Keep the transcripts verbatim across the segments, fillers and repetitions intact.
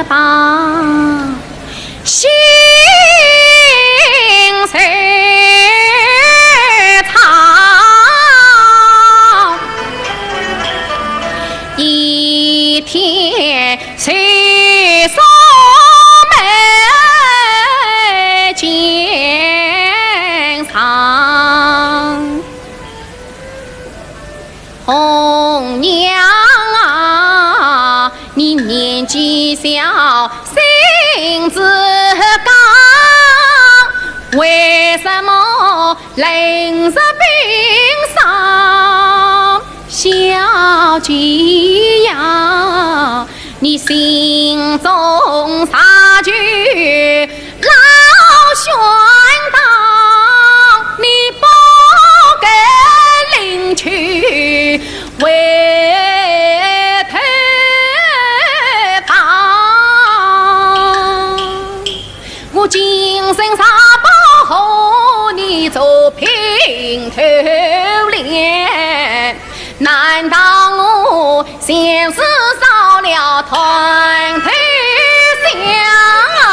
旁，心事草，一天谁说没见上。 红娘啊，你年纪小，性子刚，为什么冷若冰霜？小姐呀，你心中啥事 老宣道，你不肯领取回头房。我今生若不和你做平头恋， 难道我前世烧了断头香？唉。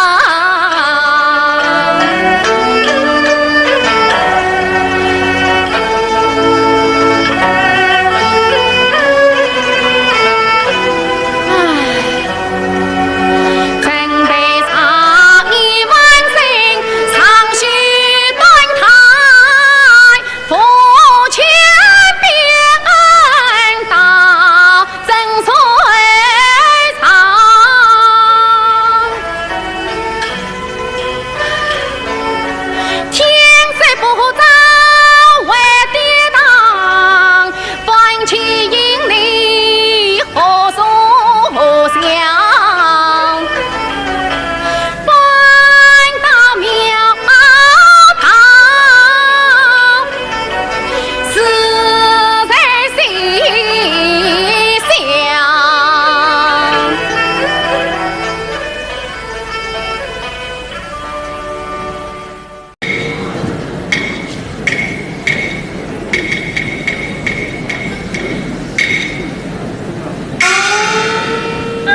啊，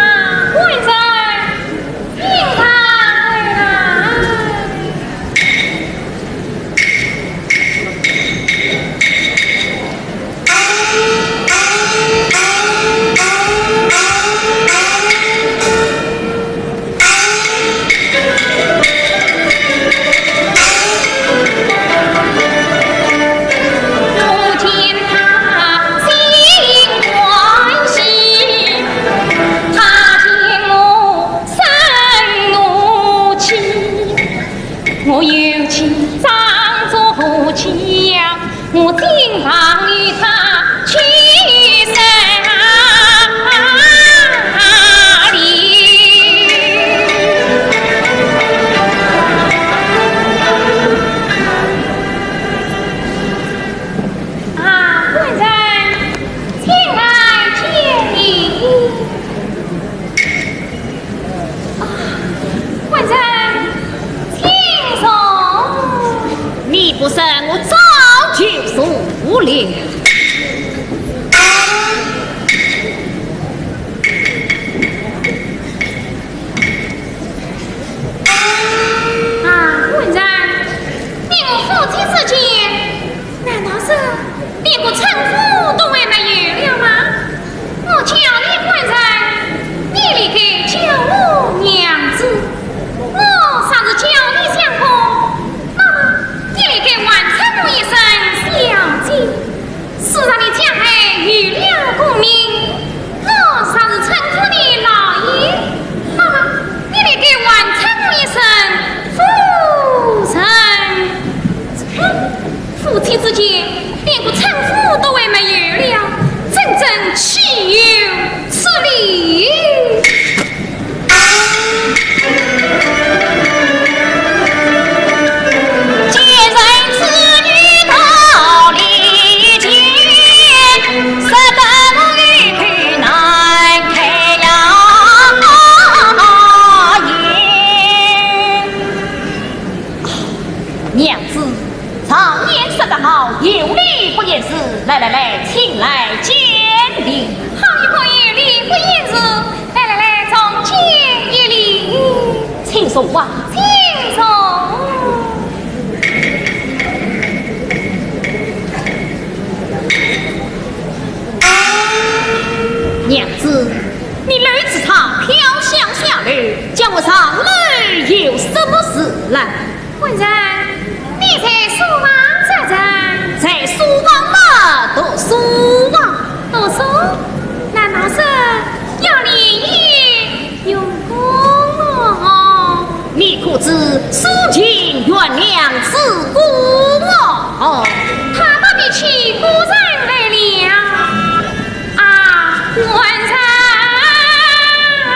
官人，请上来。 我有气张着家，我竟让与他去山里。啊，官人，请来见礼。 啊，官人，请坐。你不说，我早就坐了。啊，官人，你我夫妻之间， 难道是连个称呼都还没有了吗？我叫你官人，你理该叫我娘子；我若是叫你相公，那么你理该还称我一声小姐。坐啊。请坐。娘子，你楼子上飘香下来，叫我上楼有什么事来？ 官人，你在书房作甚？在书房嘛，读书啊。读书？难道是要练武用功哦？你可知苏秦袁梁之功哦？他的比起古人来了。 啊，官人啊！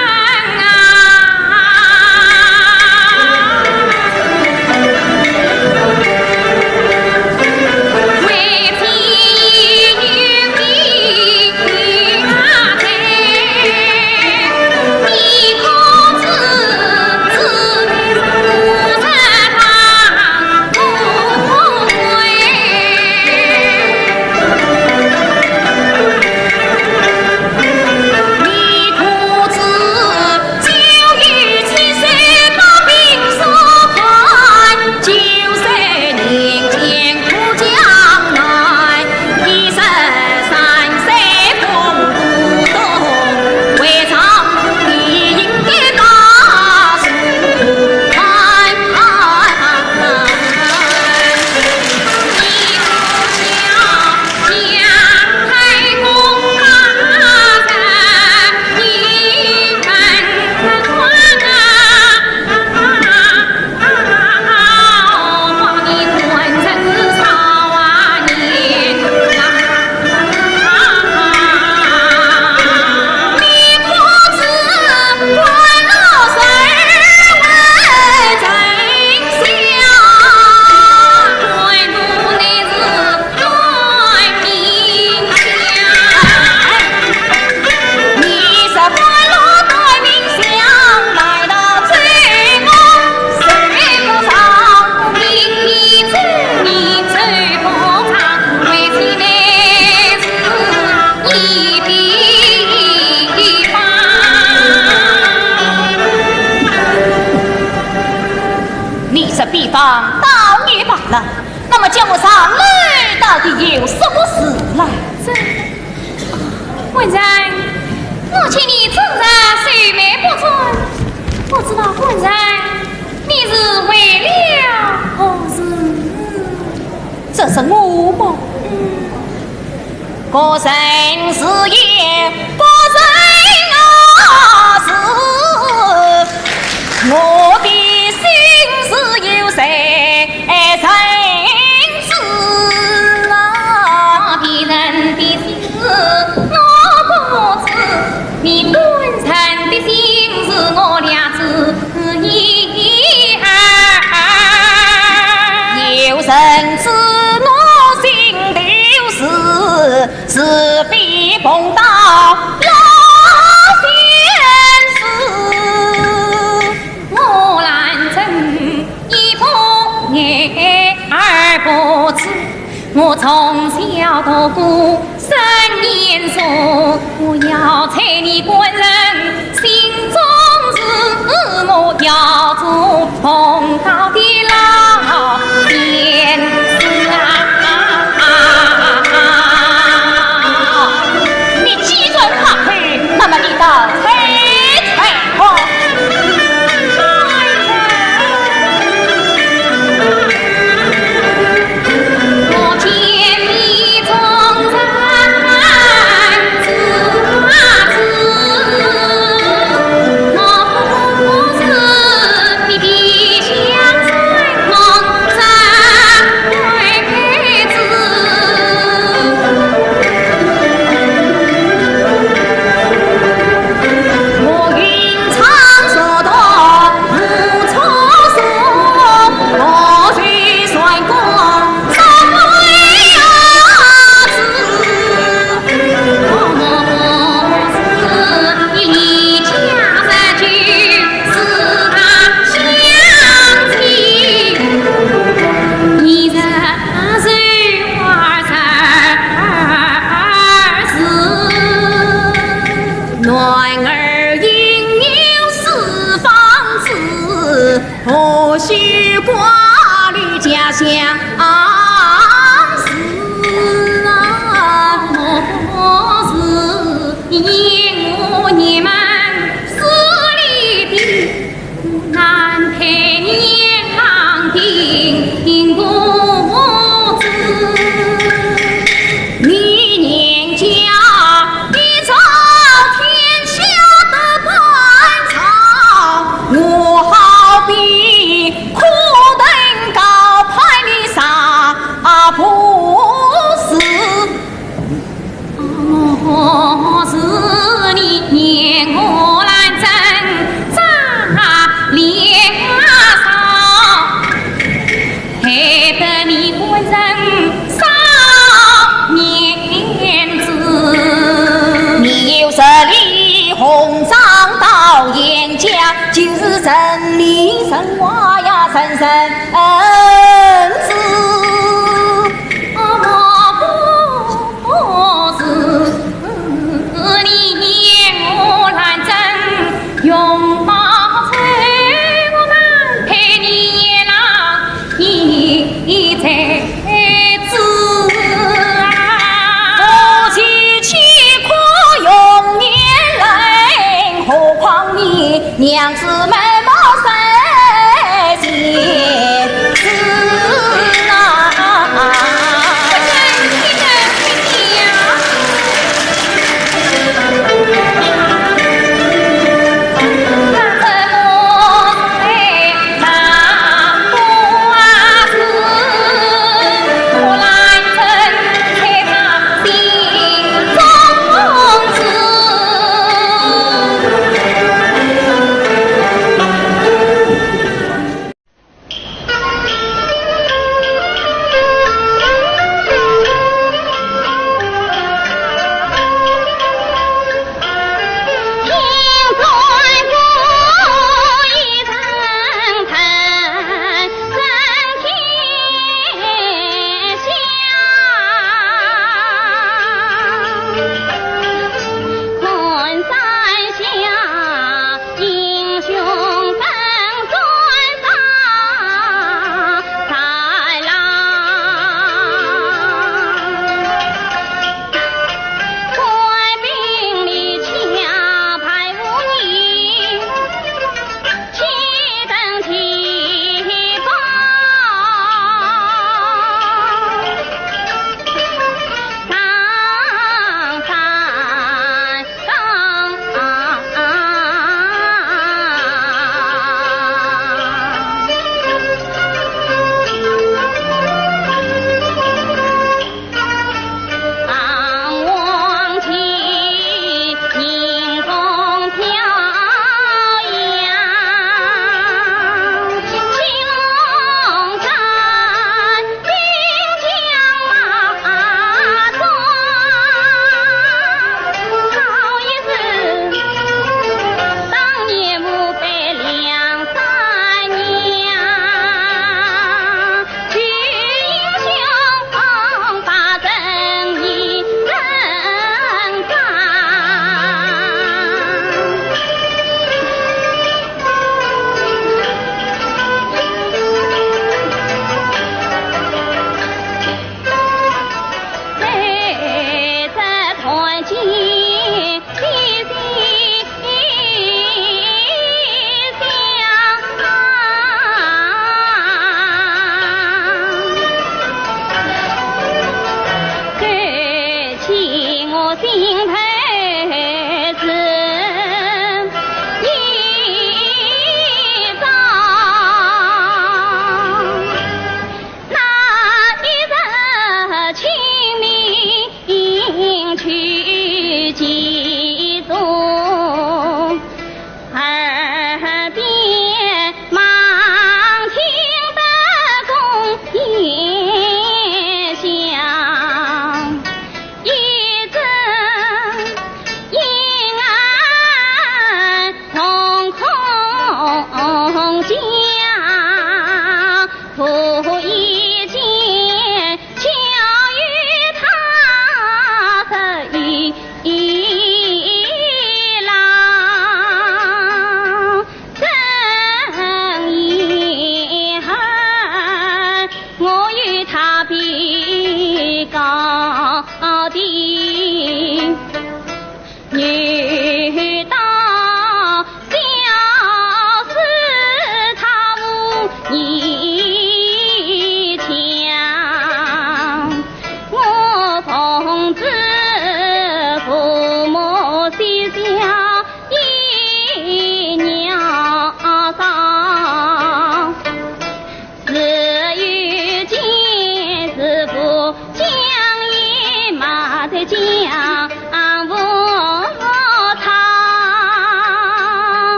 你这比方倒也罢了，那么叫我上楼到底有什么事来？这，官人，我见你整日愁眉不展，不知道官人你是为了何事？这是我么？嗯。 个人是也，不人我是，我的心事有谁人知啊？别人的心事我不知，你官人的心事我了知。 有人知我心头事，是非碰到老先生。我兰贞一不爱二不知，我从小读过 三年书，我要猜你官人心中事，我要做碰到的老先生啊。你既然开口，那么你倒猜猜看。挂绿家乡事啊，我是念我你们势利的，难配年郎的公子。你年家一朝天下的班草，我好比 可登高攀的沙，啊，不是。我是你年我兰贞，张脸啊少，害得你官人少面子。你有十里红妆到严家，就是人里人话呀，人人 恩子。我不是你年我兰贞，容貌虽我难配你年郎的才子啊。夫妻岂可用年龄，何况你 娘子美貌三千子啊。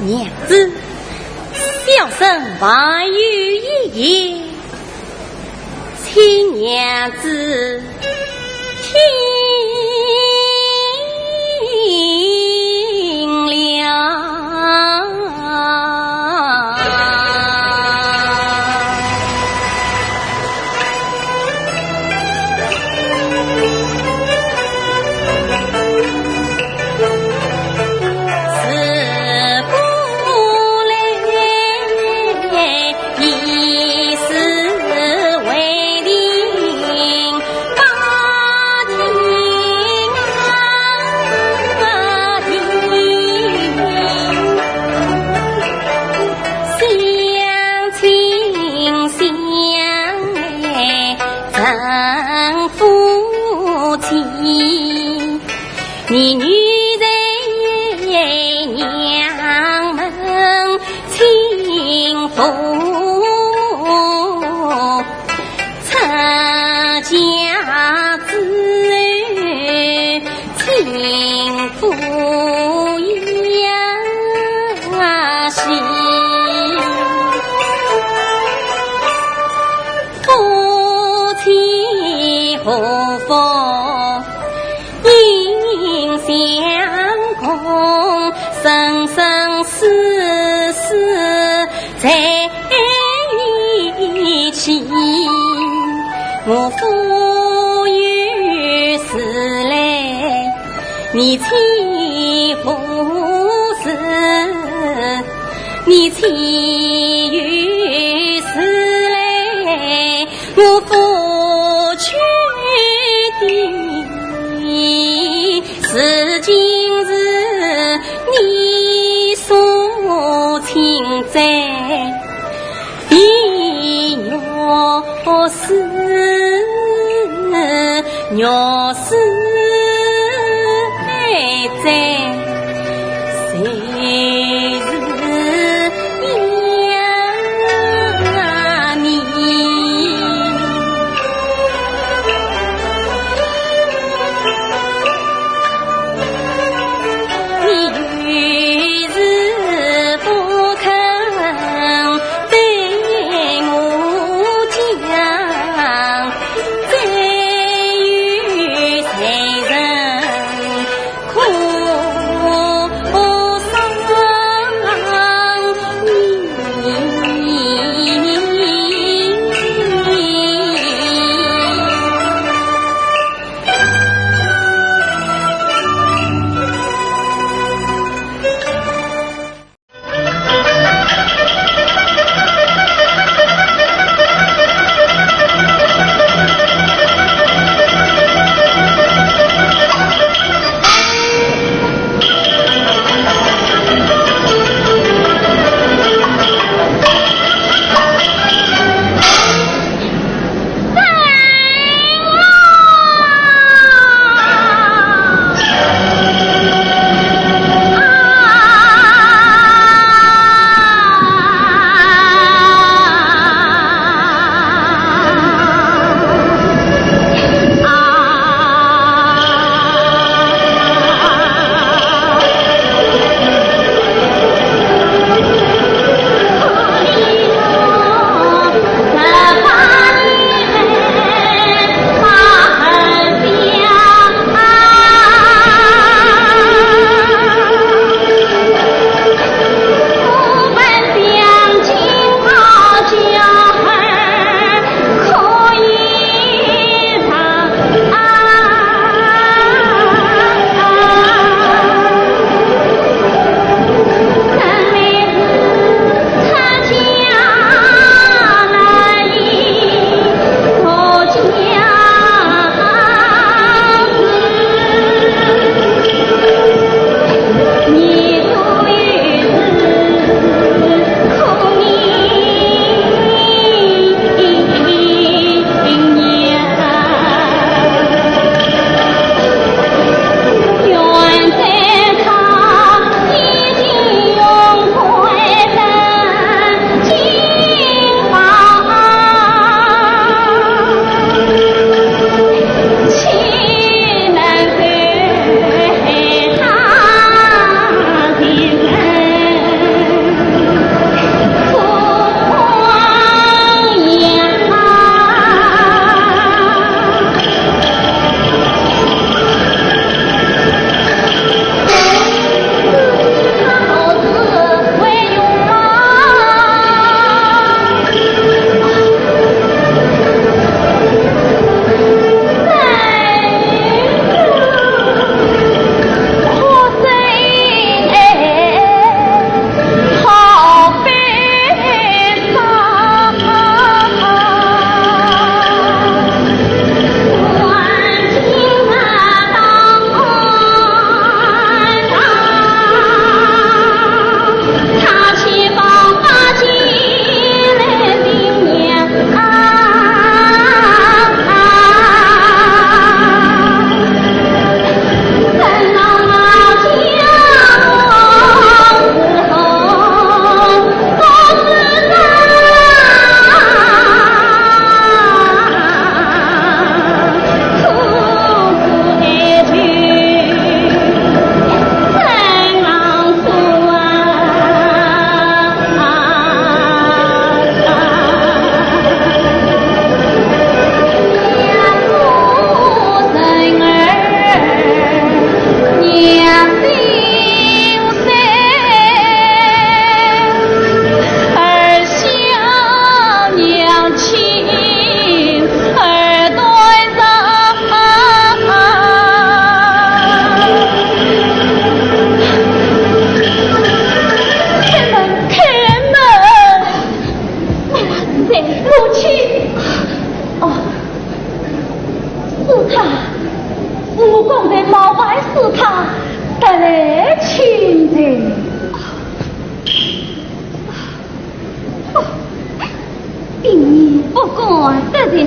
娘子，小生还有一言，请娘子听了。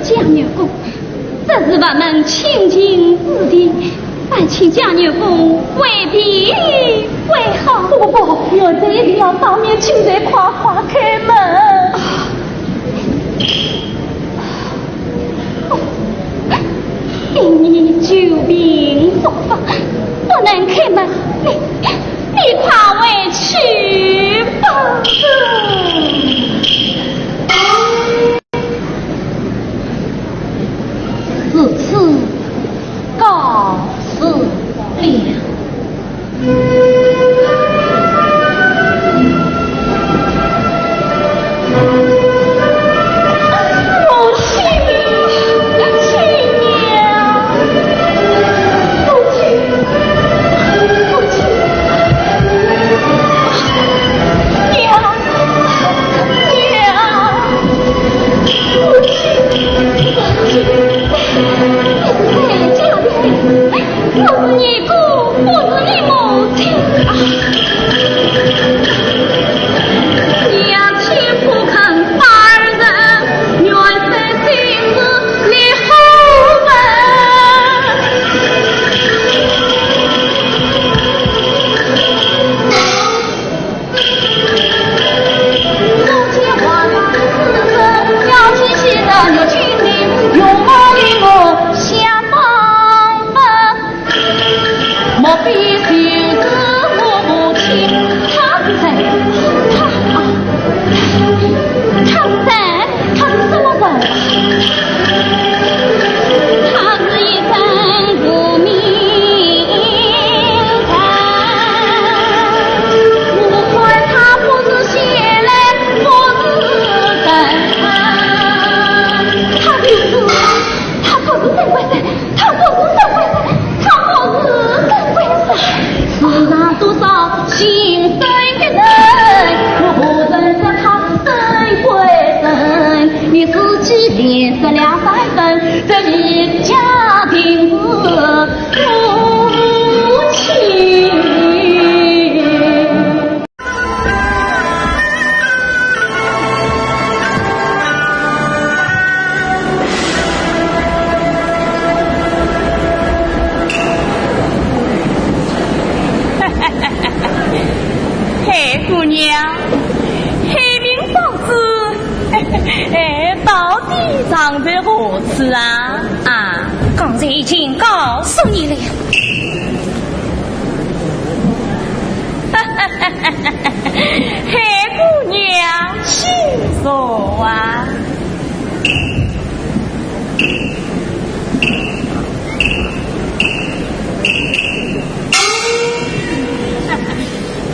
见江月宫，这是佛门清净之地，烦请江月宫回避为好。不不不，奴才一定要当面请罪，快快开门。啊，哦，今日久病复发，不能开门，你，你快回去吧。 如此，告辞了。母亲，亲娘，母亲，母亲，娘。 他是谁？他，他是什么人？他是一尊无名人，不管他不是仙来不是神，他就是，他不是神鬼神，他不是神鬼神，他不是神鬼神。世上多少 心生一人，我何曾说他生鬼神？你自己脸色两三分，这一家庭是夫妻。 灰姑娘，黑名双子，哎，到底藏在何处啊？啊，刚才已经告诉你了。灰姑娘，请坐啊。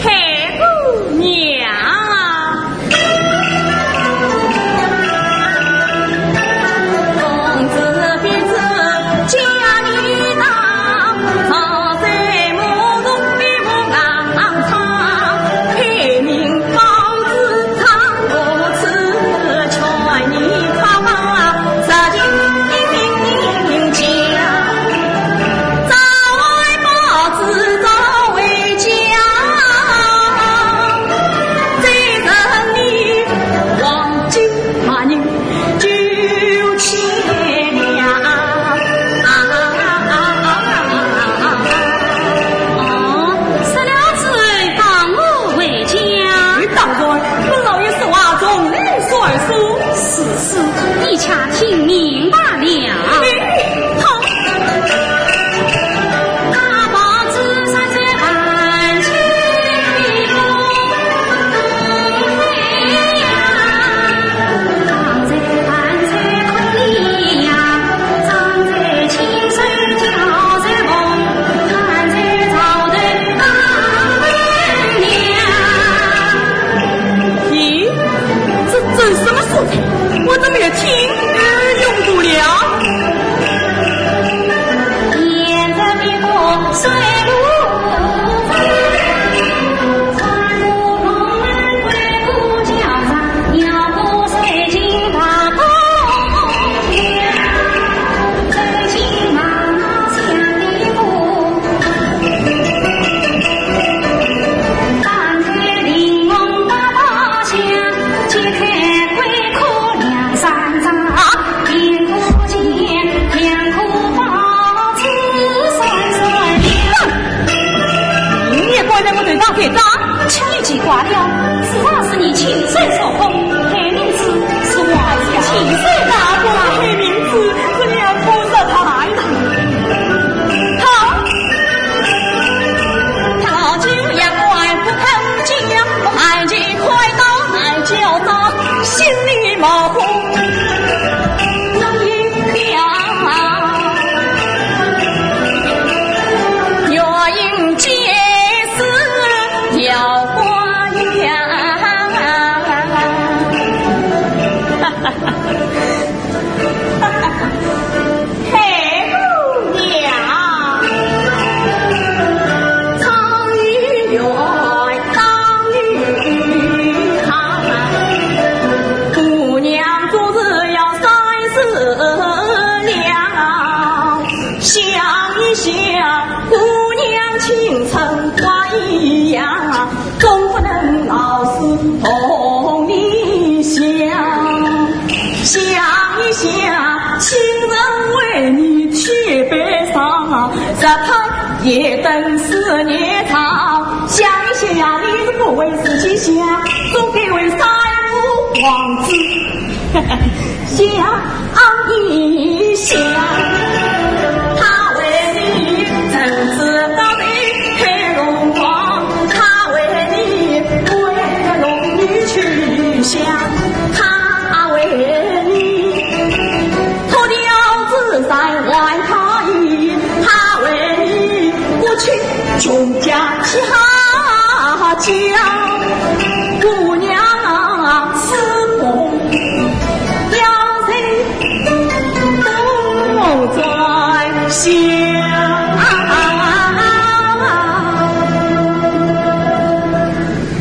灰姑娘。也等四年朝，想一想呀，你是不为自己想，总该为三五王子想一想。他为你政治高头开龙王，他为你为龙女去想，他为你 脱掉紫衫换嫁衣，他为你不去穷家起好家，姑娘啊，是否要人都在想。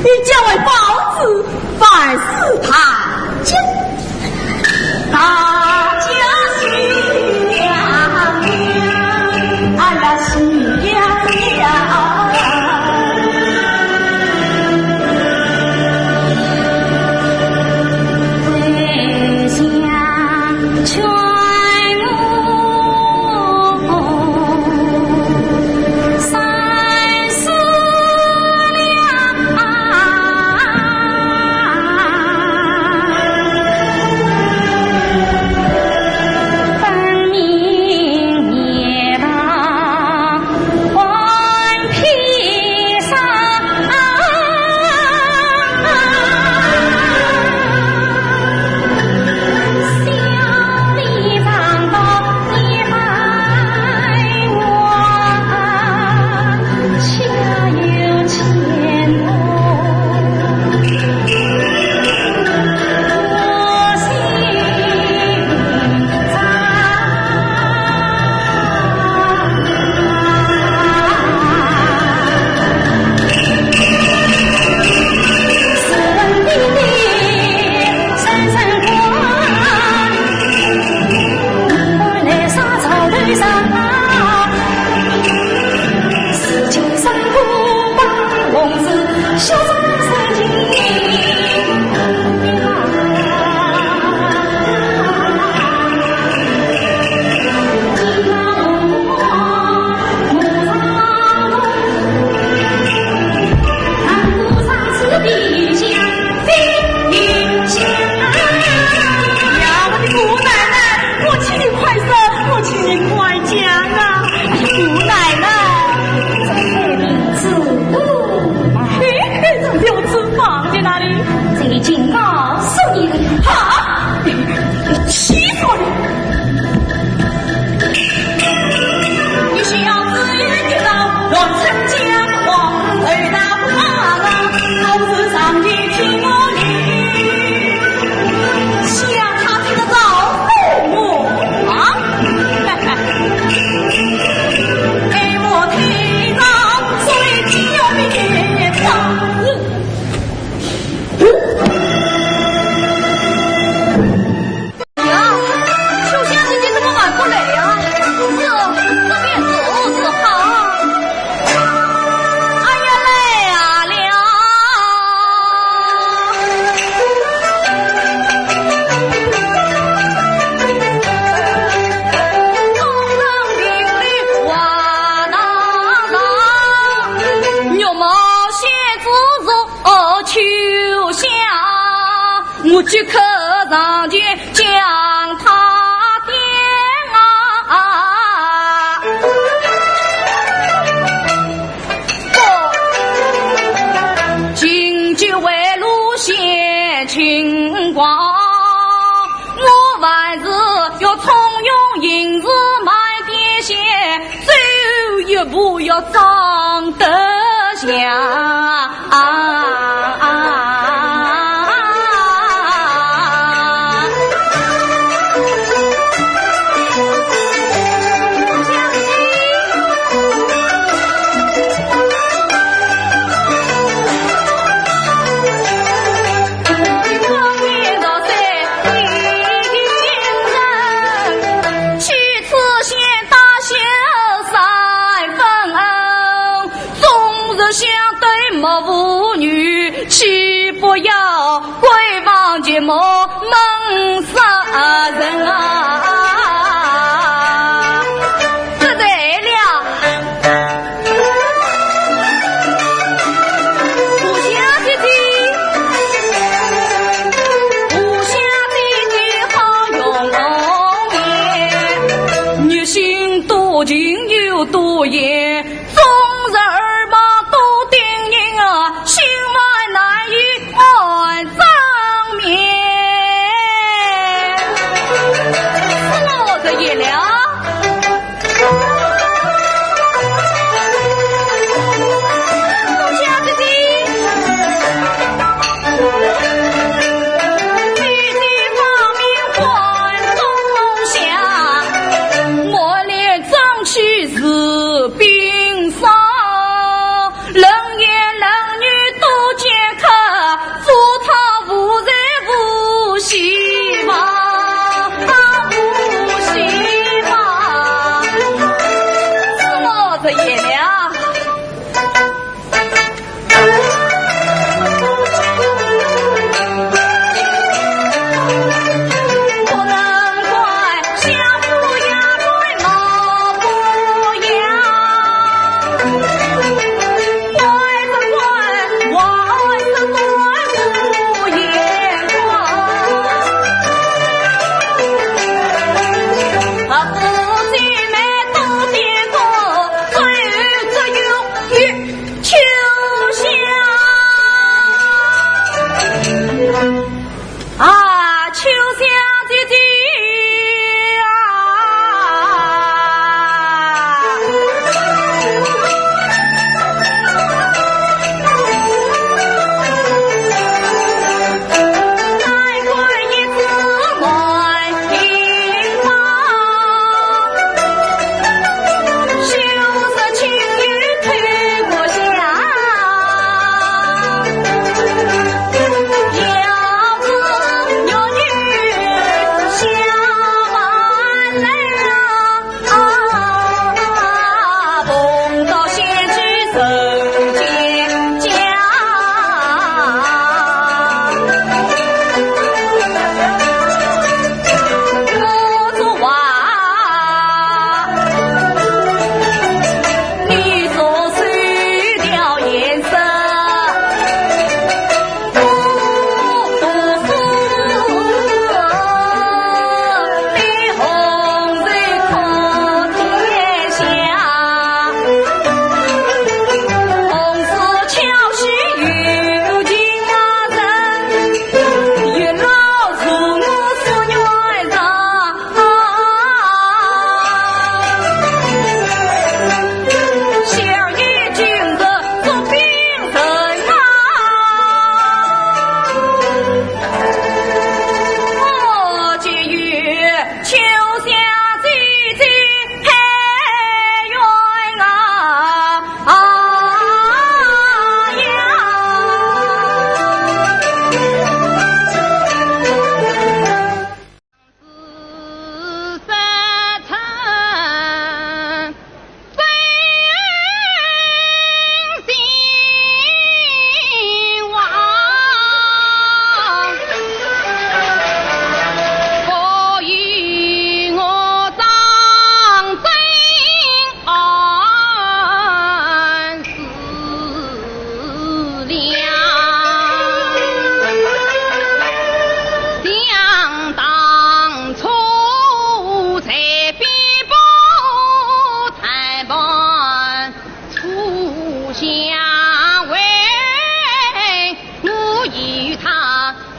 你叫我包子，凡事他讲。 大家喜洋洋，哎呀，喜洋洋。呀，我的姑奶奶，我请你快说，我请你快讲啊！姑奶奶，这块名字，哎，哎，这表子放在哪里？这已经告诉你了。啊！气死我了！ 呀，秋香姐姐怎么还不来呀？这，这便如何是好？哎呀，来呀了！玉毛仙子若秋香，我即刻上前 将她点啊！不，今朝为路险情况，我还是要通用银子买点鞋，走一步要装得响。 啊啊啊！去此先大谢三分恩。 终日相对目无语，岂不要闺房寂寞闷杀人啊！不对了，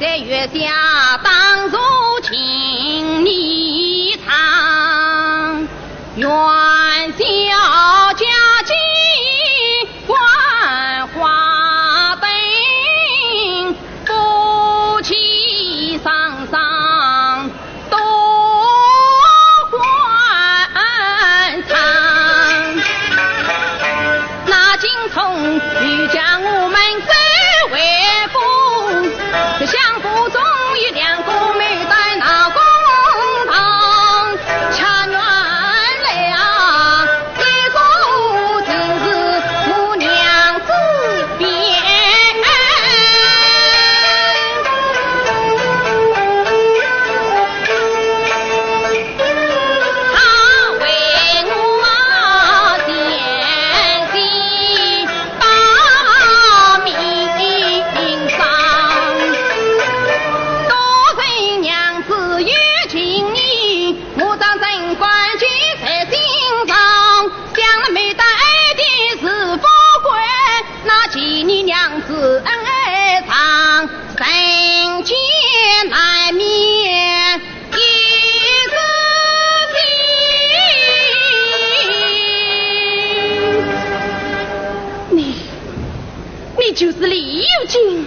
在月下当如情意长，元宵佳节观花灯，夫妻双双 多欢唱。那京中又将我们走回府，这厢府中有两个牡丹闹公堂，恰原来啊，一个正是我娘子 你，你就是李友金。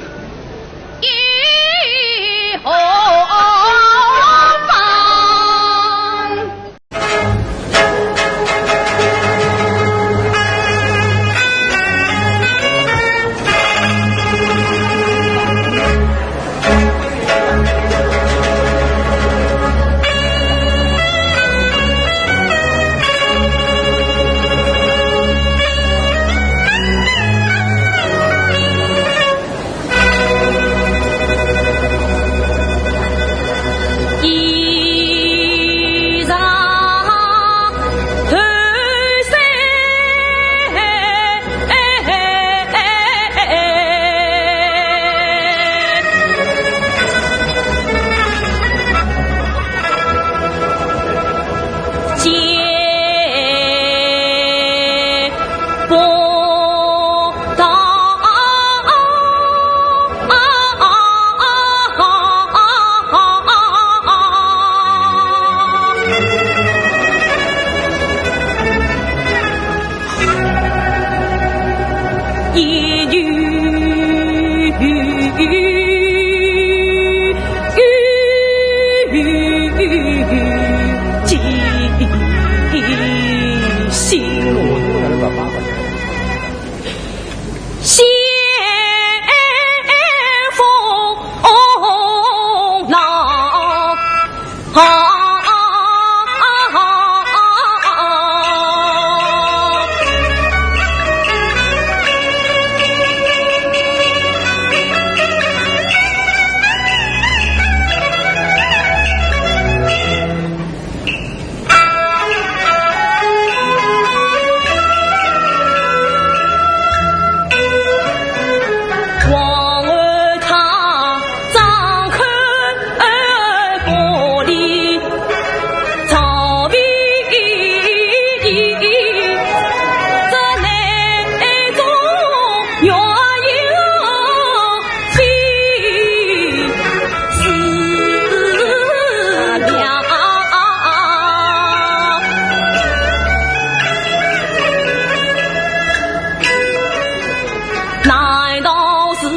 难道是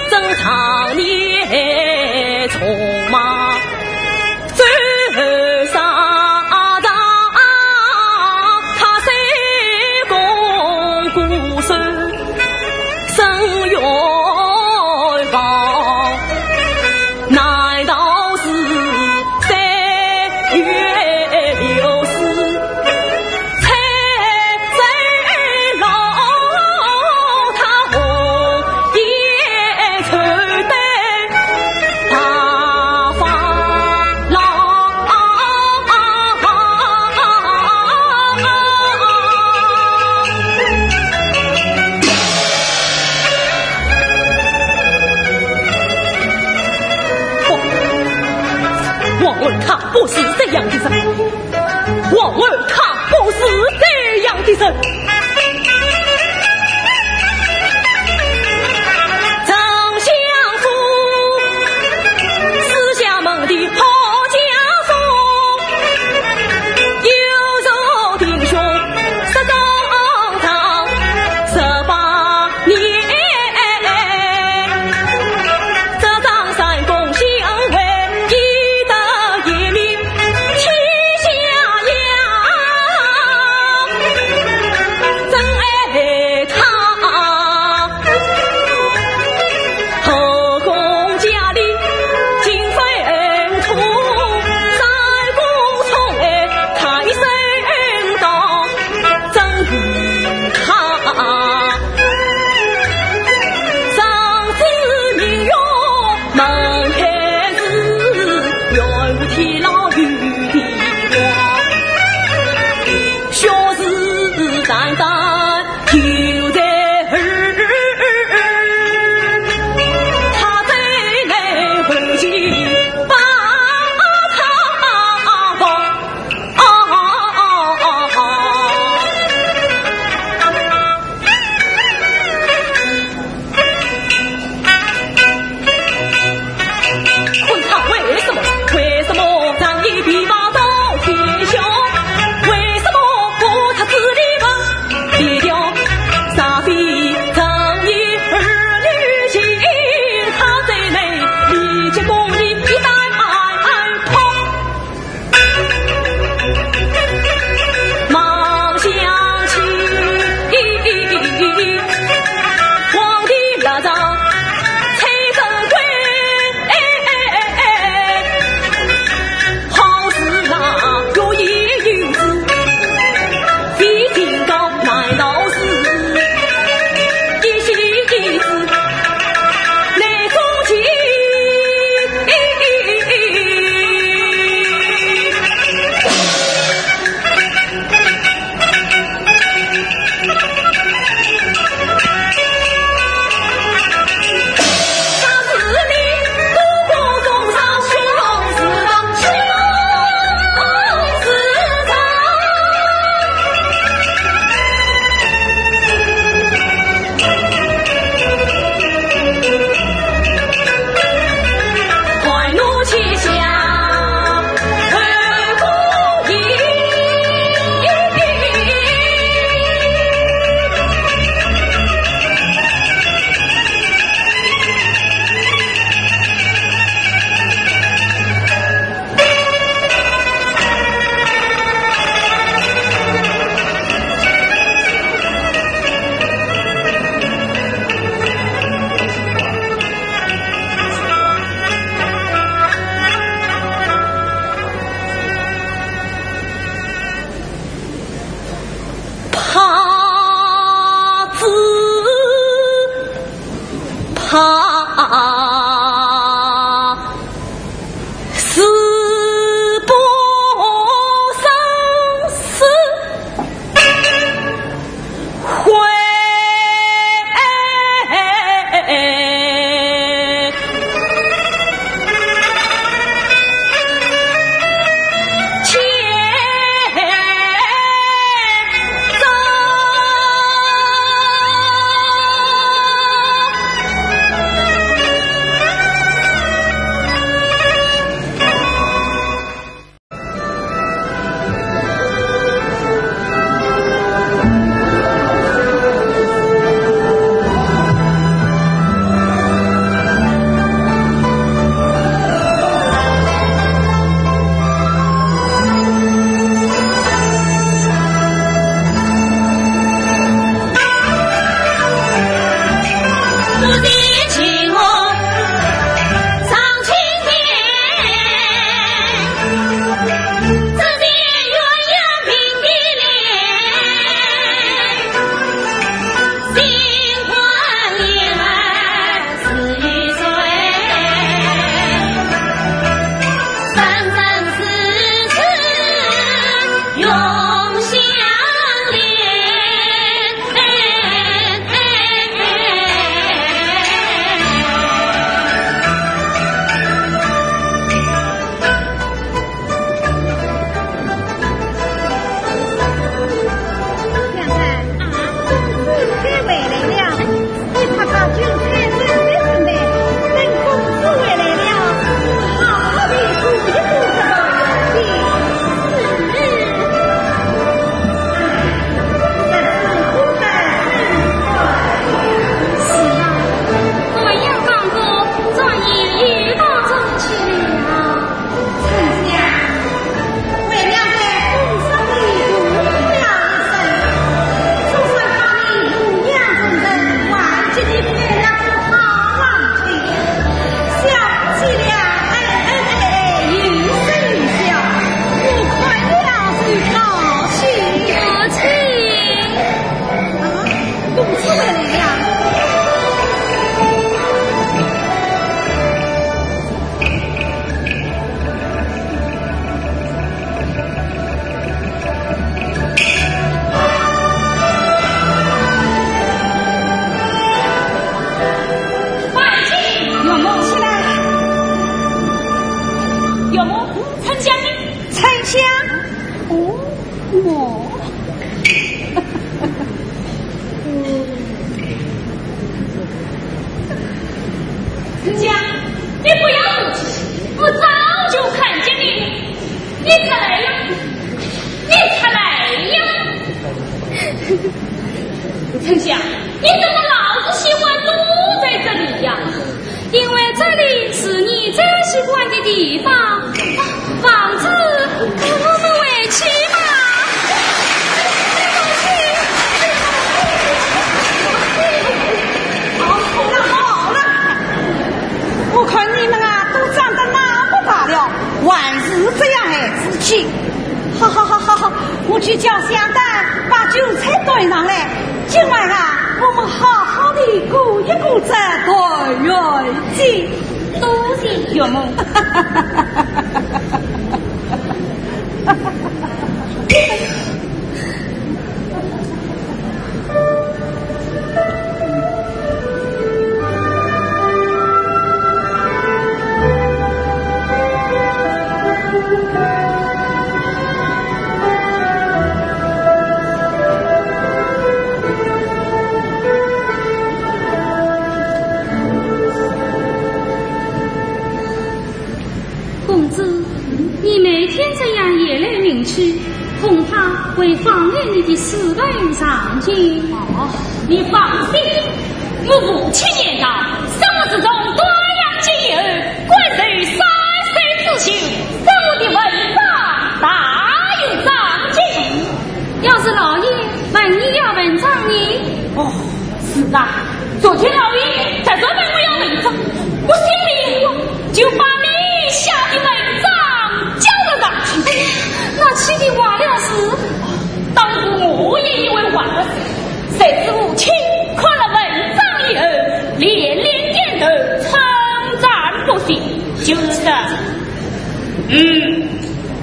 正常年虫吗？ 皇儿，他不是这样的人。 皇儿，他不是这样的人。丞相府什么？沉香呢？沉香？哦，我。沉香，你不要生气，我早就看见你了。你出来呀，你出来呀！沉香，你怎么老是喜欢躲在这里呀？ 因为这里是你最喜欢的地方。王子，我们回去吧。好了好了，我看你们啊，都长得那么大了，还是这样孩子气。好好好好好，我去叫香担，把酒菜端上来。今晚啊，我们好好的过一过这团圆。 多谢岳母。公子，你每天这样夜来梦去，恐怕会妨碍你的诗文上进。哦，你放心，我父亲言道，生我自从断阳节以后，官受三岁之刑，使我的文章大有长进。要是老爷问你要文章呢？哦， 是啊，昨天老爷特地问我要文章，我心里一慌，就把你写的文章交了上去。哎呀，那岂不坏了事？当初我也以为坏了事，谁知父亲看了文章以后，连连点头，称赞不息，就是这。嗯，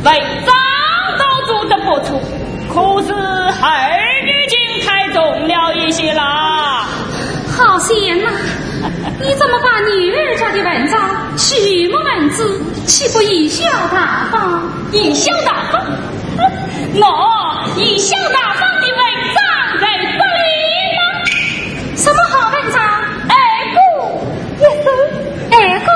文章倒做得不错，可是儿女情太重了一些啦。好贤呐，你怎么把女儿家的文章起末文字，岂不贻笑大方？贻笑大方？喏，贻笑大方的文章在这里吗？什么好文章？哎，不，也是，哎，不。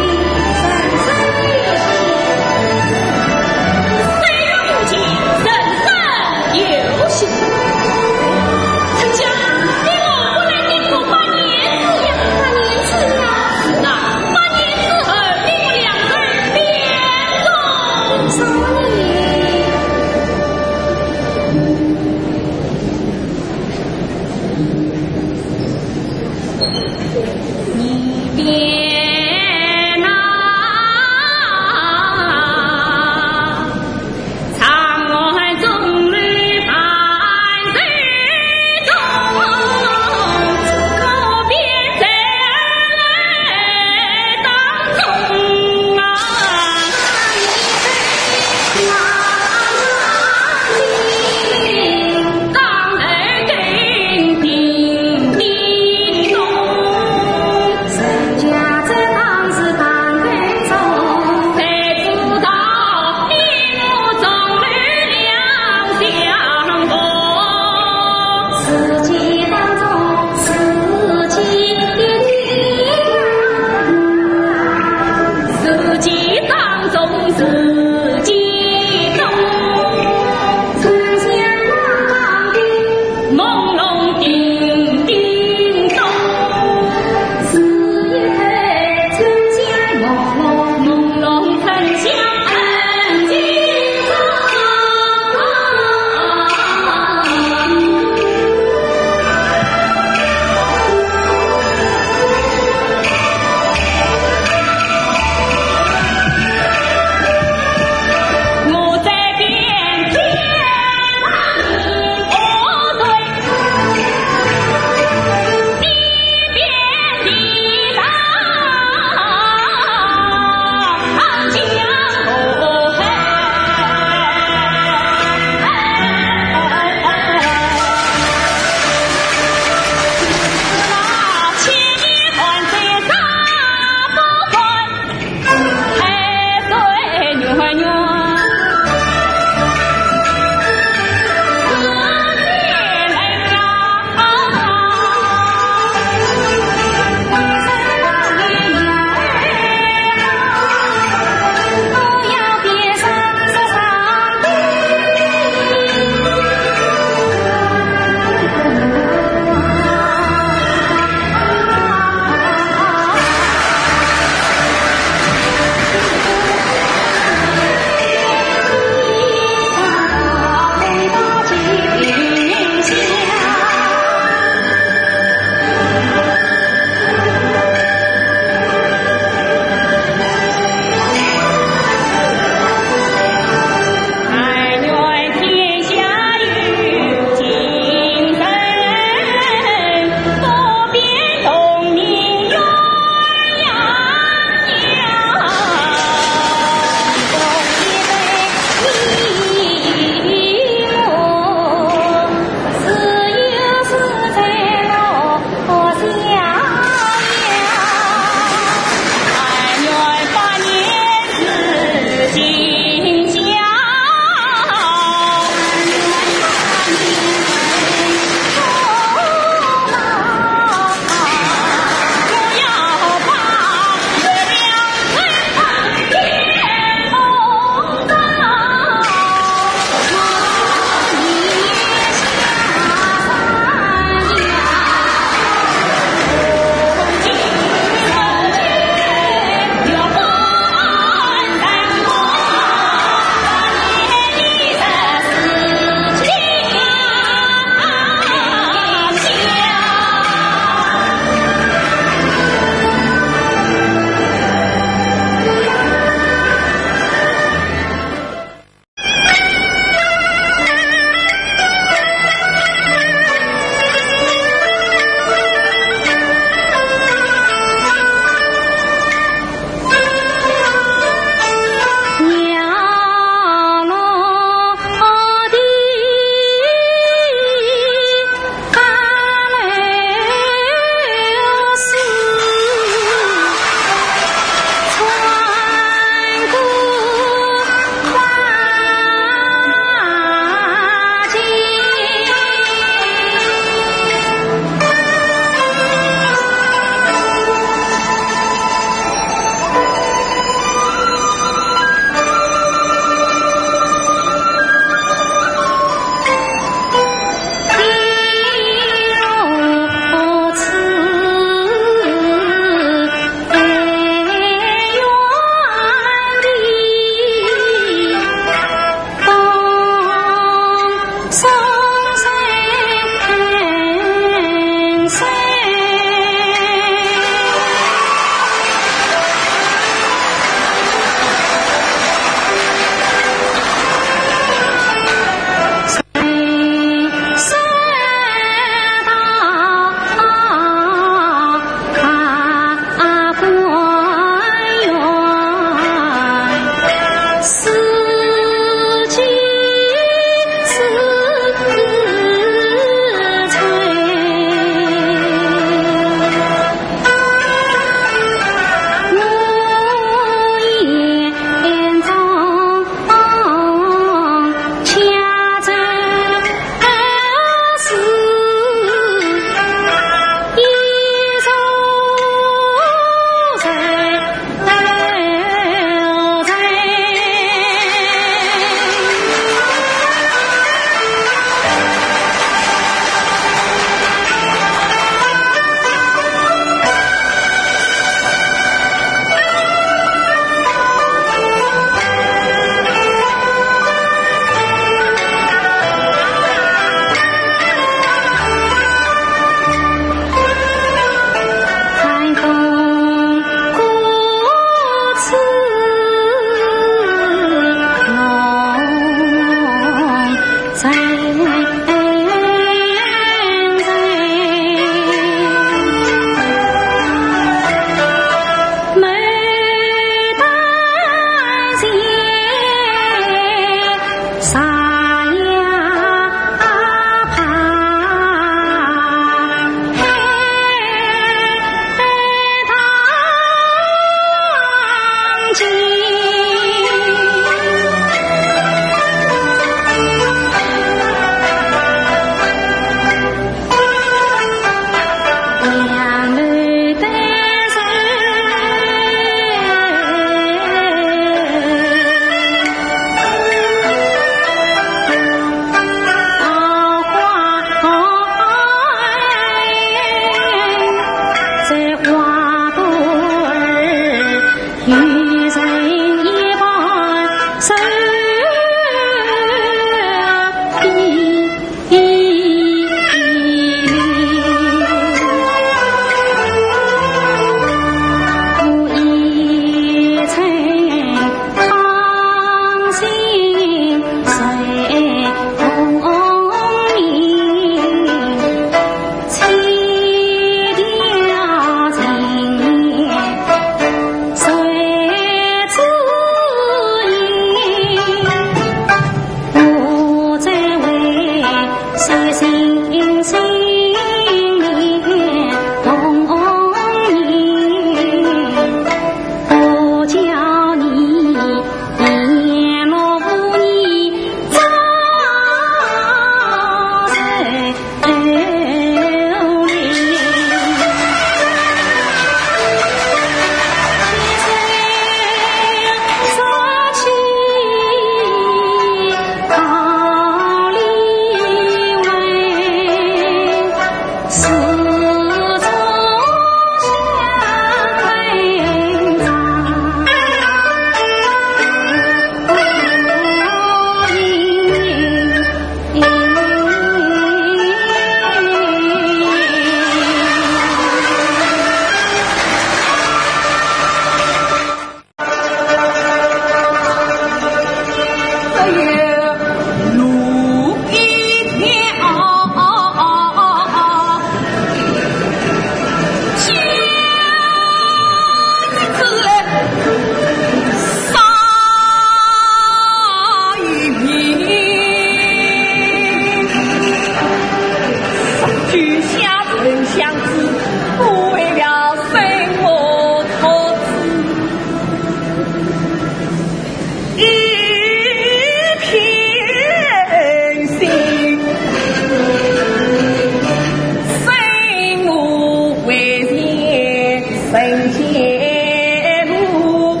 人间路，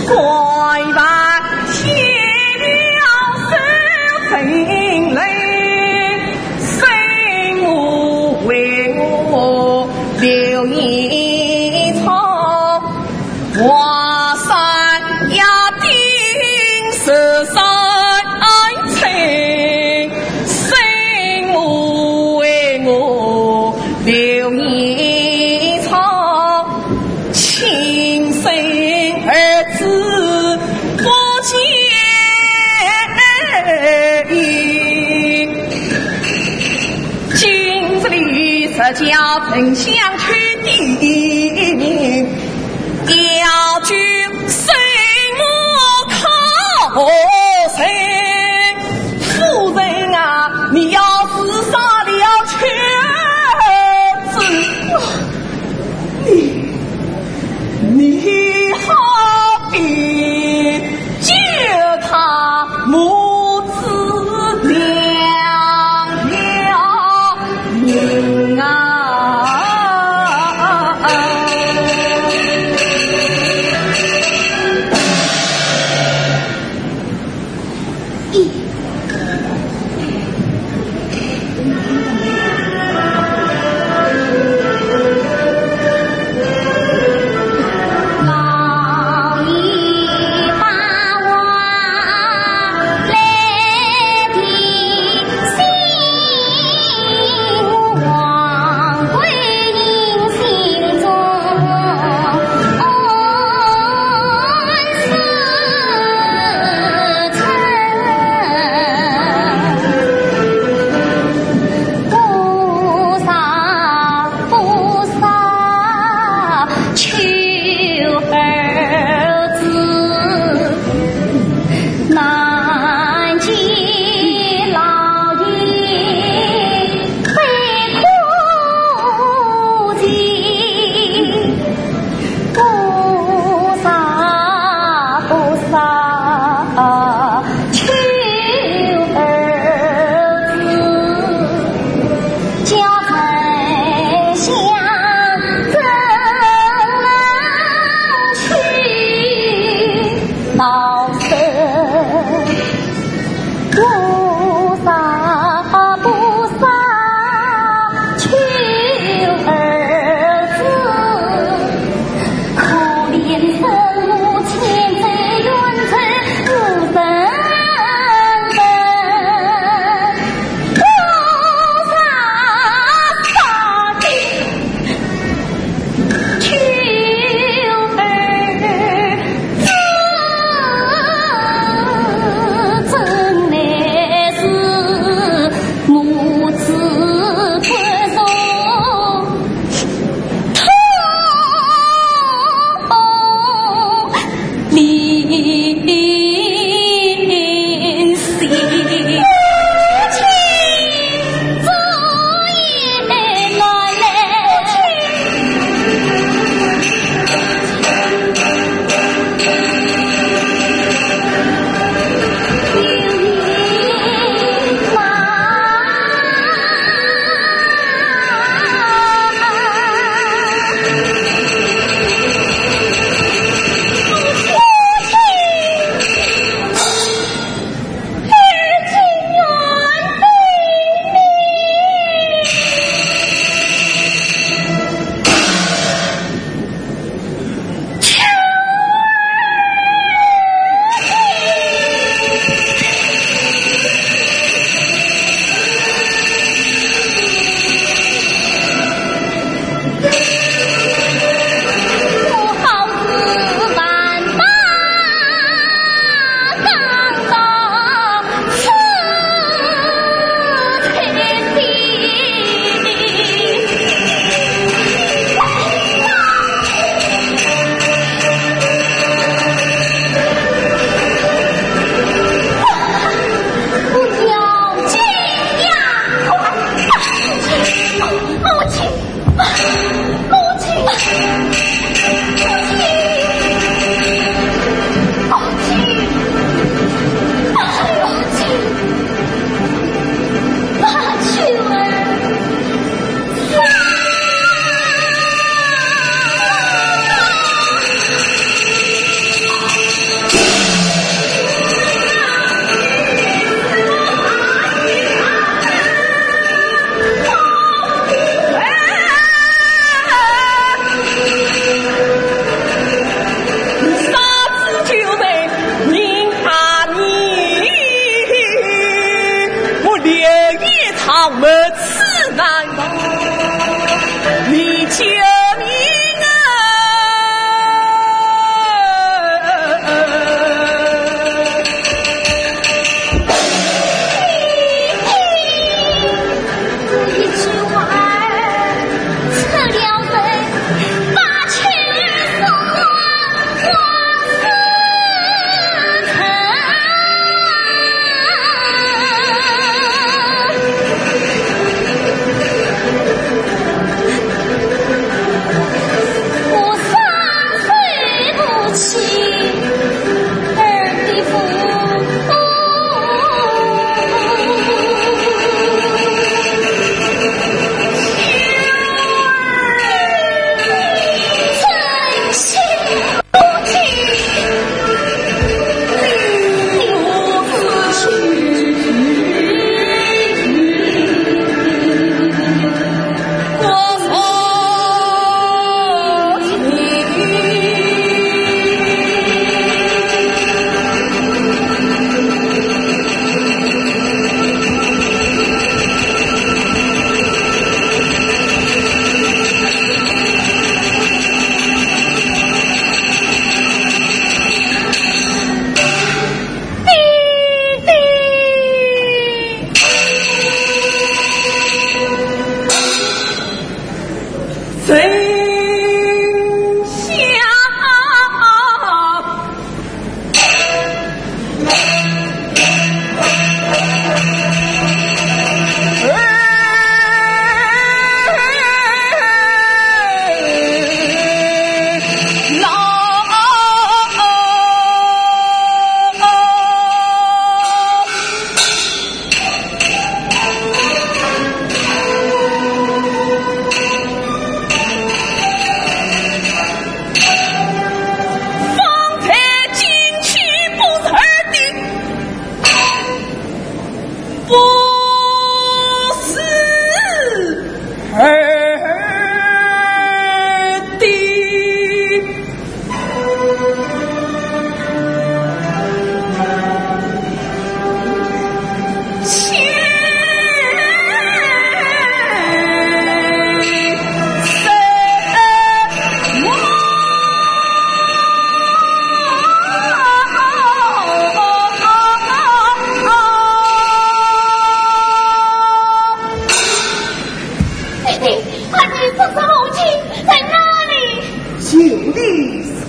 快把天了手分类，生母为我留一场。 华山呀，定是山青，生母为我留一场，亲生儿子不见影。今日里是叫沉香 去的，要救生母靠谁？夫人啊，你要自杀了去子，你，你好比救他母子两条命啊！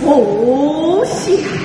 不下。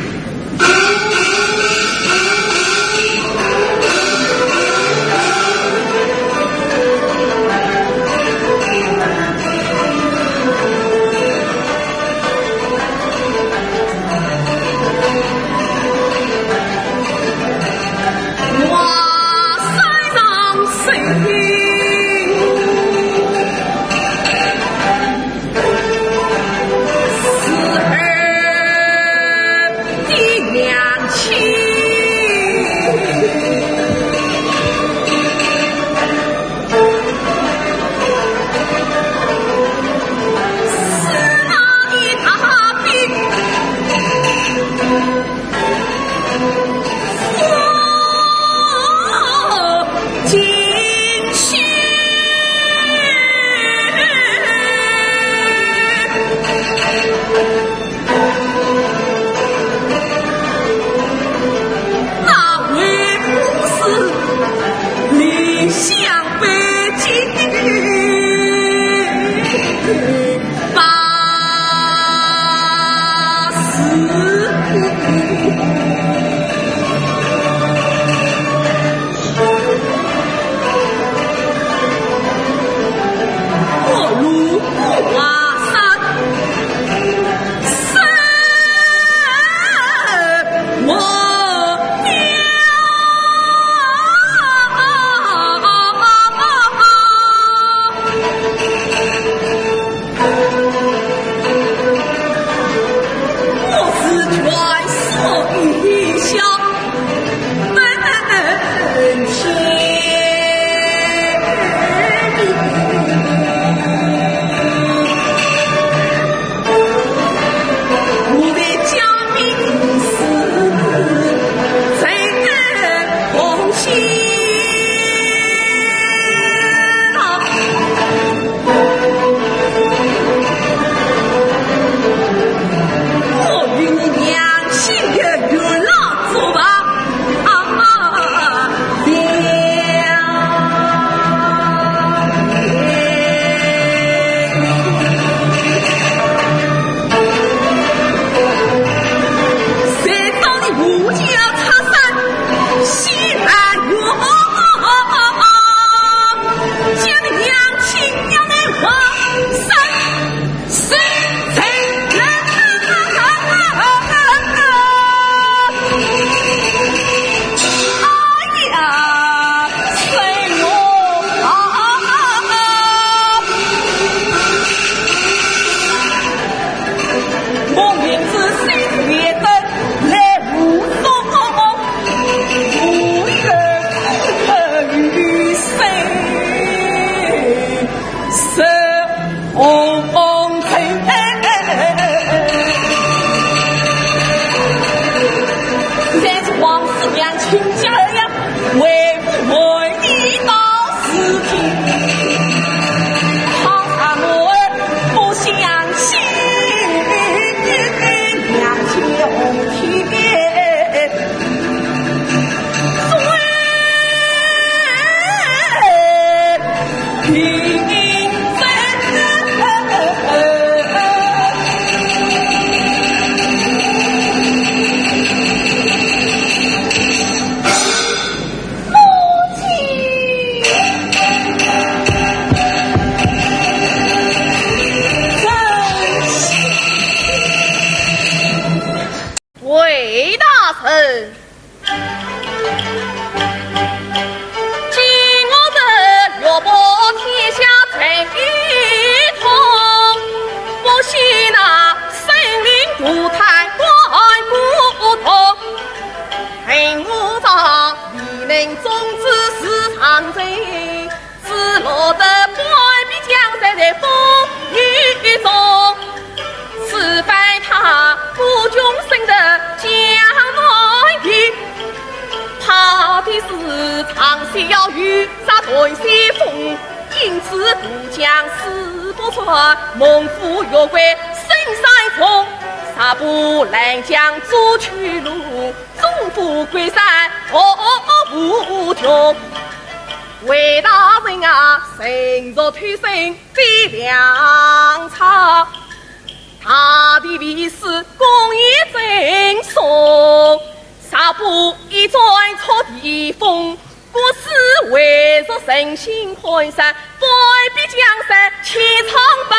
大地为师，功业正松，茶杯一转触地风，国事为着诚心宽山，不必江山千疮百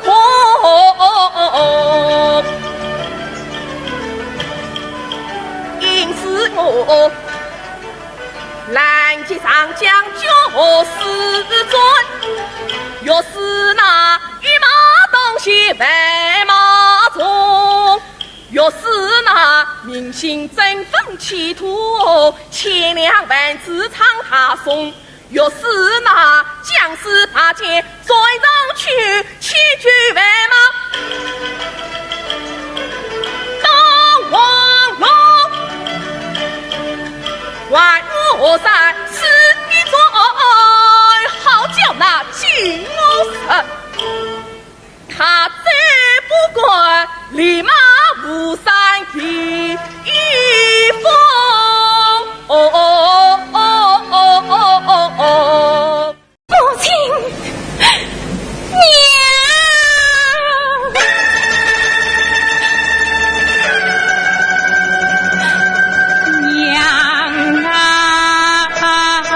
孔。因此我 拦截长江决死战，欲使那一马当先万马从，欲使那民心振奋起土，千粮万资唱大宋，欲使那将士拔剑 追上去，千军万马当王龙。万恶山势必转，好叫那金兀术，他再不敢立马吴山第一封。哦哦哦哦哦哦哦。 母亲，娘，娘啊！啊！啊！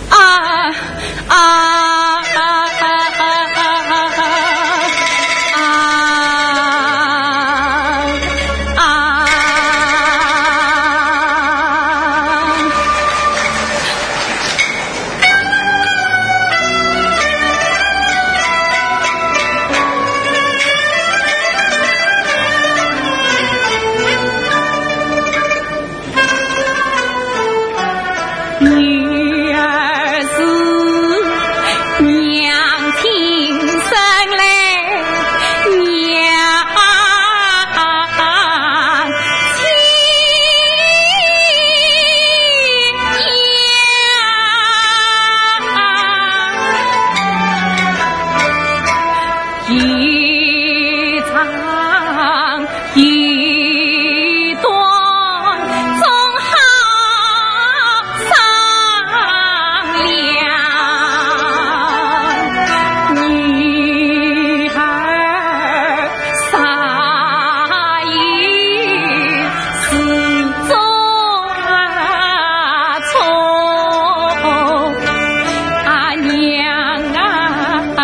啊啊啊啊啊啊啊！ 女儿是娘亲生来娘亲呀。 一丈一短总好商量，女儿 啥也是做错。啊，娘啊，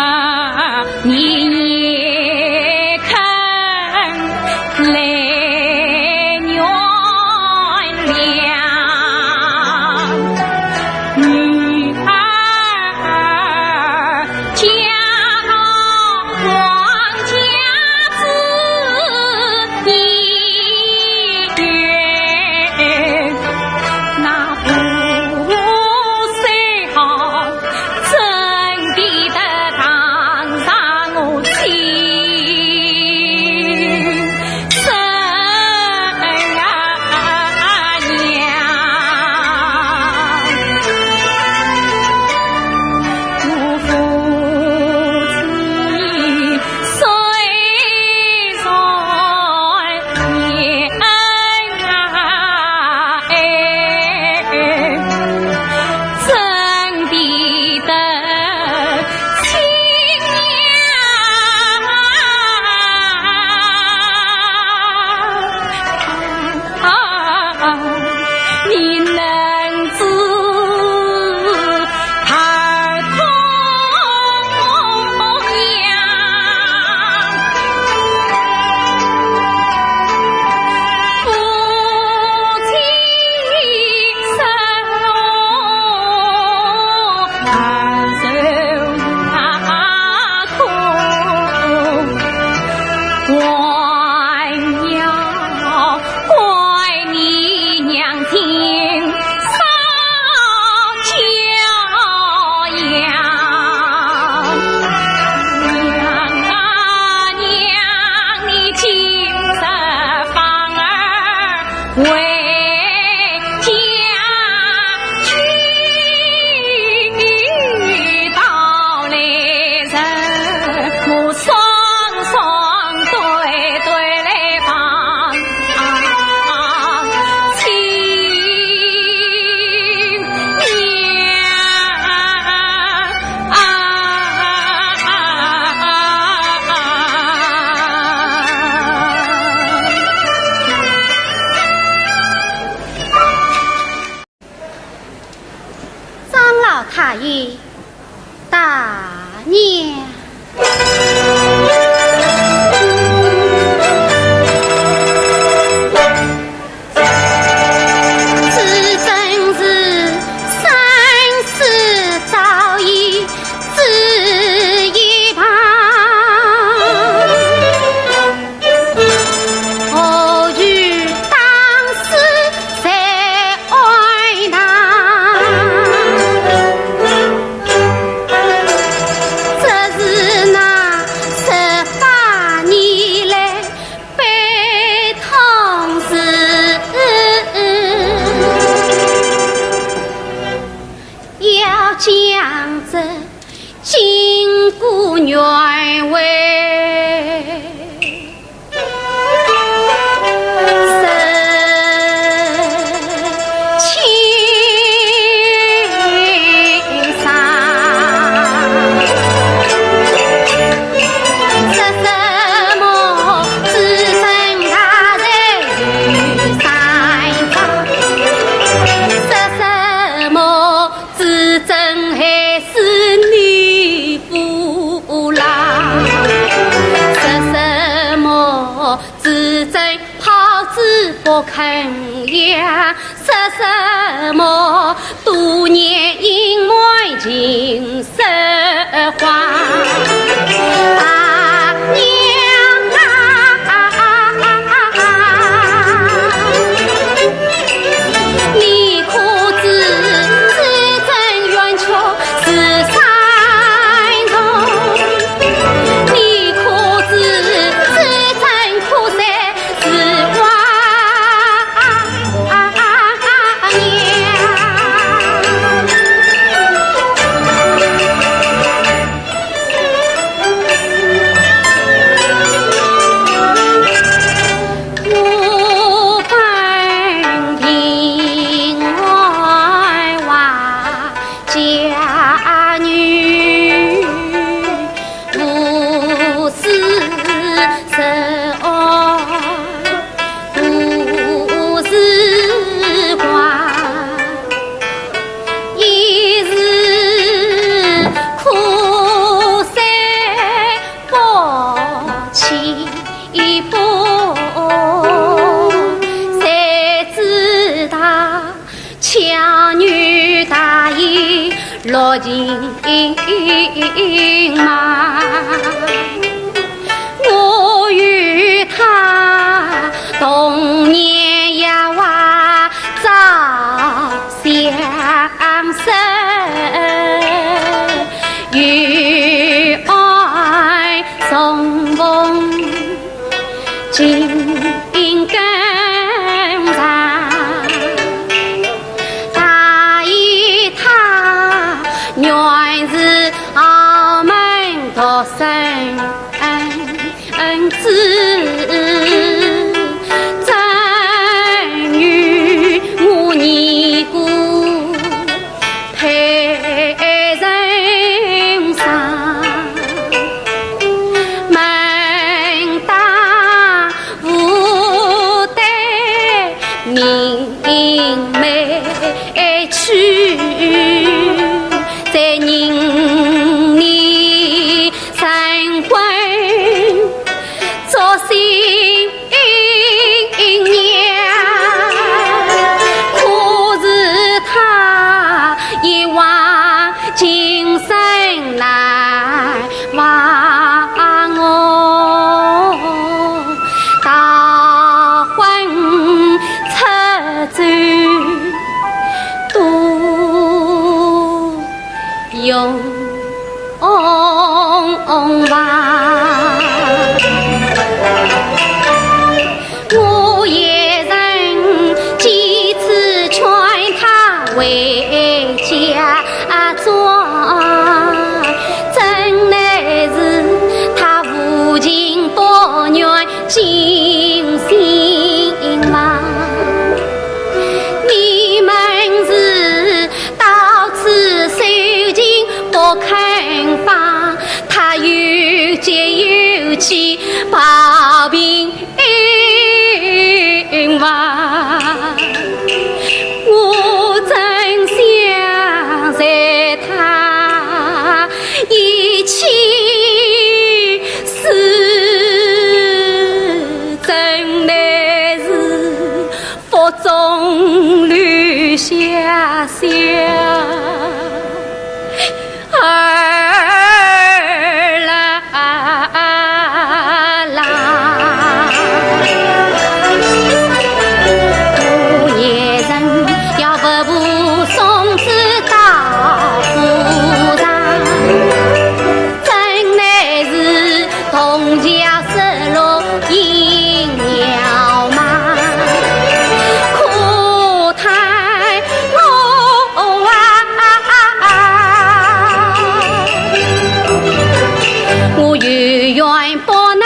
你也肯来原谅。女儿 嫁到王家之地，那不是好，真的得当上我亲生啊娘。 啊，你能知儿童呀，不亲生儿受那苦，还要 怪你娘亲少教养。娘啊娘，你今日方儿回家去，到来日我双双对对来望。爷，大娘。 要将这 金姑原委。下小儿啦啦。我一人要不步送子到府上，真乃是 东家失落银两嘛，可叹我啊！我有冤不能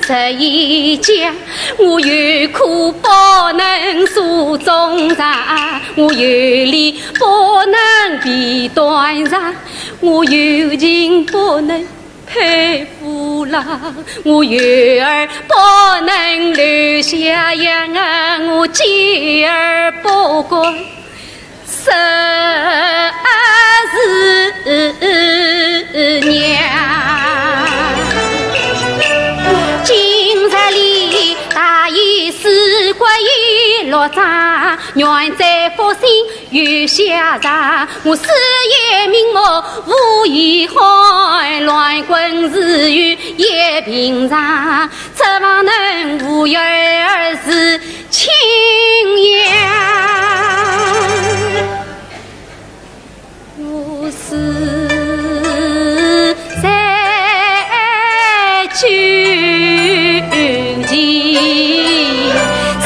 说一家，我有苦不能诉衷肠，我有理不能辩断长，我有情不能 配夫郎，我有儿不能留下养啊，我见儿不敢说是娘。今日里大宴四国宴乐场，愿再复兴 月下茶，我死也瞑目无遗憾，乱棍自由也平常，指望能无儿是亲呀。我死在君前 心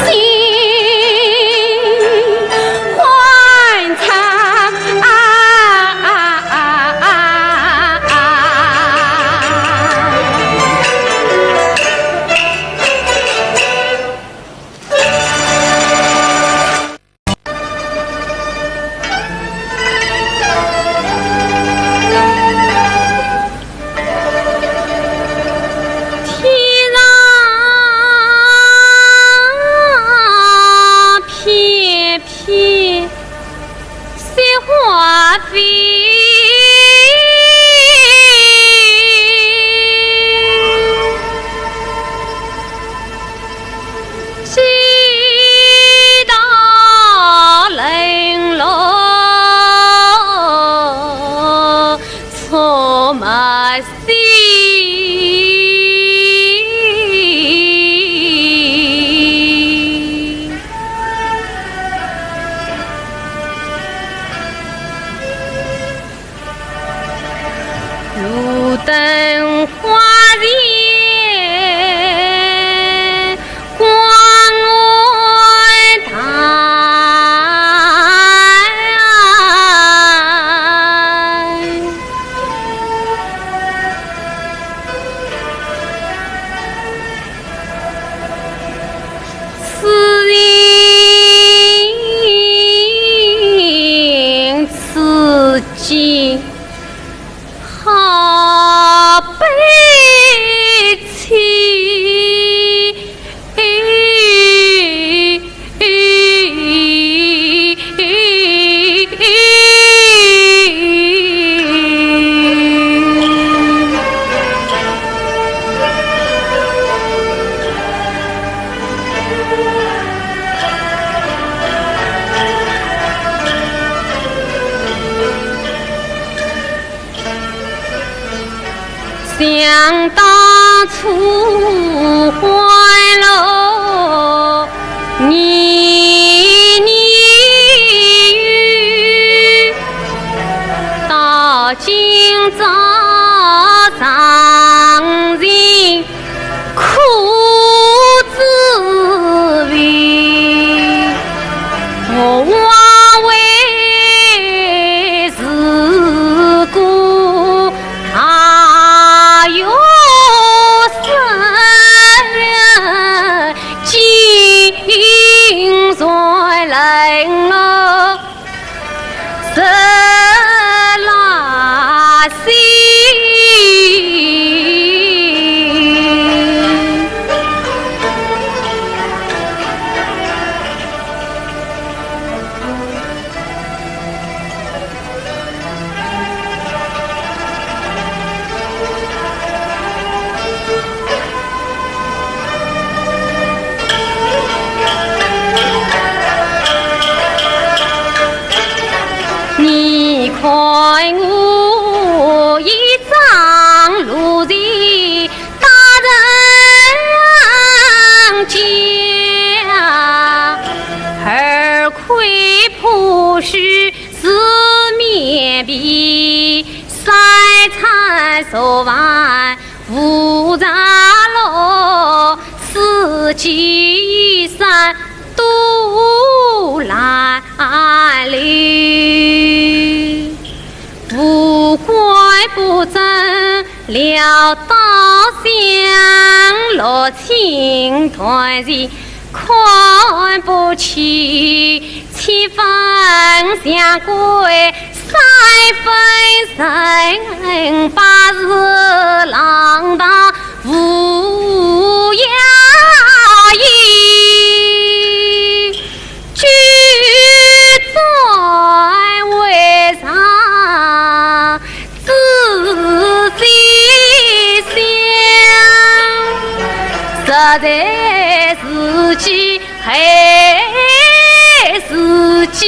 欢畅啊。天上片片雪花飞。 街道冷落出没心。路灯花前 光暗淡。此情此景 好悲戚。想当初欢乐年年有，到今朝伤心 苦滋味，我枉为自古大学生，今日冷落 热辣心。我一张路在大人家，二块破书是棉被，三餐昨晚无着落，四季衣衫都烂了。 无怪不争，聊到相落情断情，看不起，七分像鬼，三分人，八字浪荡无涯意。 举箸为上仔细想，实在是气害自己。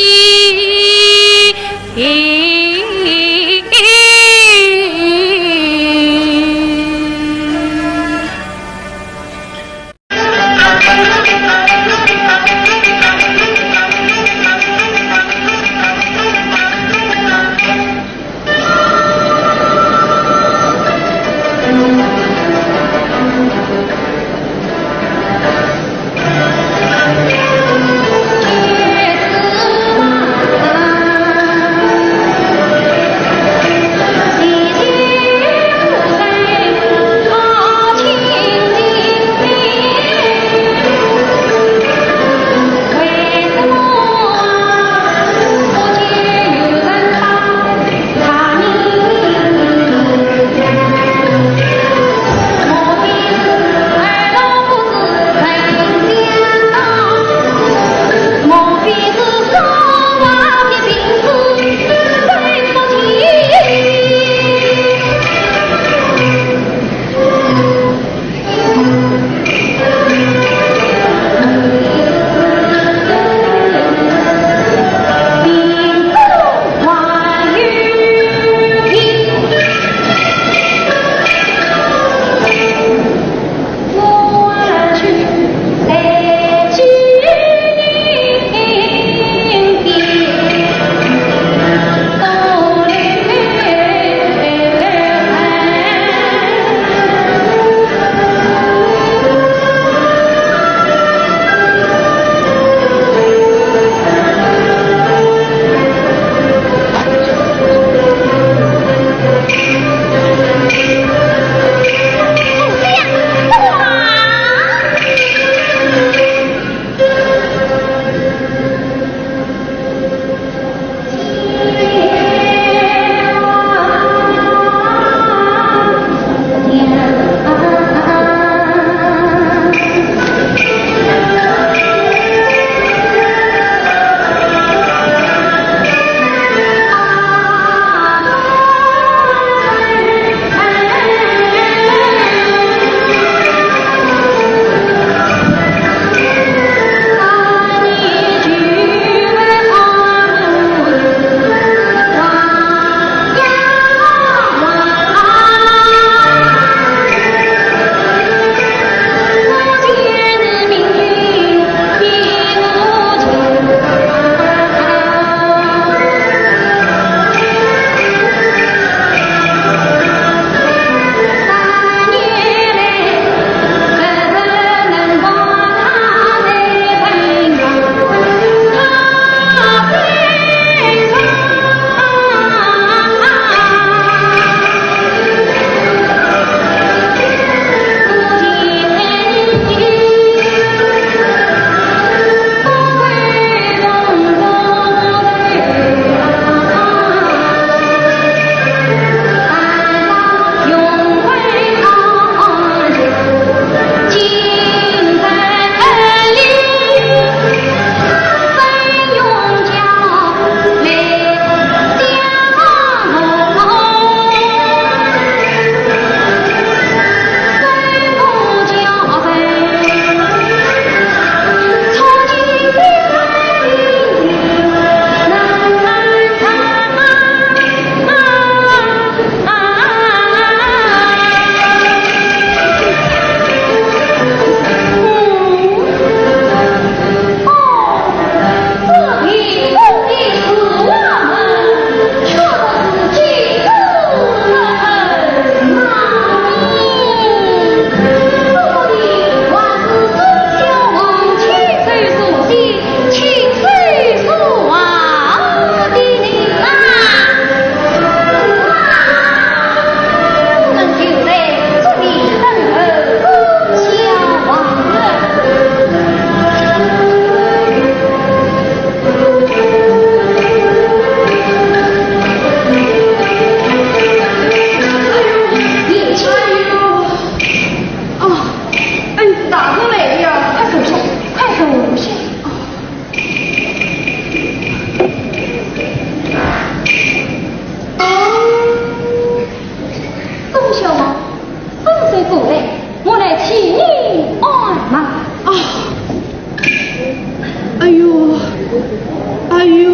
哎呦！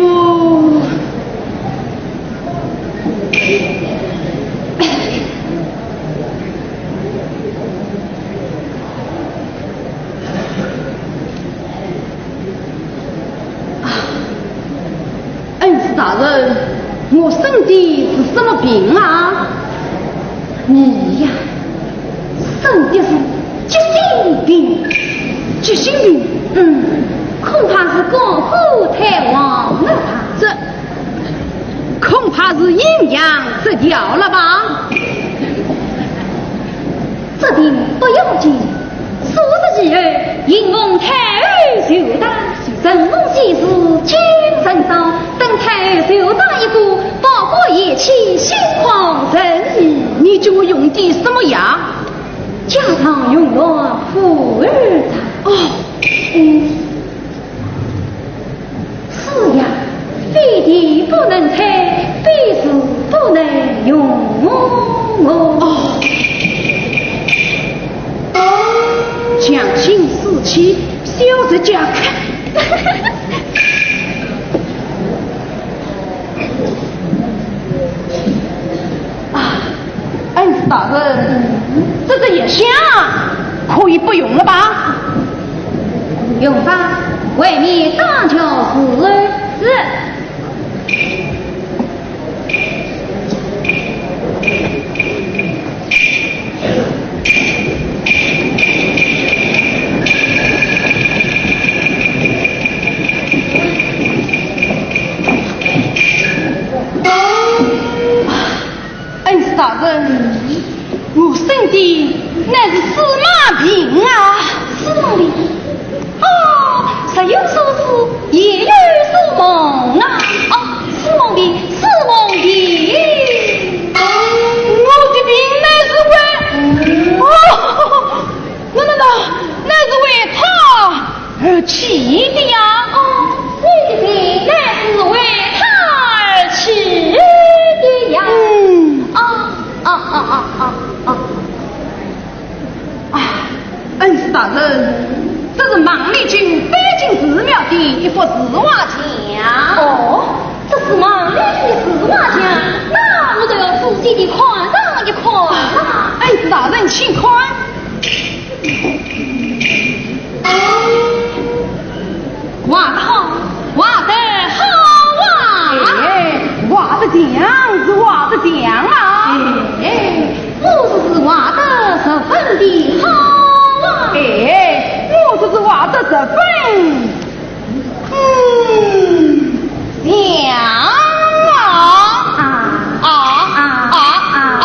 啊，恩师大人，我生的是什么病啊？你呀，生的是急性病。急性病？嗯，恐怕是肝火太旺了吧？这，恐怕是阴阳失调了吧？这病不要紧，数日以后，迎奉太后寿诞，承蒙先师金神赏，等太后寿诞一过，包括一切心旷神怡。你给我用的什么药？家常用药普洱茶。哦，嗯。 此药非提不能采，非试不能用哦。哦，将心似箭，小则加看。 啊，恩师大人，这个药箱可以不用了吧？用吧，外面当叫是。是。 恩师大人，我生的乃是司马病啊。司马病？哦，日有所思，夜有所梦啊。哦，司马病，司马病。我的病乃是为……哦，那，那，那，乃是为他 而起的呀。哦，你的病乃是为他而起的呀。嗯。啊，啊，啊，啊，啊，啊。啊，恩师大人，这是孟丽君搬进寺庙的一幅字画像。哦，这是孟丽君的字画像，那我倒要仔细地看上一看啊。恩师大人，请看。 画得好，画得好啊！哎，画得像是画得像啊！哎，我说是画得十分的好啊！哎，我说是画得十分，嗯，像啊！啊，啊，啊，啊，啊，啊！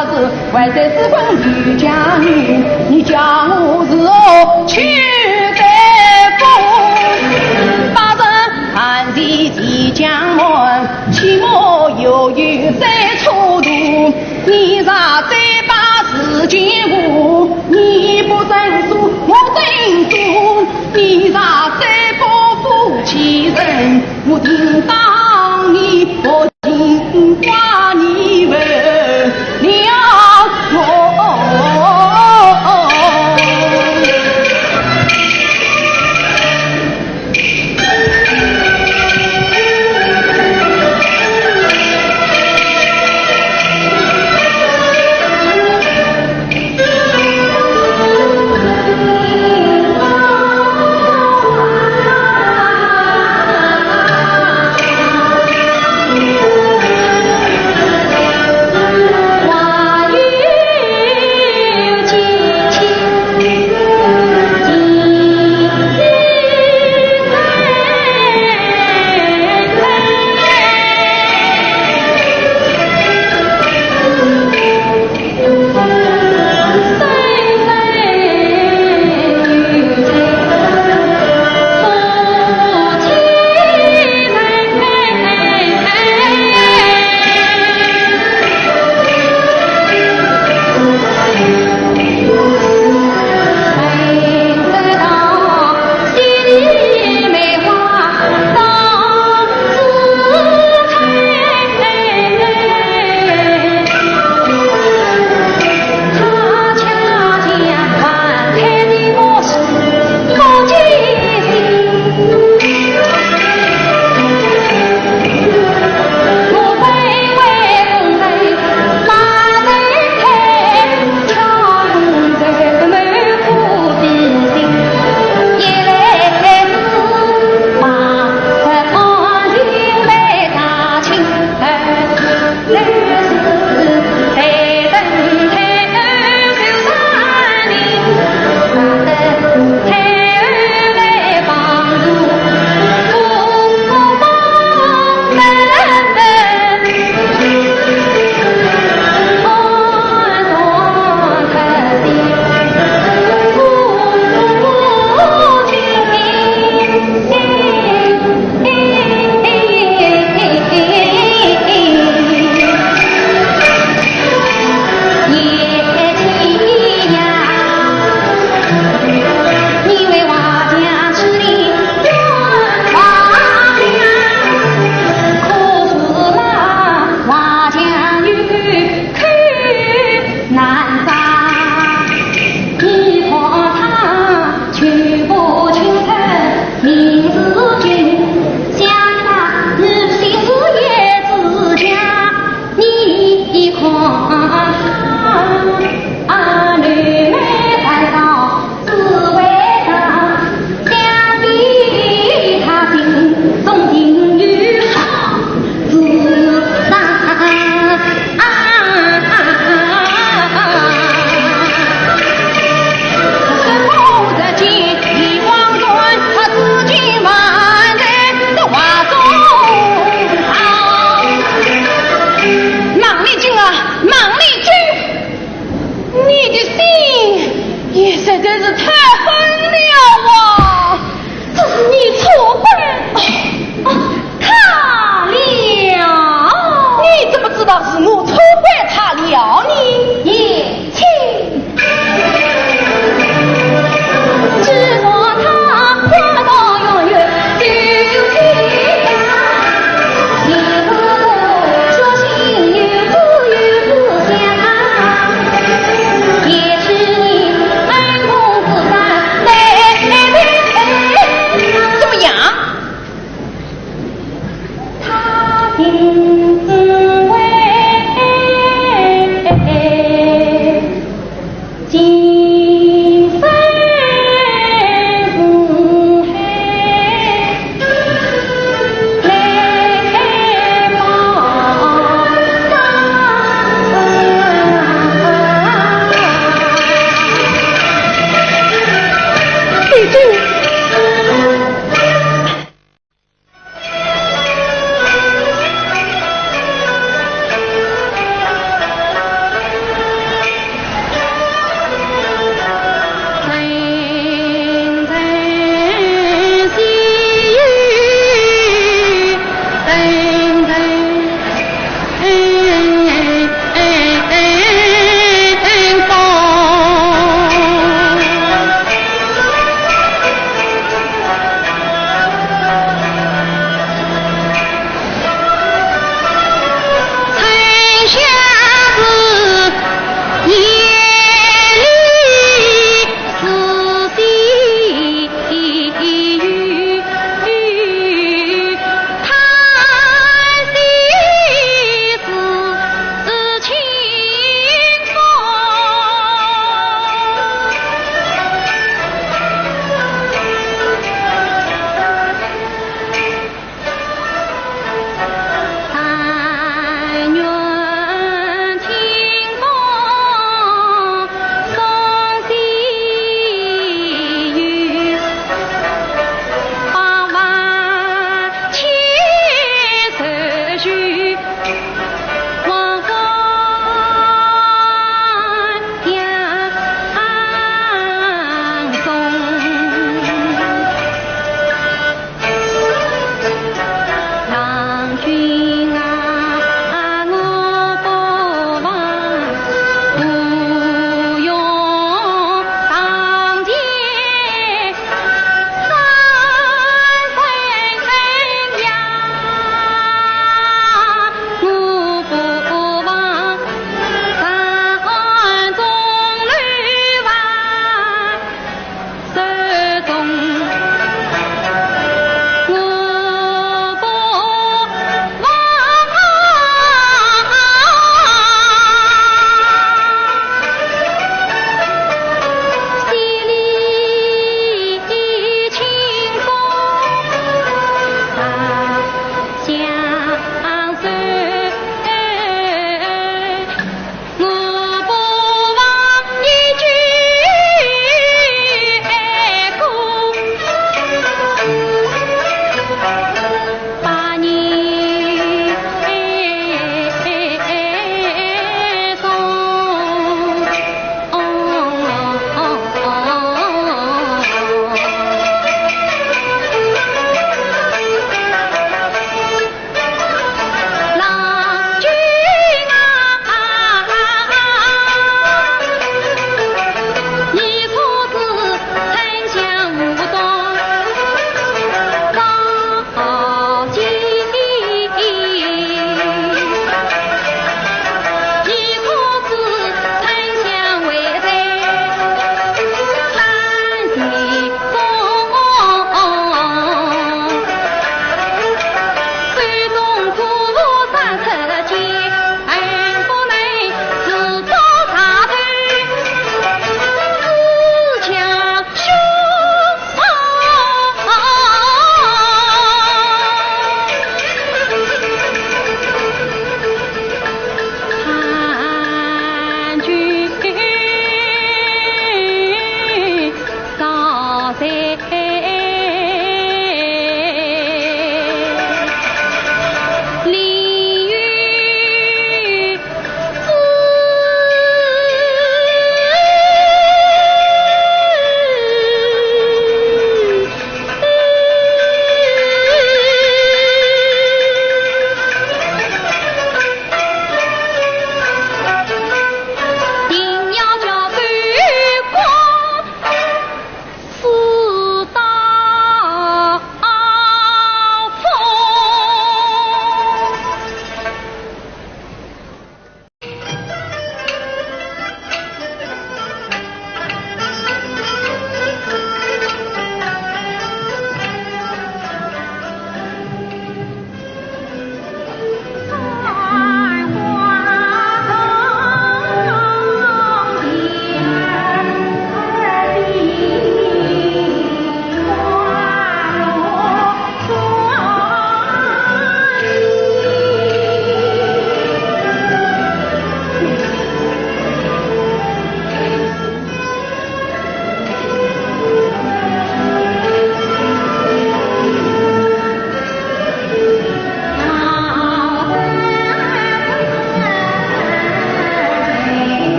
是外在之婚女家女，你叫我如何去得风？八十寒地地将门，起码又有三尺多。你若再把事情误，你不认输，我认输。你若再不服气人，我定当你不 情挂你为了我。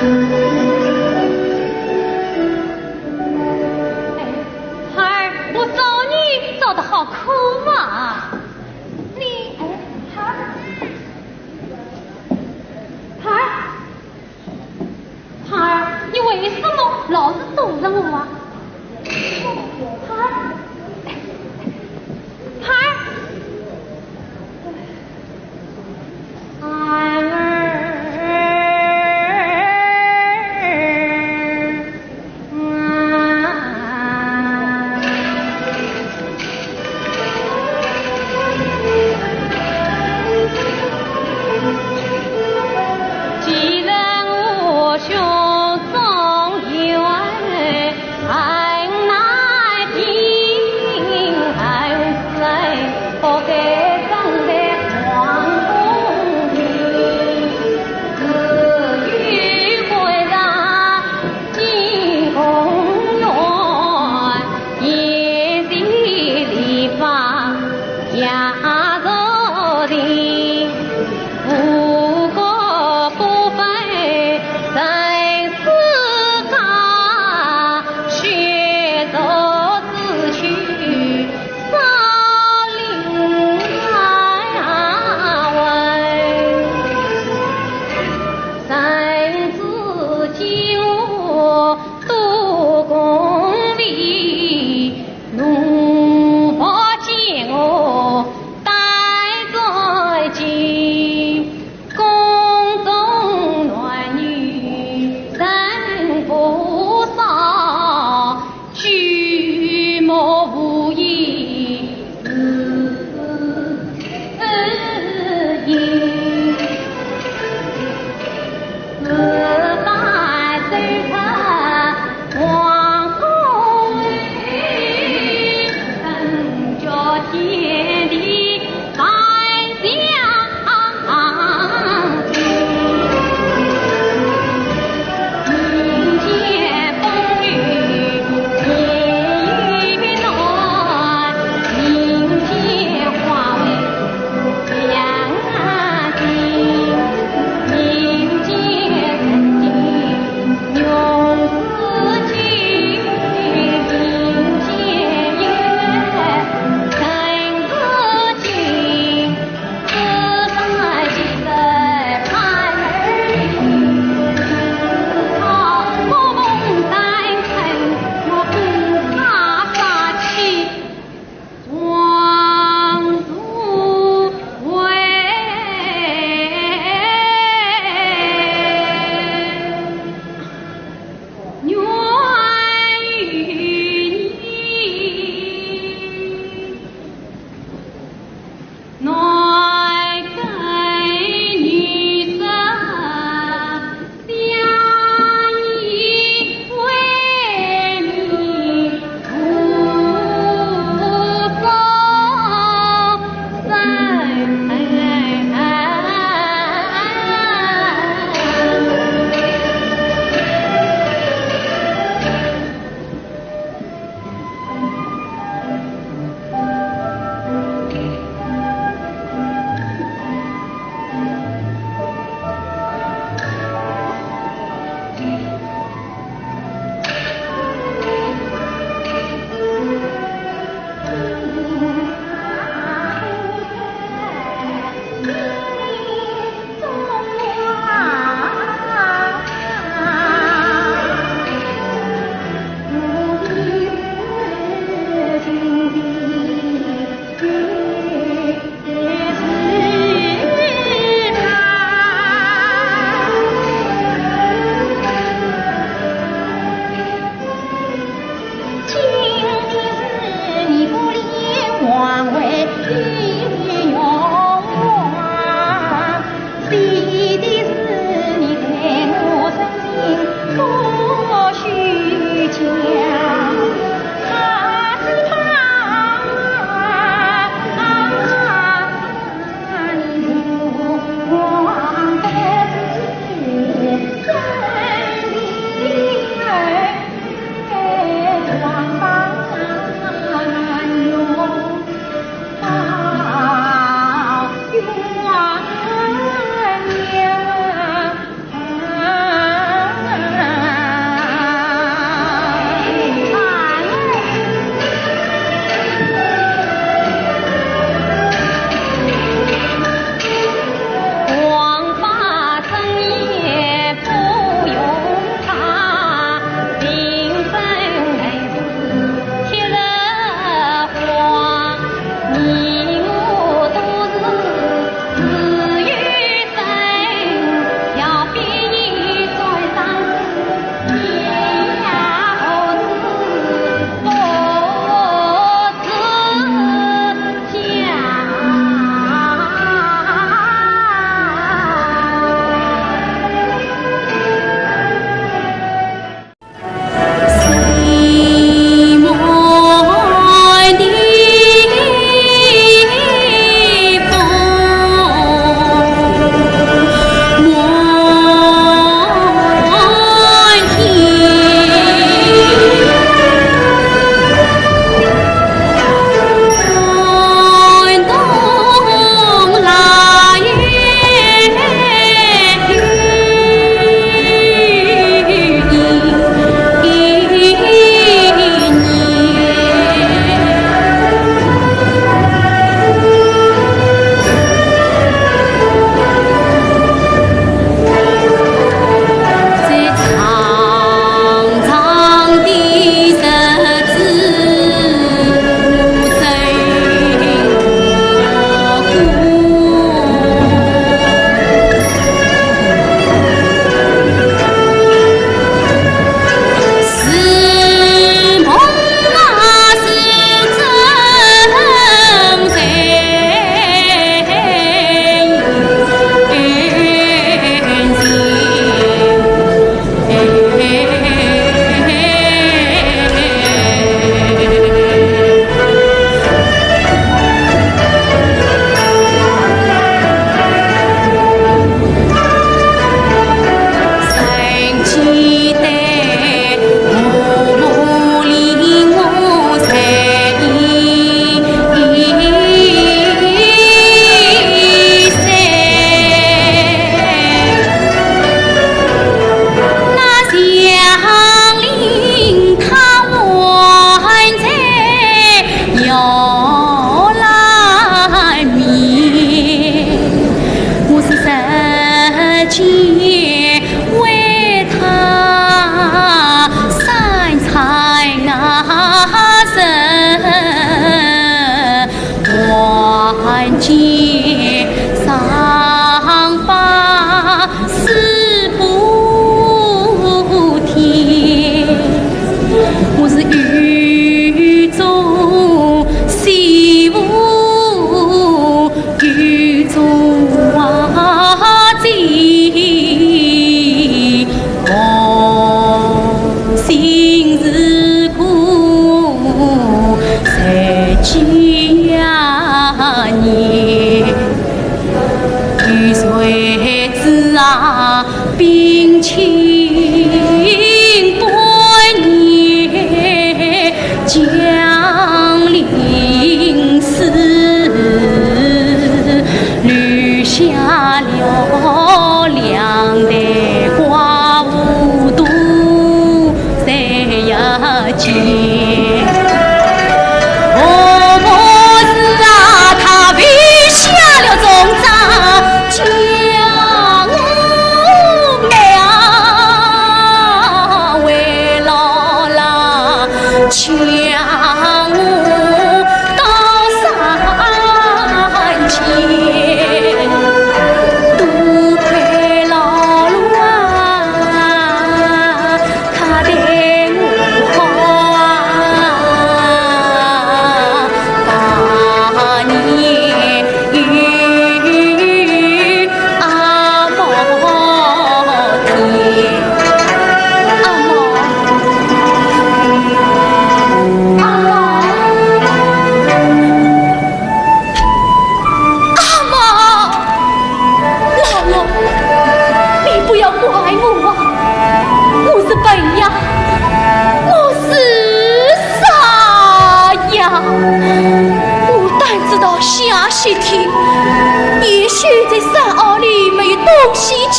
哎，孩儿，我找你找得好苦啊！你，哎，孩儿，孩儿，孩儿，你为什么老是躲着我啊？孩儿，孩儿。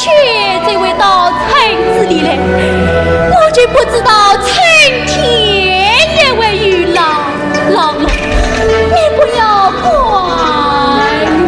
却再回到村子里来，我就不知道春天也会有了。老爷，你不要怪我。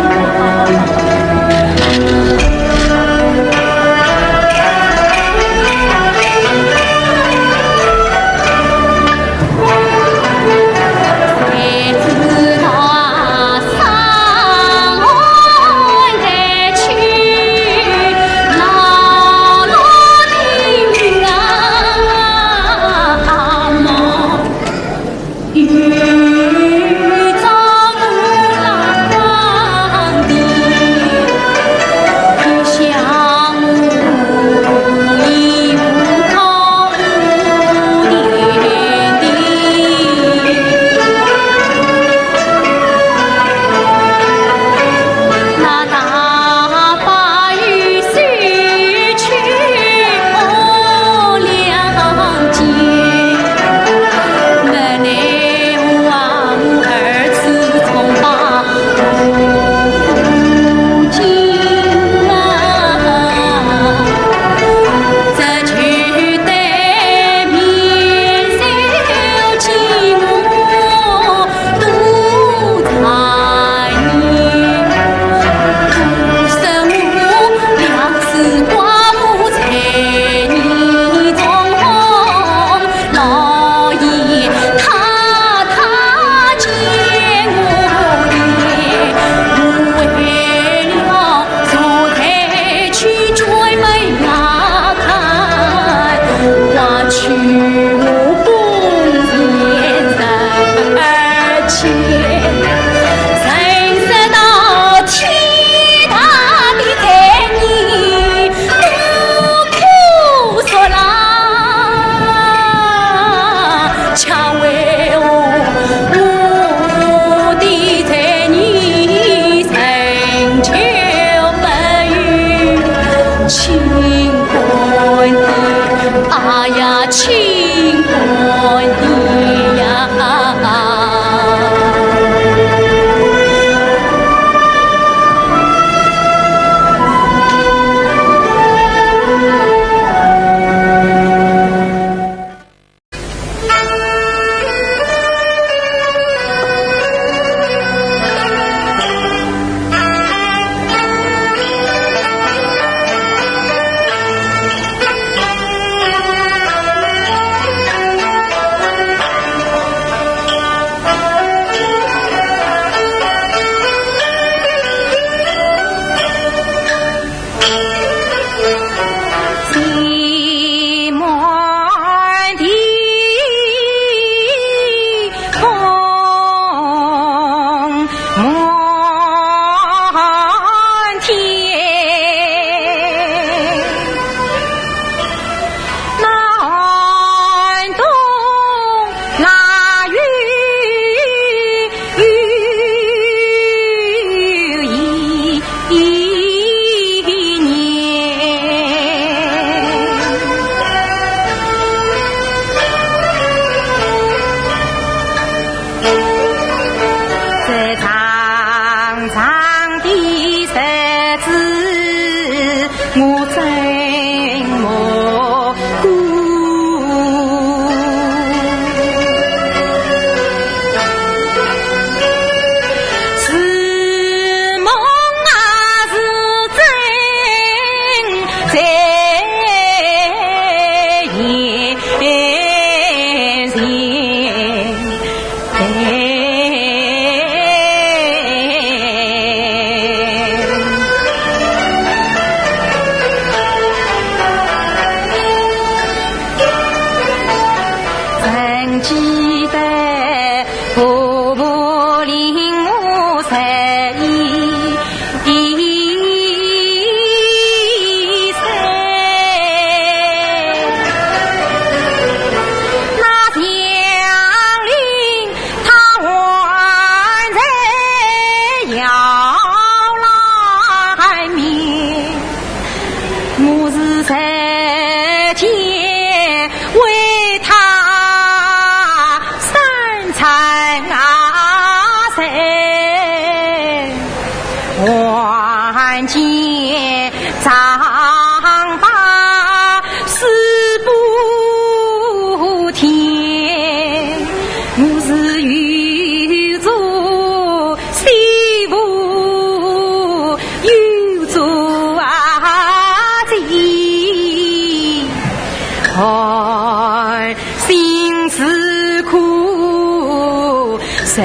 哎，心似苦，十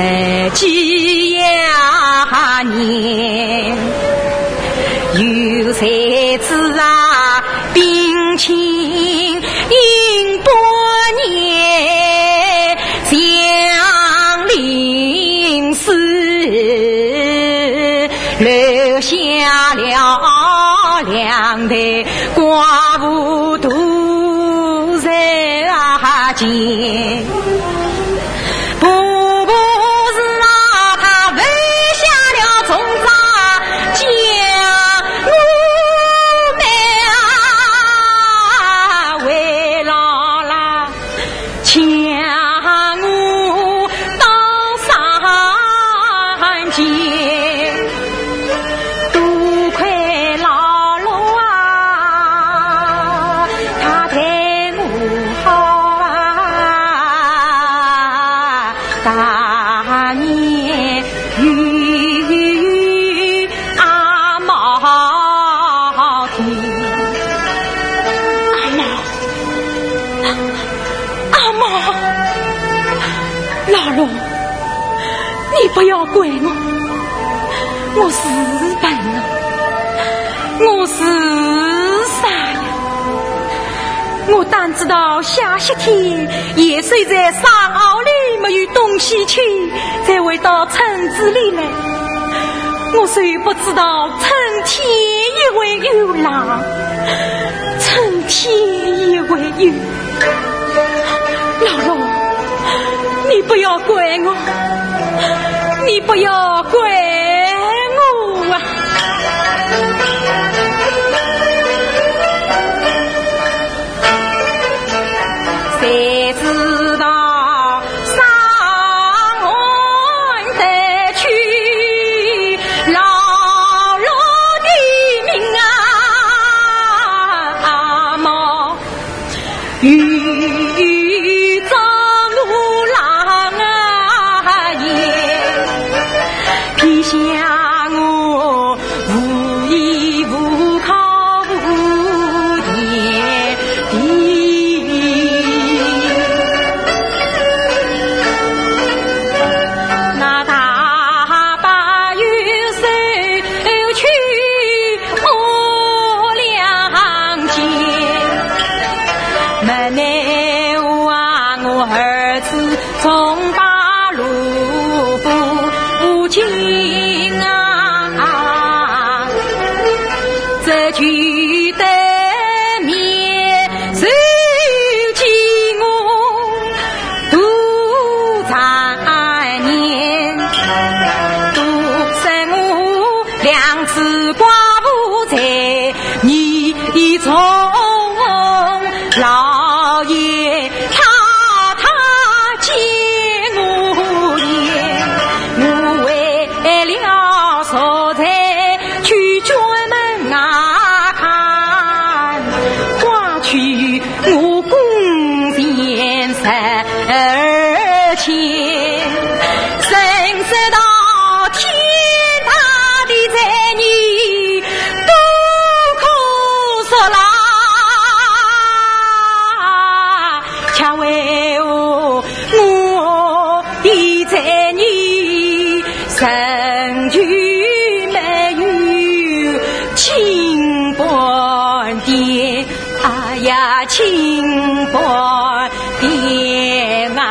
几呀年，有才子啊，冰清饮半年，祥林寺。 留下了两代寡妇独在啊间。不，不是啊，他留下了重担，将我们啊慰劳啦。 将我到山间，多亏老罗啊，他待我好啊，当年有阿毛的。阿毛。 阿毛，老罗，你不要怪我，我是笨啊，我是傻呀。我当知道下雪天野兽在山坳里没有东西吃，才会到村子里来。我谁不知道春天也会有冷，春天也会有 老罗，你不要怪我，你不要怪我啊！谁知道 上岸得去老罗的命啊，阿毛，又遭我狼啊也，偏向我 无依无靠无田地。那大把右手去我两肩，没奈何啊，我儿子 总把路不尽啊，这句得面受饥饿多残年，多生我两子寡妇在 你从老爷太太见我面，我为了贖罪去专门啊看，刮去我工钱十二千，深知道天大的罪孽 都可说啦，却为何我的罪孽仍旧没有清白的，哎呀，清白的啊！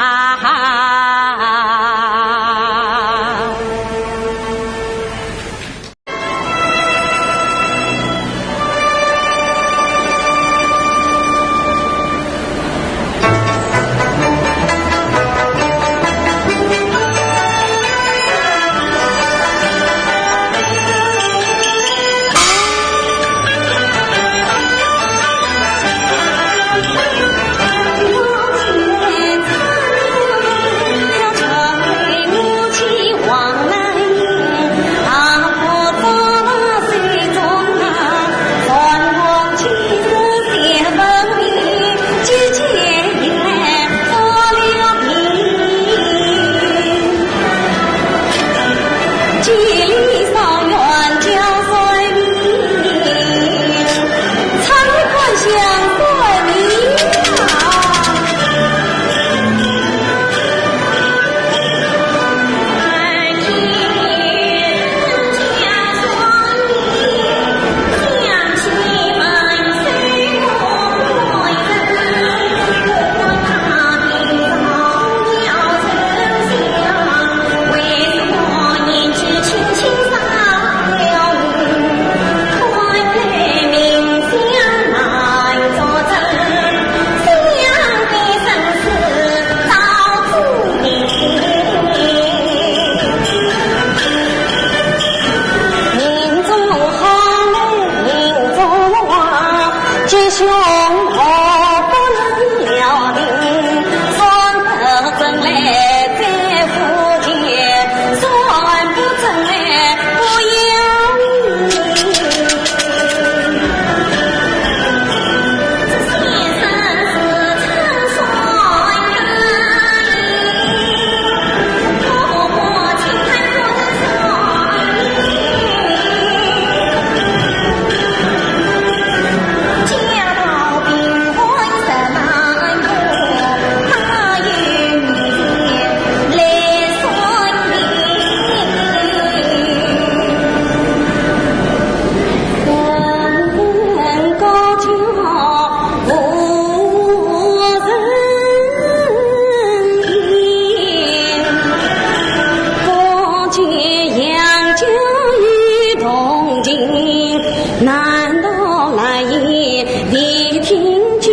难道来也未听见？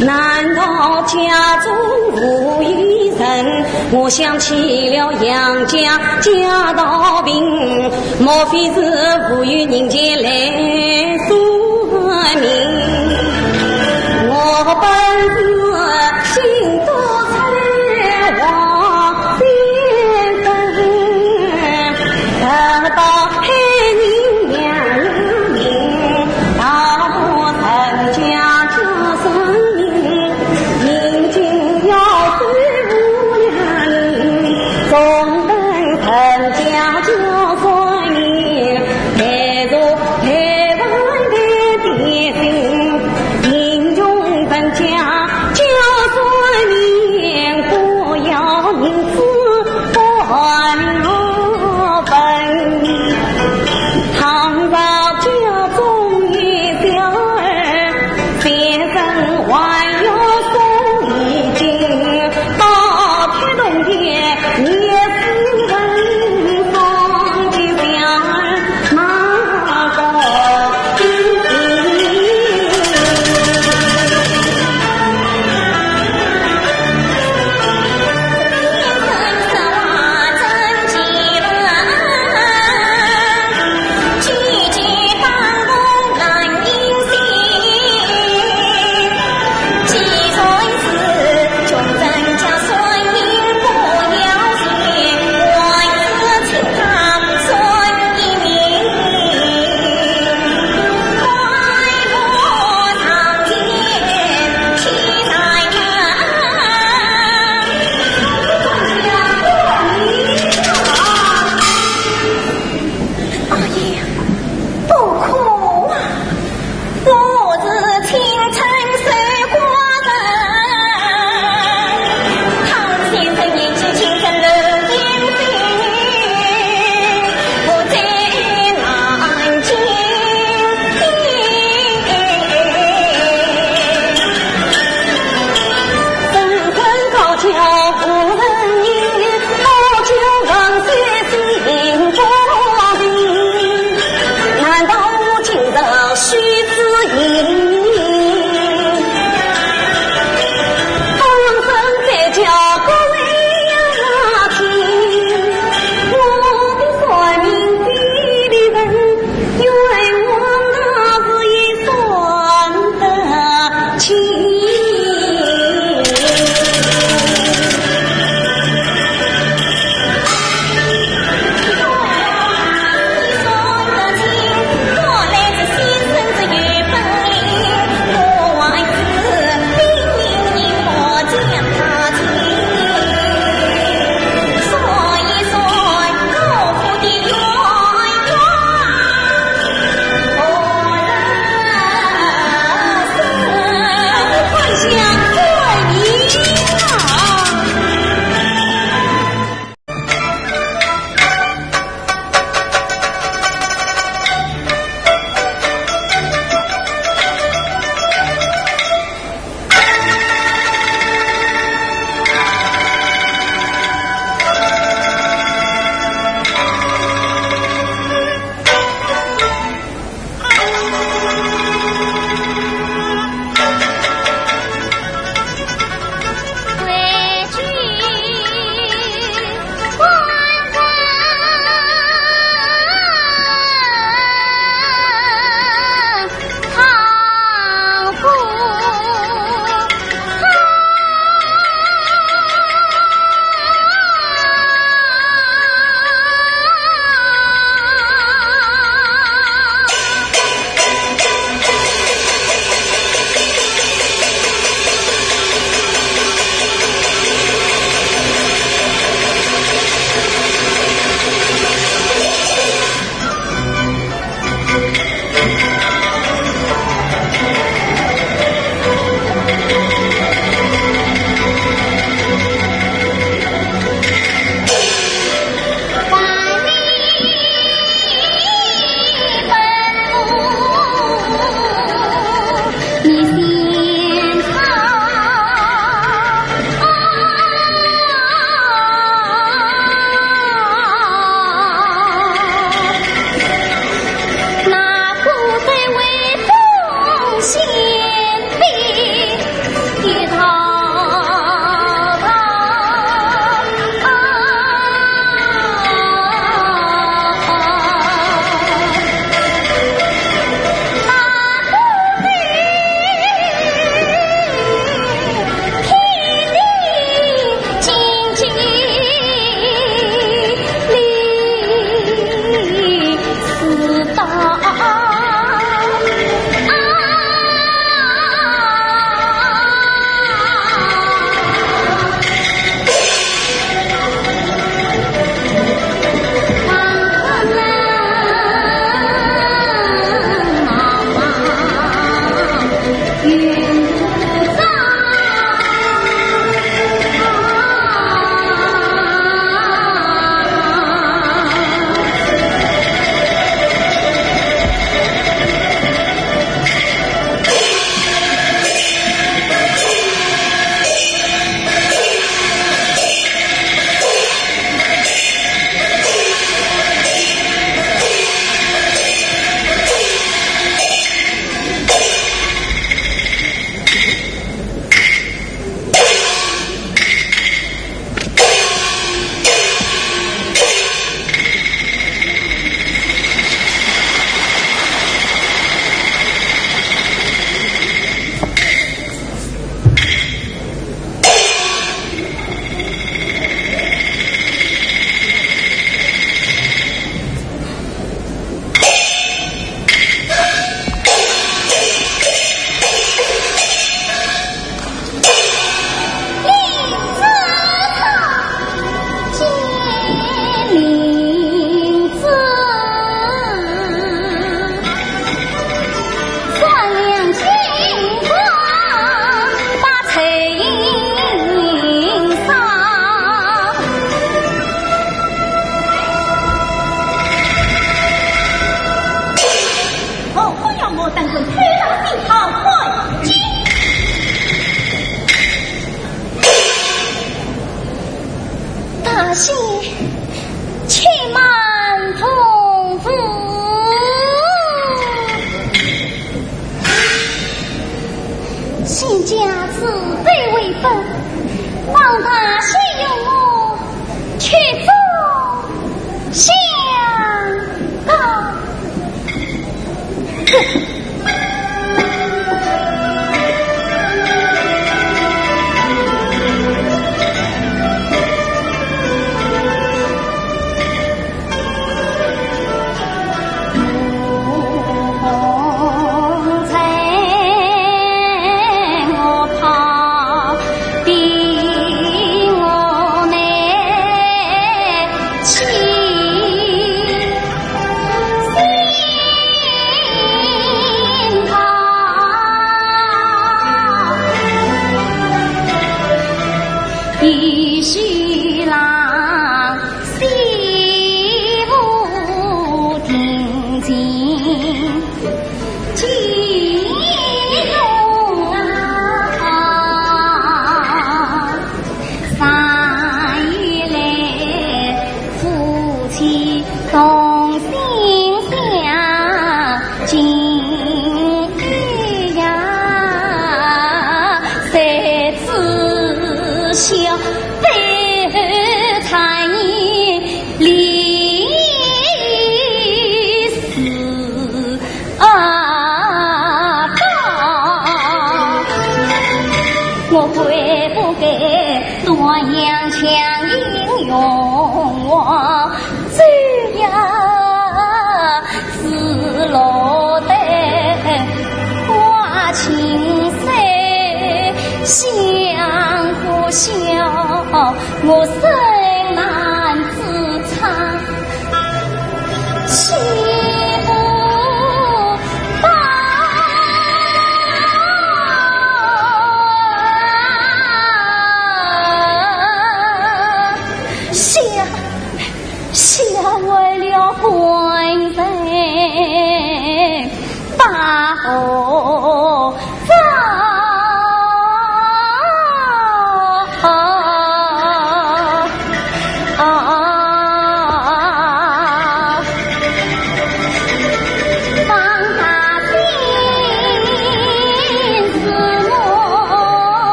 难道家中无一人？我想起了杨家贾道平，莫非是无有人前来说明？我本是新都城王先生，得到家主必为本，望大仙容我去做相告。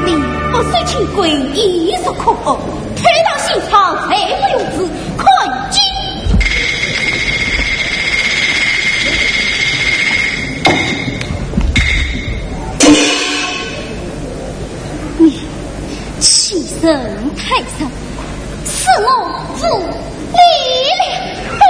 你不说清规，亦是可恶。 推到刑场，罪不容辞，看今。你欺人太甚，恕我无礼了。哼！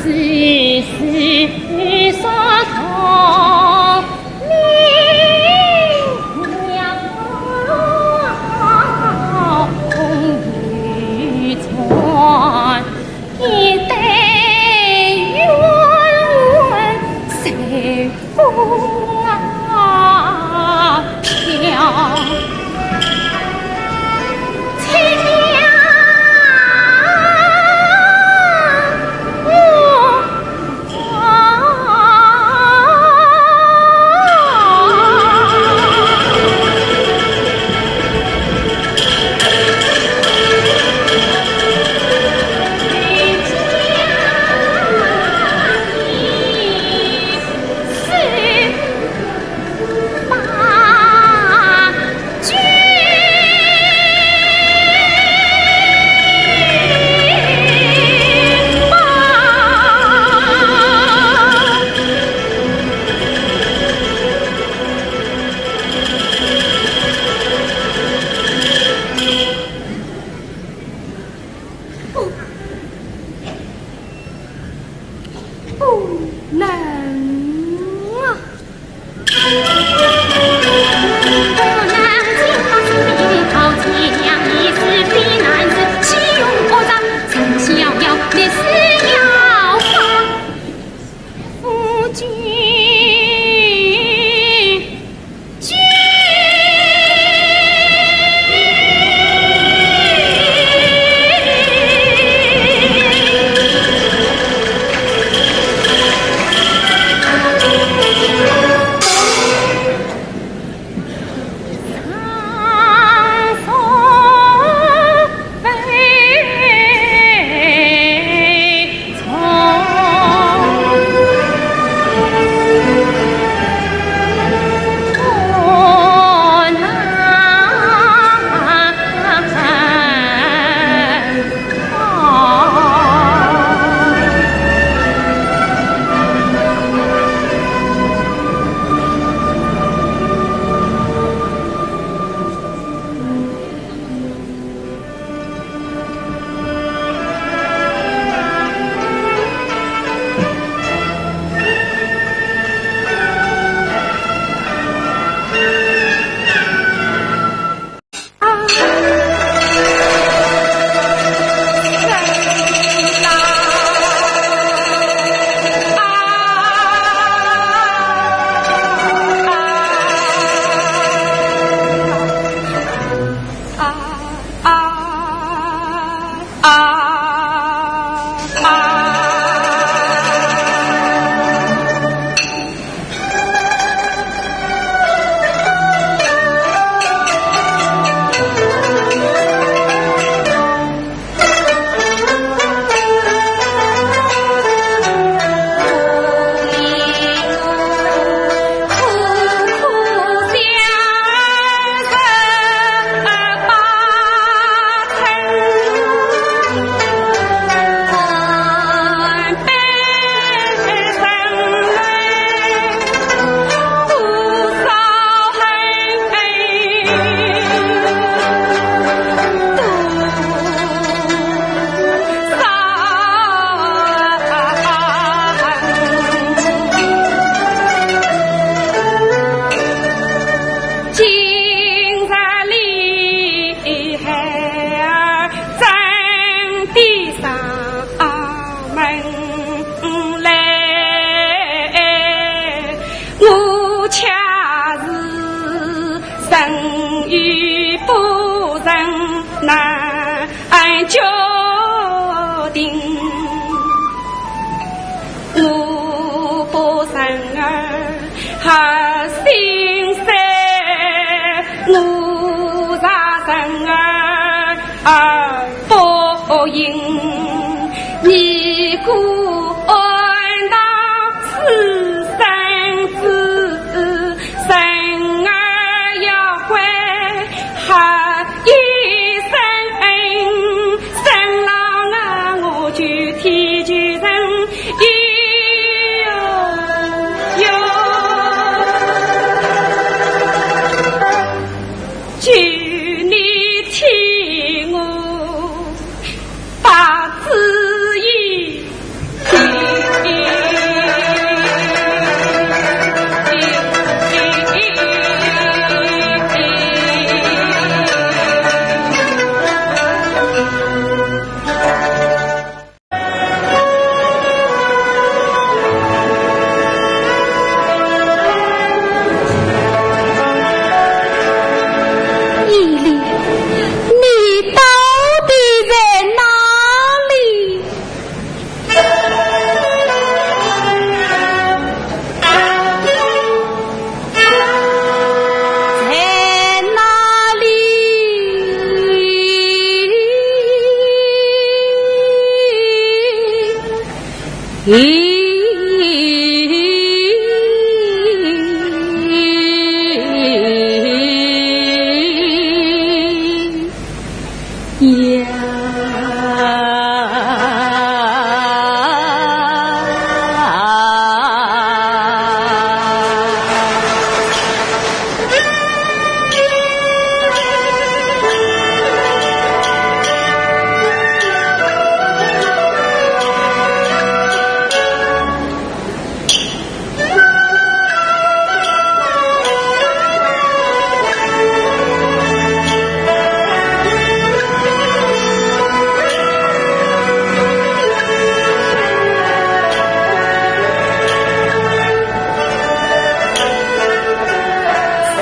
不能啊！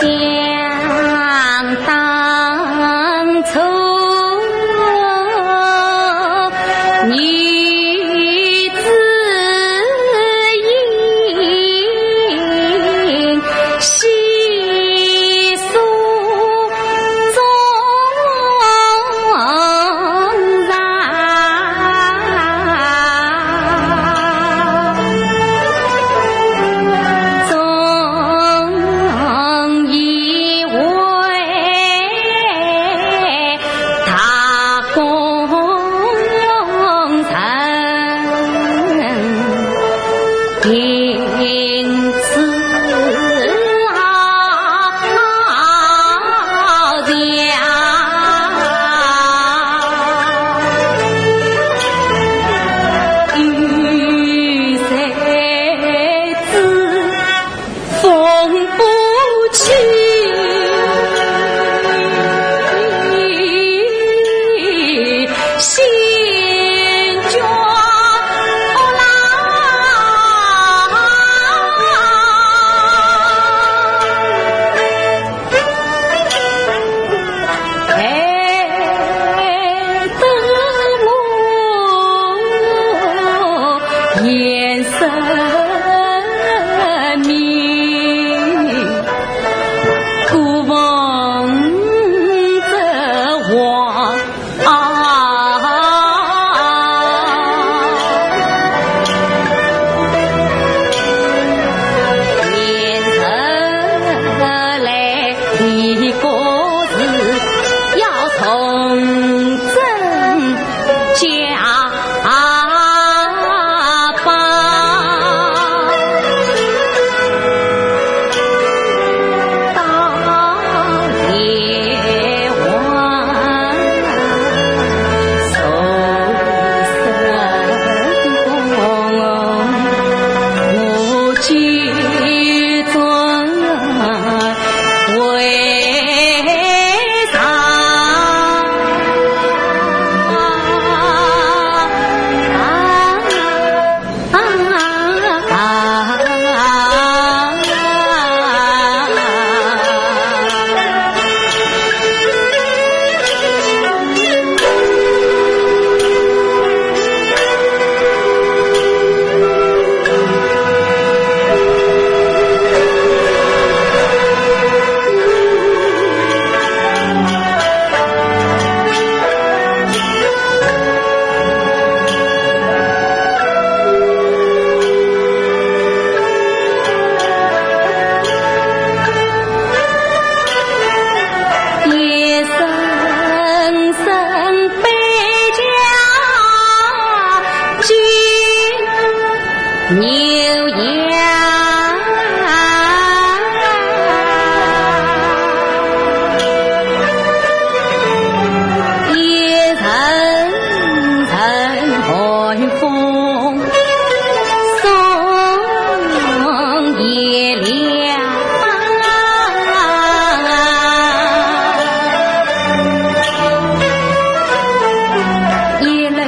想当初，女子吟诗书中人， 总以为大功臣，因此好强。有谁知 风不起，心焦浪。 第一个是要重整家邦。到夜晚守深宫，我记 一声声悲叫，惊牛羊。一阵阵寒风 送夜凉。一楼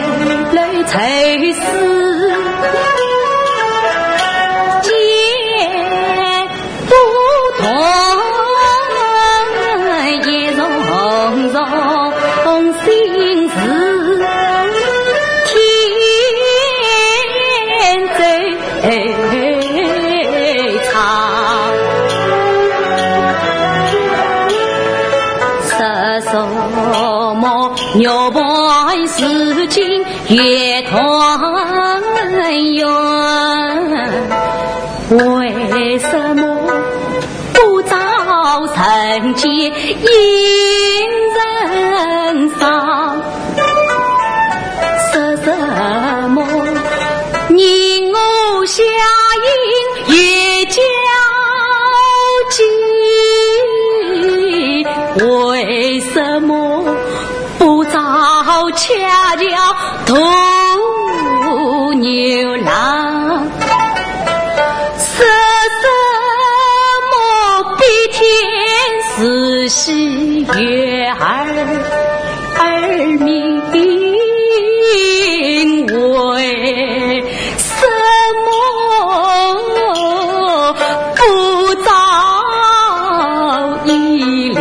楼愁思结 不断一重重心事添惆怅。说什么玉盘如今夜团圆。人生说什么？你我相依也交集，为什么不早恰巧鸵牛郎？ 说什么比天时喜月儿，儿明为什么不早一里？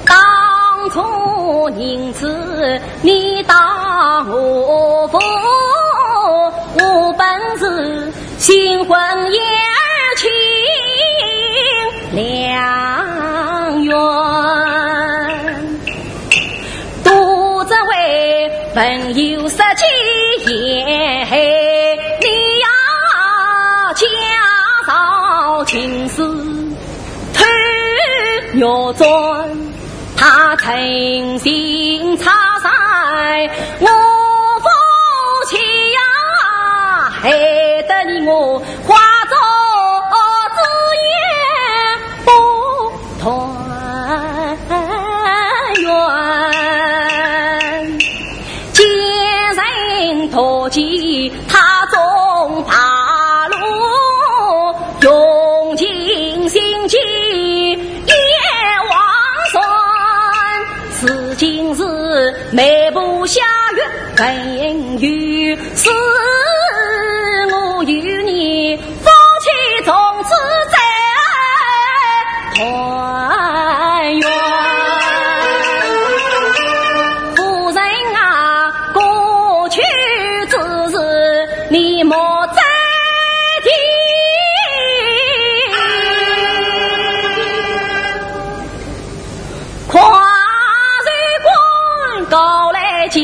当初银子你当我父，我本是新婚燕尔请良缘。都只为朋友说起言，你呀，家少情丝 偷玉簪，他诚心插在我夫妻呀，害得你我花烛之夜不团圆。奸人图计 他中八路，用尽心机也枉算。如今是媒婆下月更有事，我与你 夫妻从此再团圆。夫人啊，过去之事你莫再提。快随官告来见。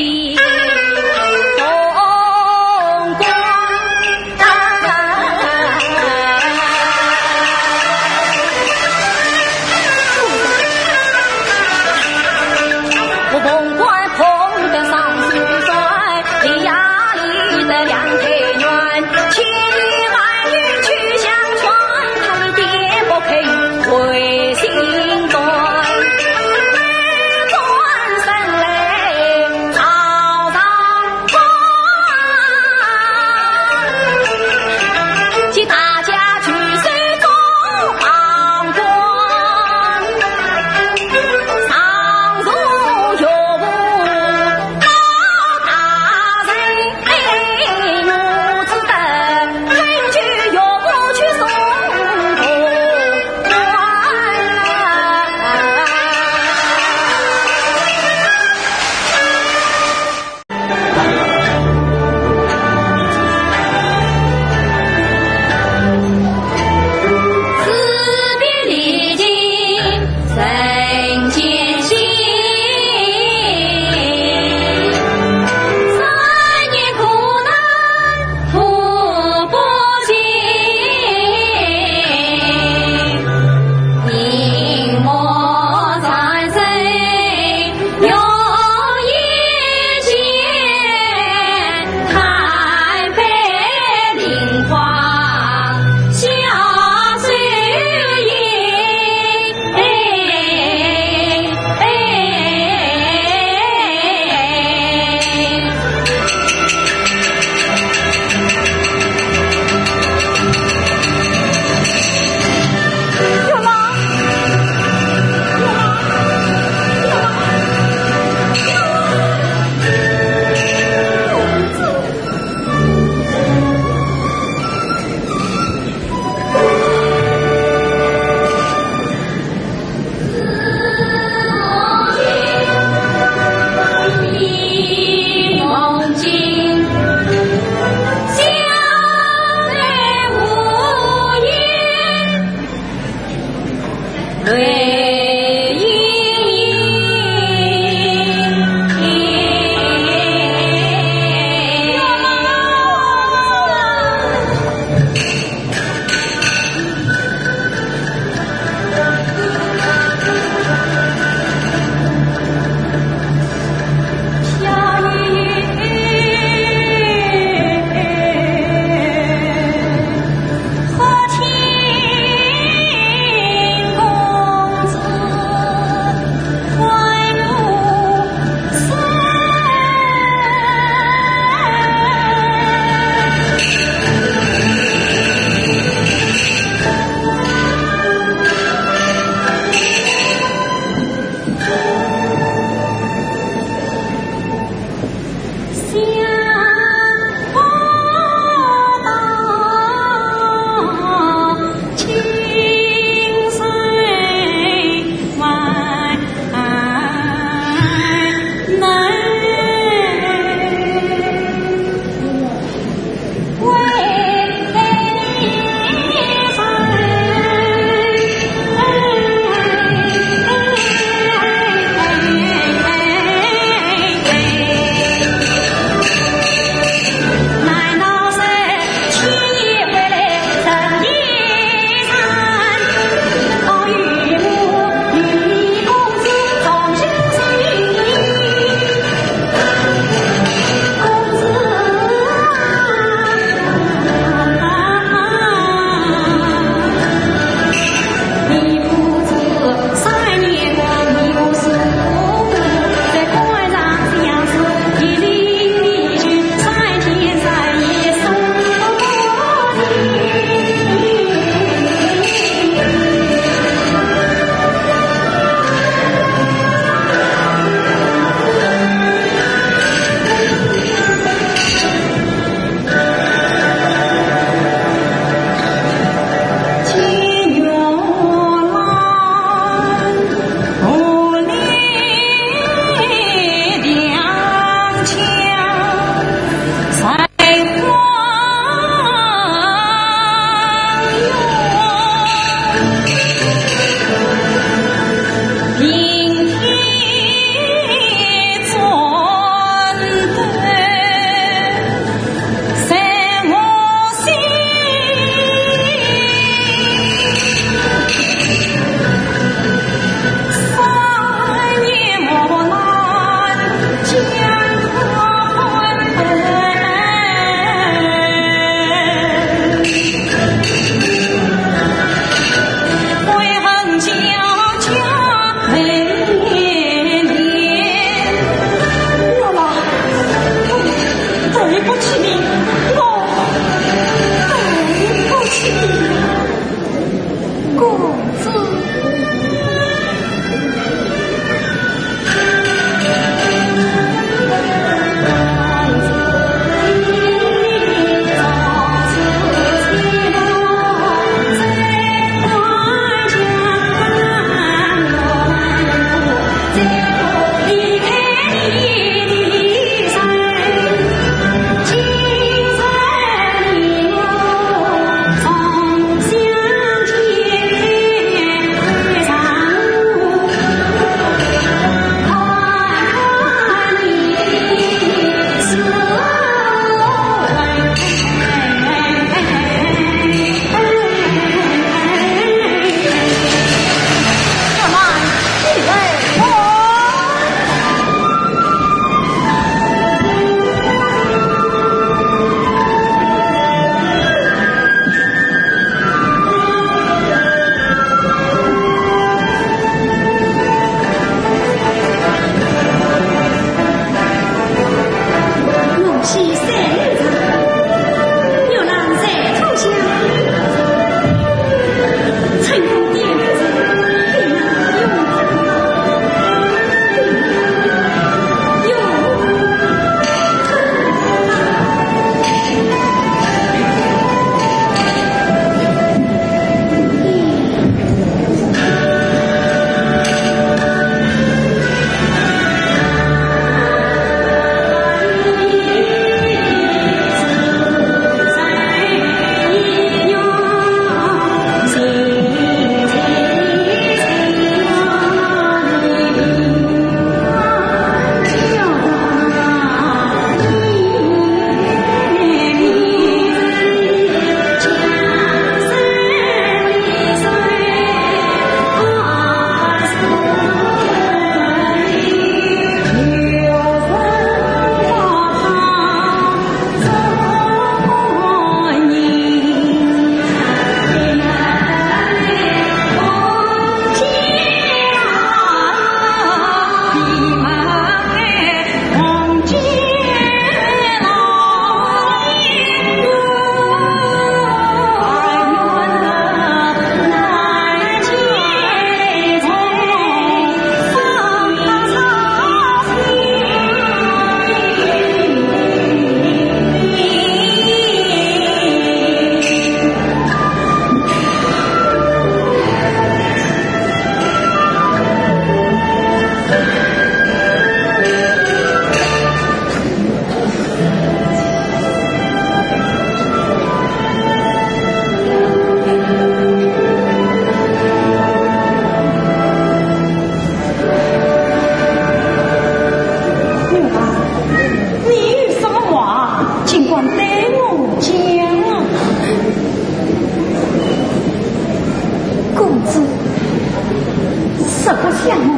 不想我。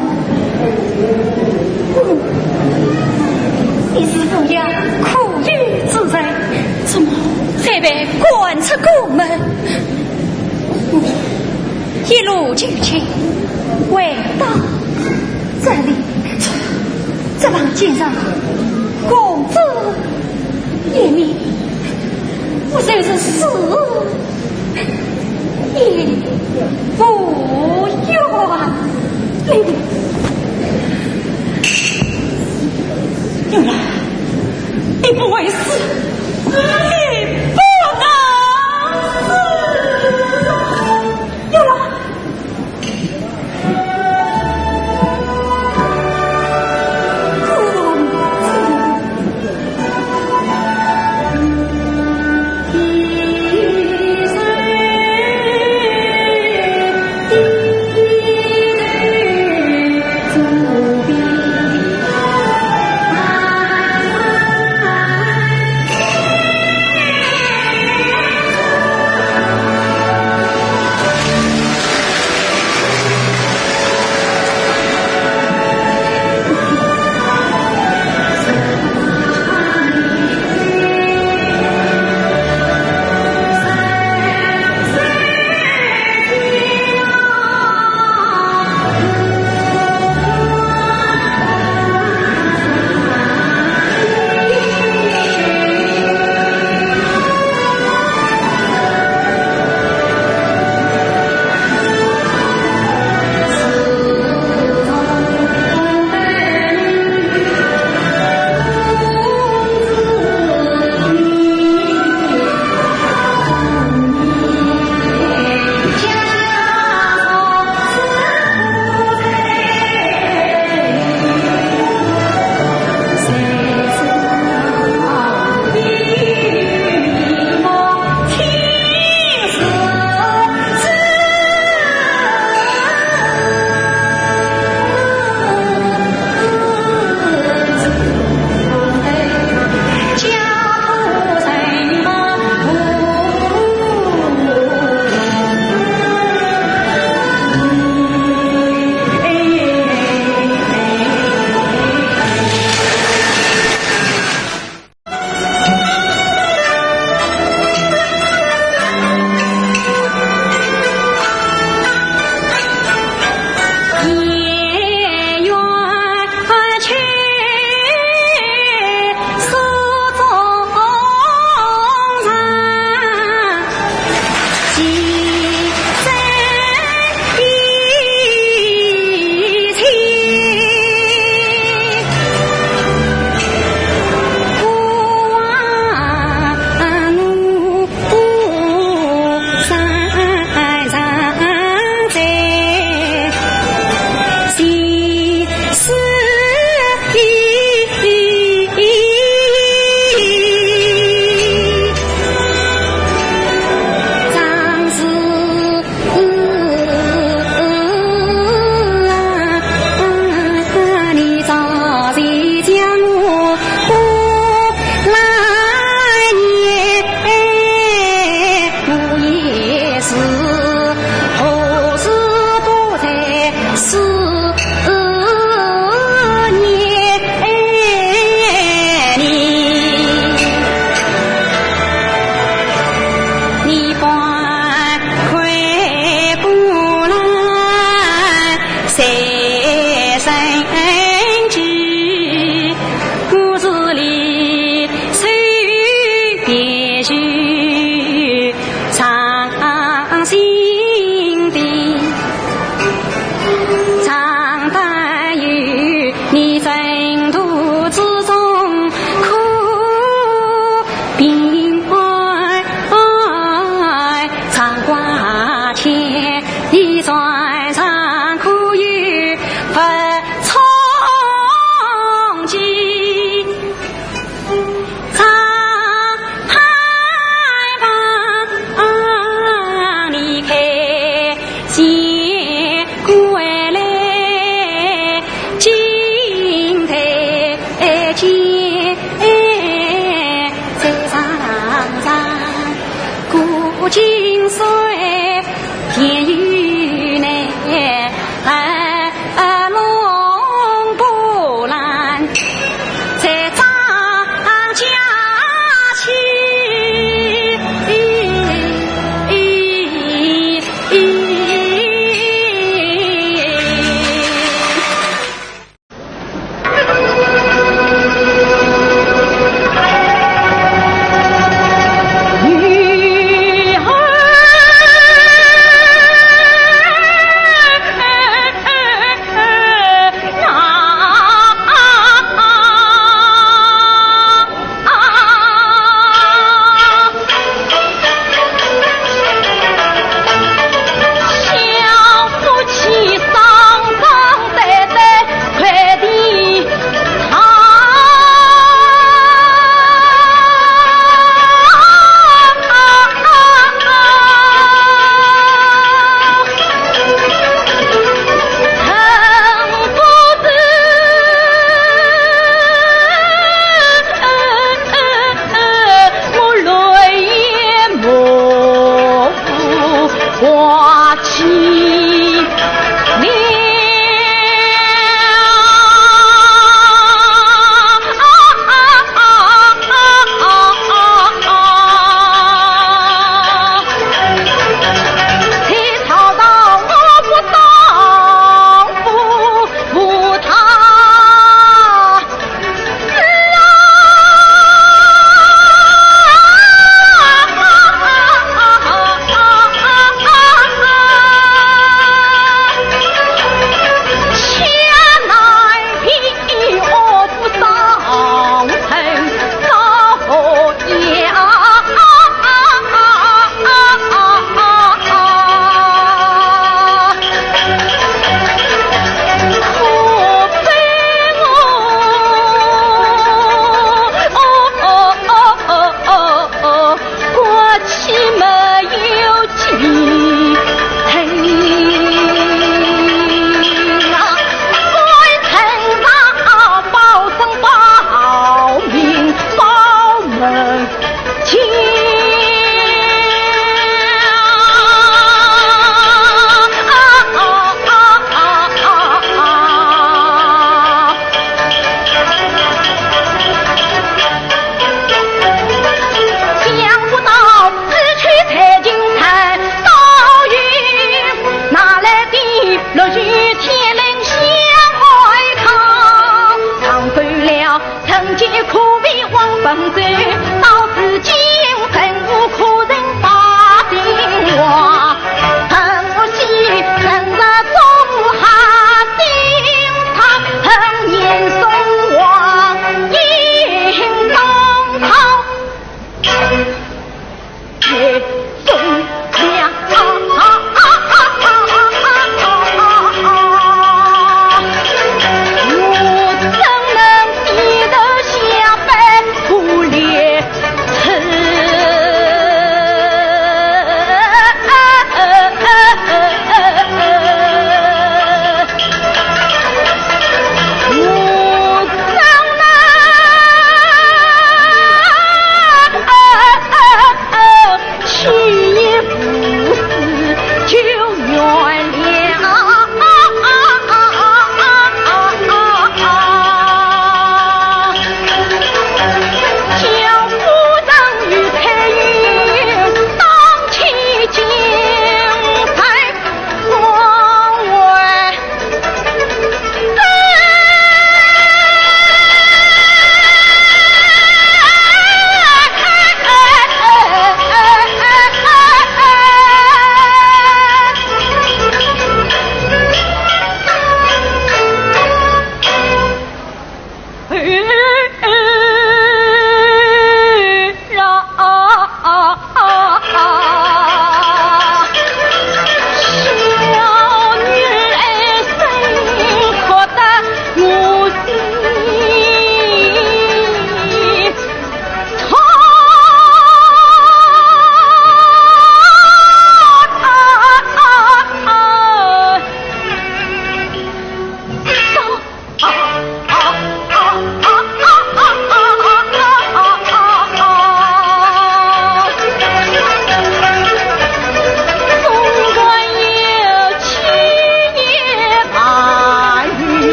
嗯，你是无药可医之人，怎么还被赶出宫门？我一路求情，回到这里，这房间上空置一面，我就是死 也无怨灵。玉兰，你不会死，你不能死。玉兰。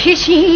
一心。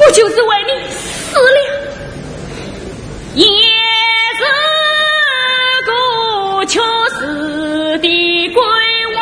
我就是为你死了，也是个确实的鬼魂。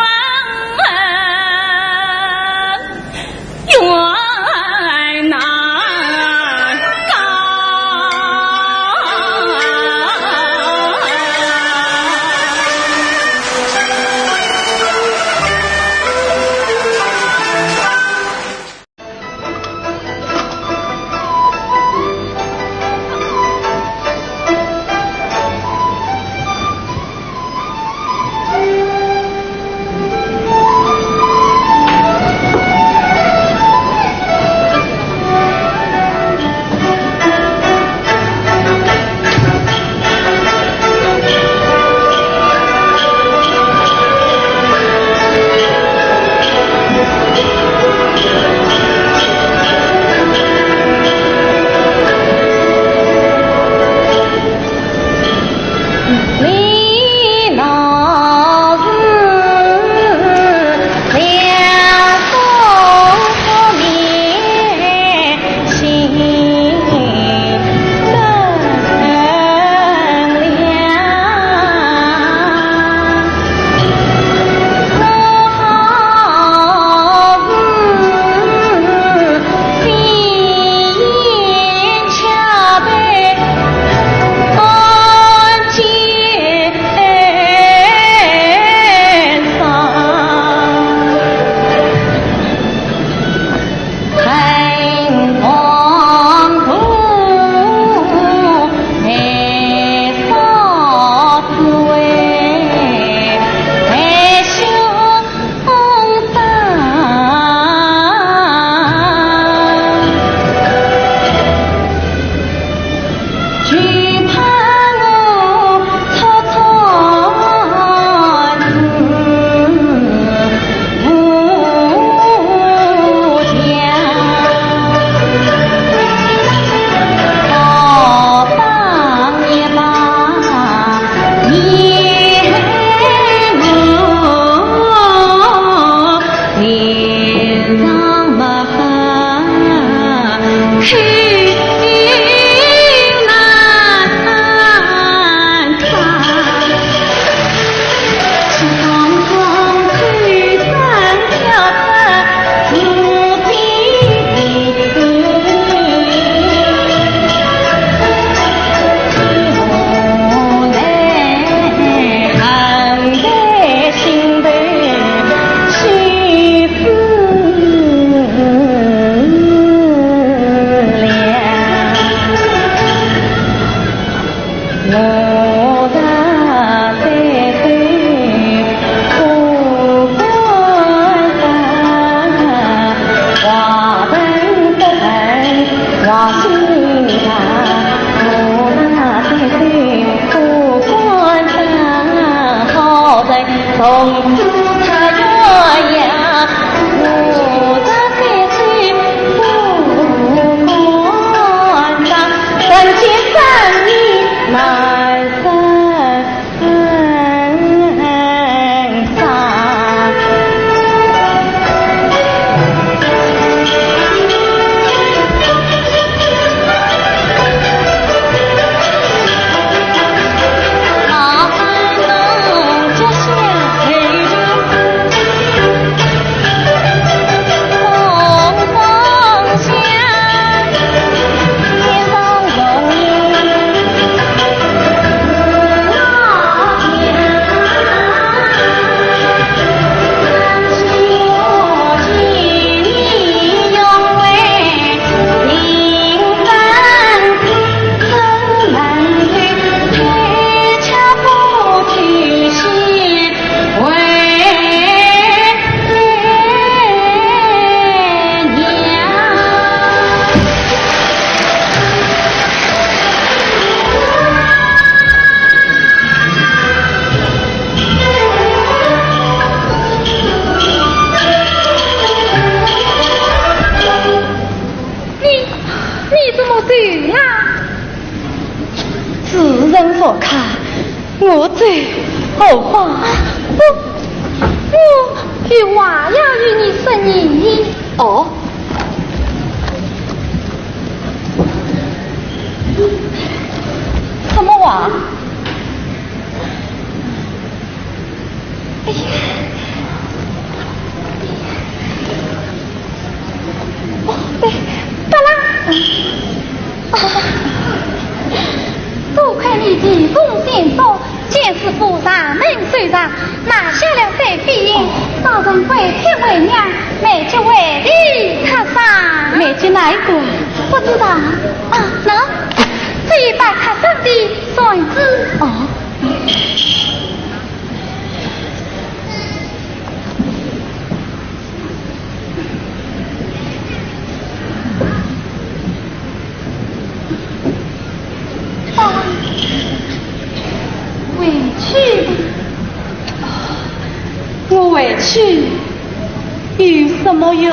你，你怎么走啦？此人不可，我走何妨？啊，不，我有话要与你说呢。哦，什么话？ 哎呀，哦，对，到啦。啊，多亏你提供线索，将师傅上门搜查，拿下了这笔印，造成贵客为娘，卖给外地客商。卖给哪一个？不知道。啊，喏，这一把客商的扇子。哦。 回去吧。我回去有什么用？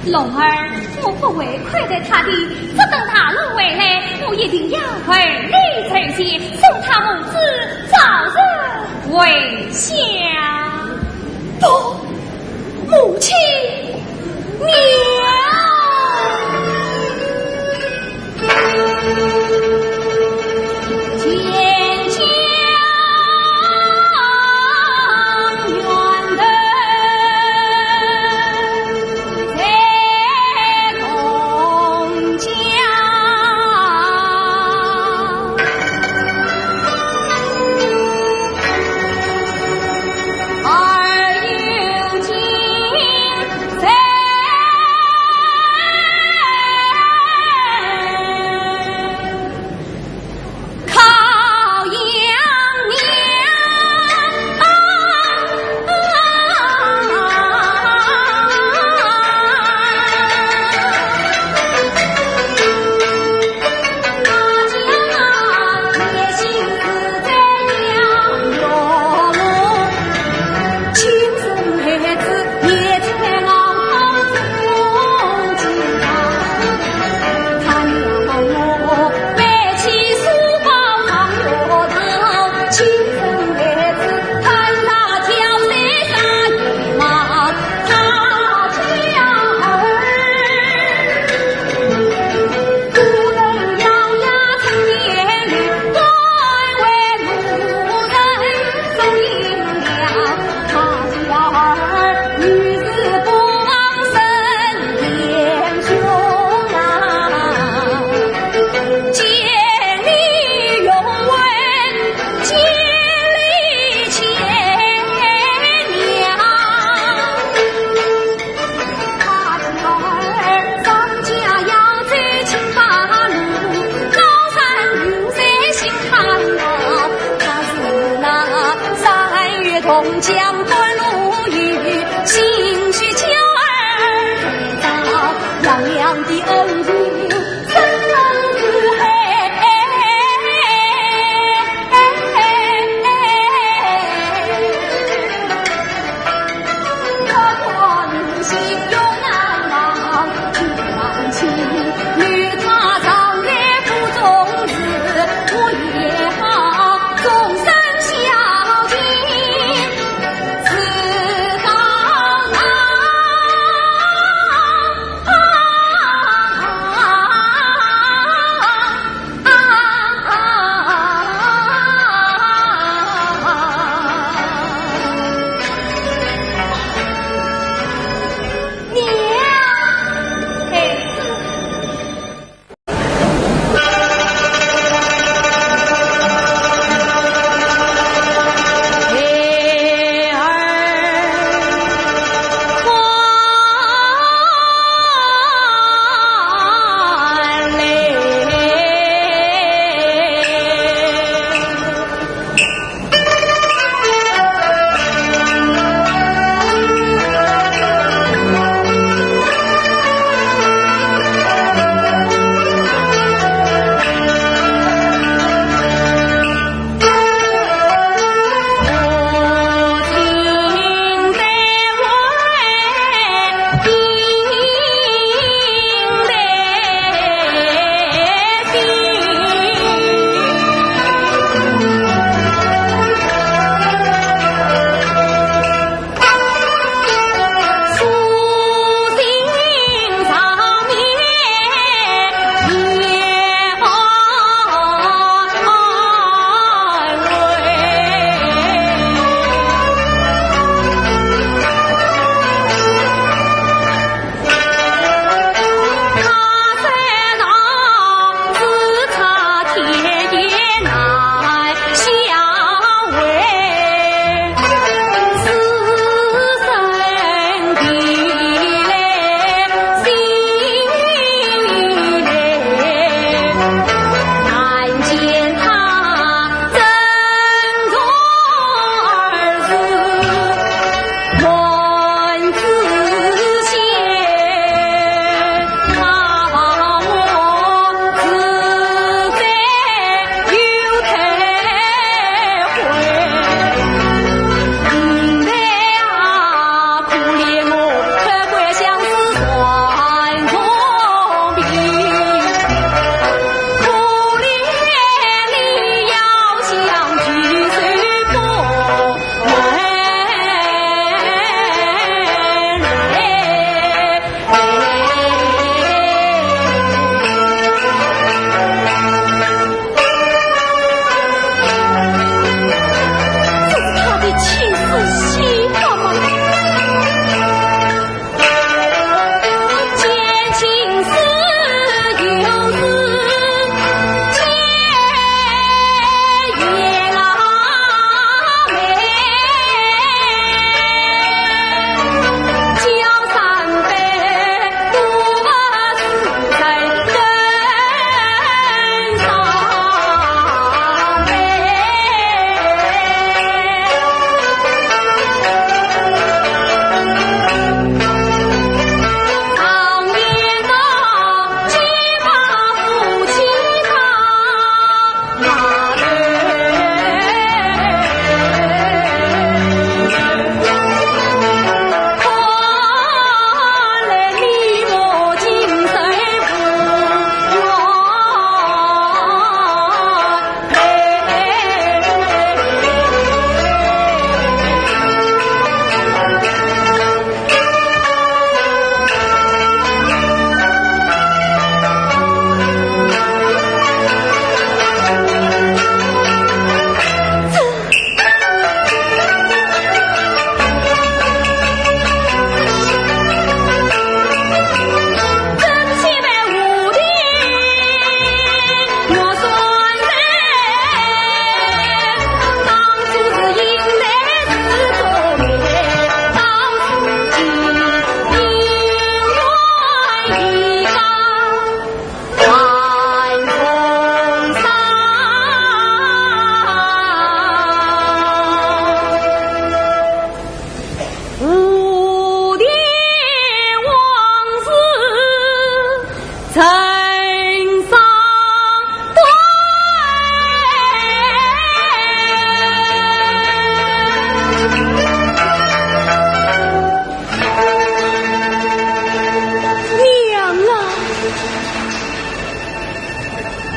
龙儿，我不会亏待他的，只等大人回来，我一定要为你成亲，送他母子早日回乡。不，母亲，娘。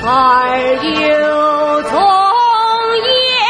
儿有忠言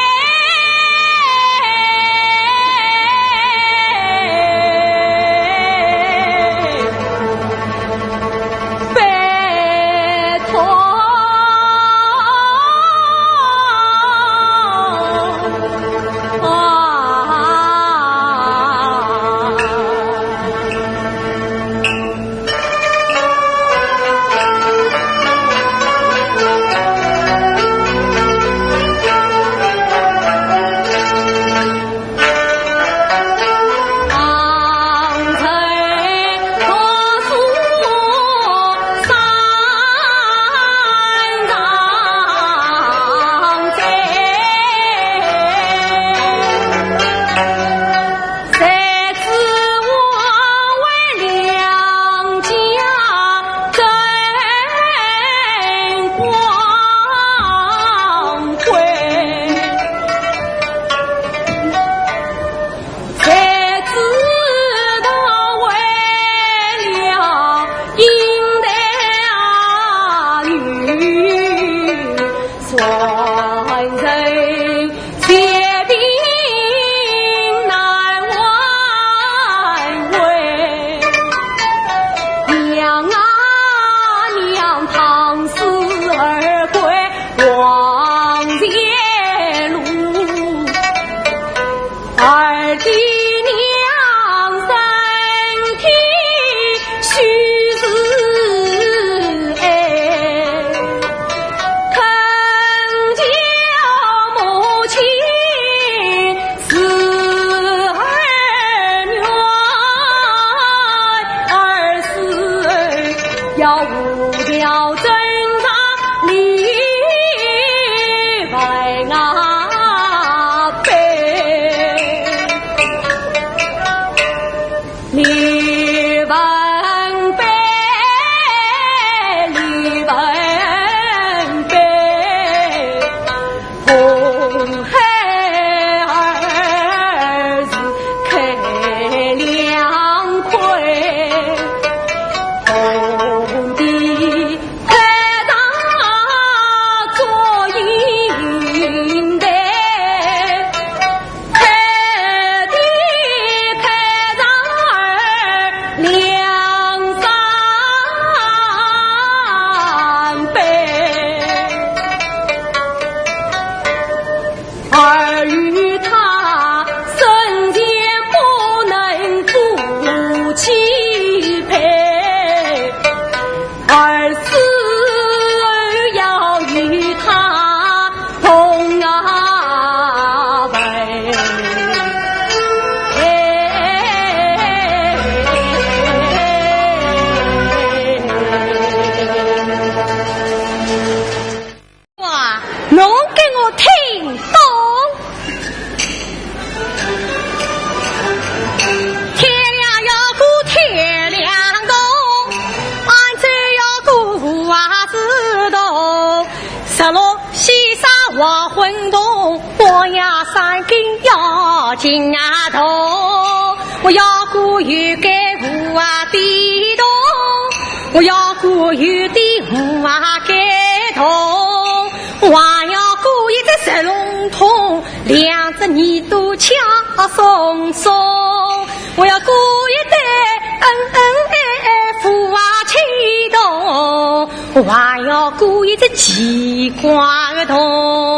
拜托。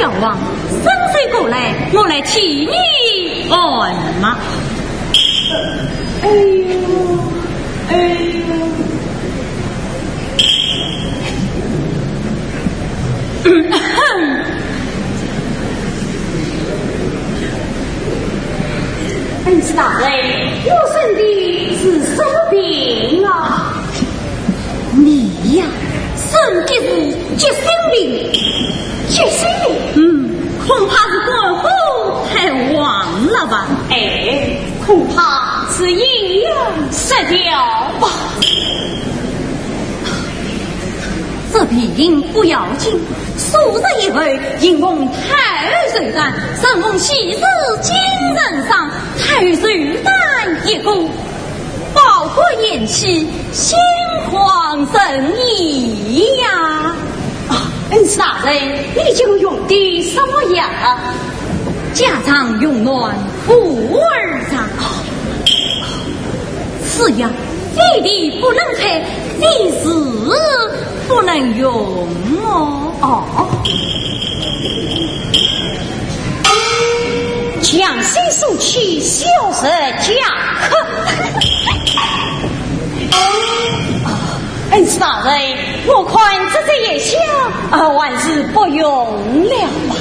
大王，伸手过来，我来替你按脉。哎呦，哎呦。恩师大人，我生的是什么病啊？ 你呀，生的是急性病。急性病？嗯，恐怕是肝火太旺了吧？哎，恐怕是阴阳失调吧。这病不要紧，数日以后，因奉太后奏章，承蒙昔日金人赏，太后寿诞一过， 包括延期，心旷神怡呀。啊，恩师大人，你给我用的什么药啊？家常用暖，补儿汤。此药非你不能采，非是不能用哦。哦。 强身健体，消食解渴。恩师大人，我看这只药箱啊，还是不用了吧。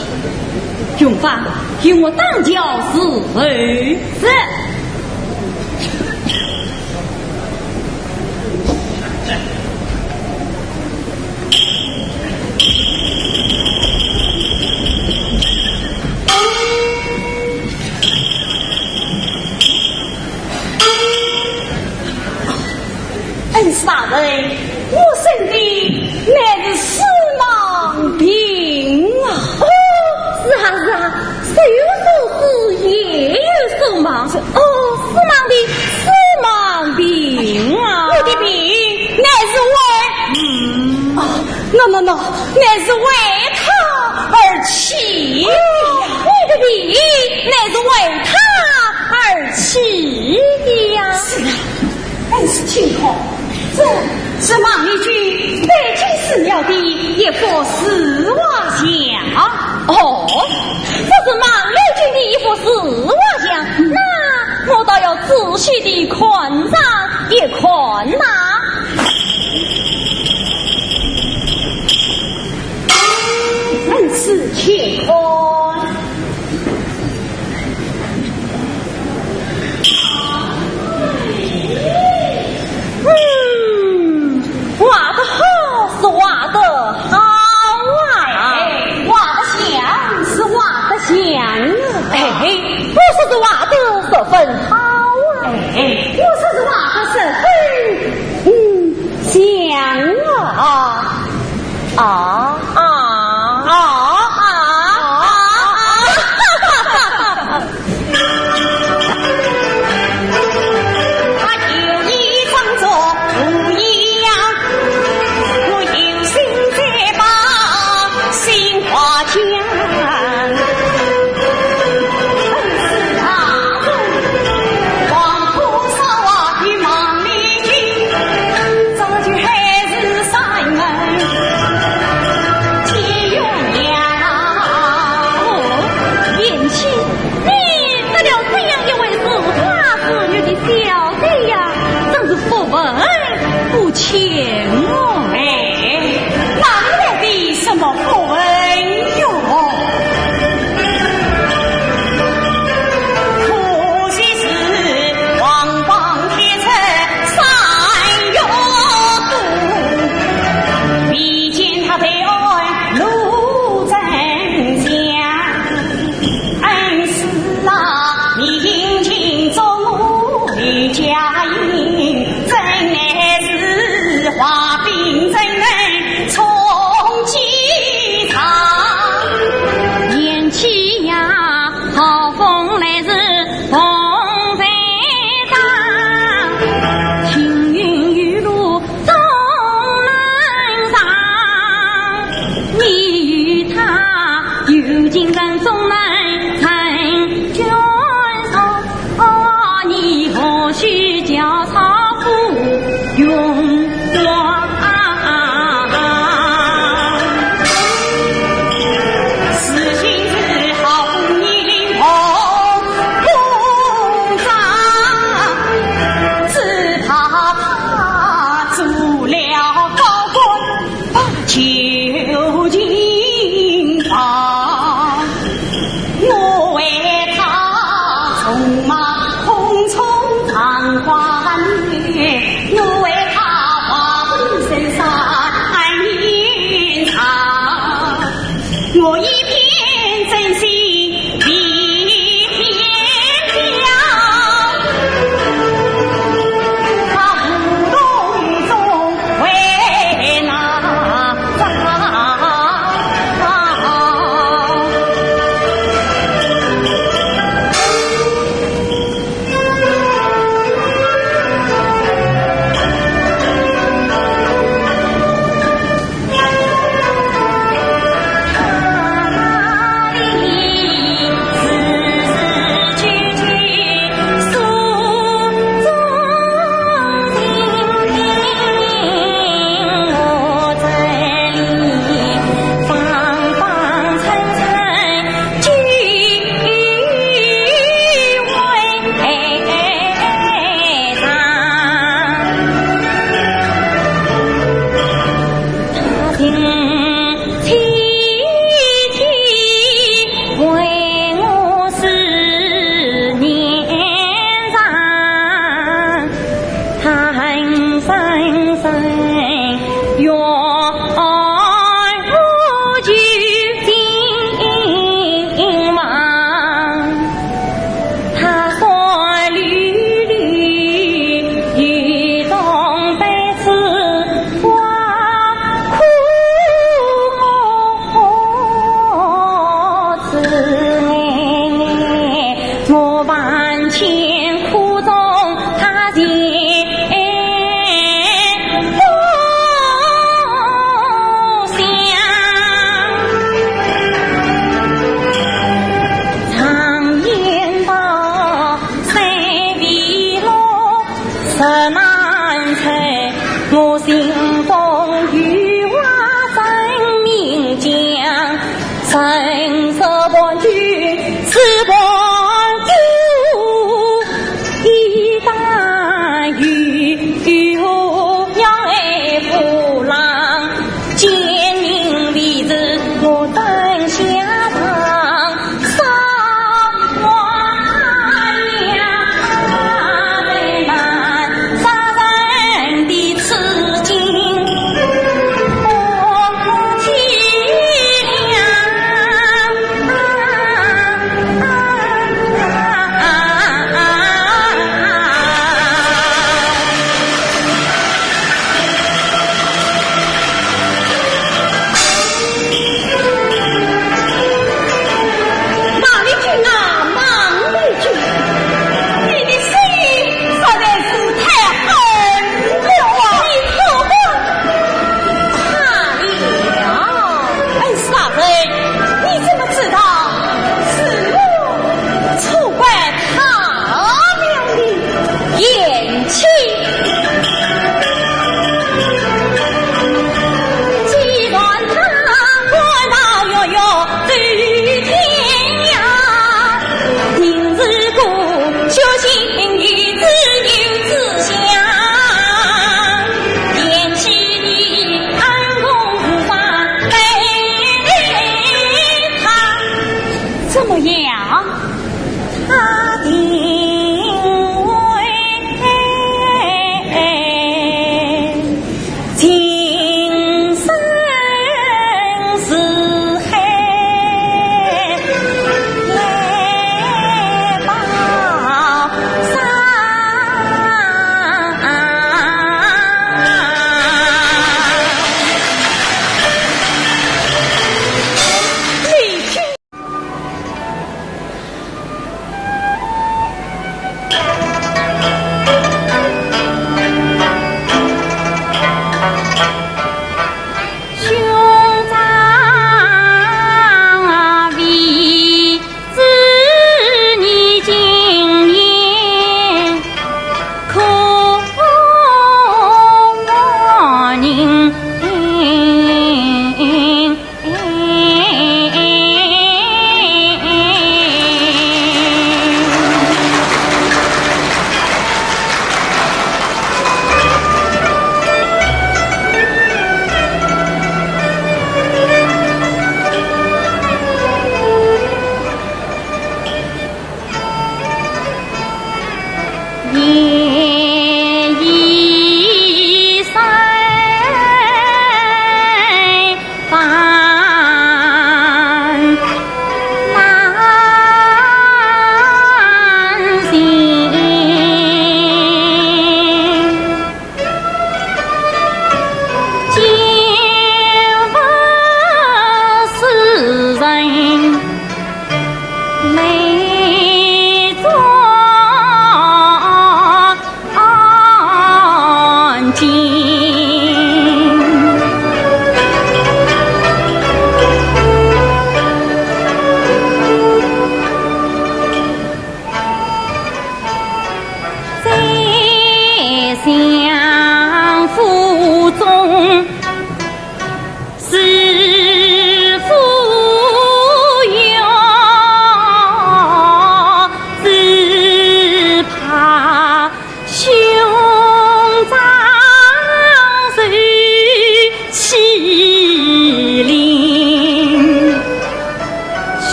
用方，与我当朝伺候。是。 恩师大人，我生的乃是四盲病啊。哦，是啊，是啊，日有所思，夜有所梦。是。哦，四盲病，四盲病啊。我的病乃是为，嗯。哦，喏，喏，喏，乃是为他而起。哦，你的病乃是为他而起的呀。是啊，恩师请看，这是孟丽君拜见师娘的一幅字画像。哦，这是孟丽君的一幅字画像，那我倒要仔细地看上一看呐。恩师请看。 嗯，画得好是画得好啊。哎，画得像是画得像啊。哎，我说是画得十分好啊。哎，我说是画得十分，嗯，像啊。 啊啊啊啊啊！他有意装作无一样，我有心再把心话讲。王婆烧啊的忙里去，早就还是山门。我一片真心比天高，他无动中为哪招？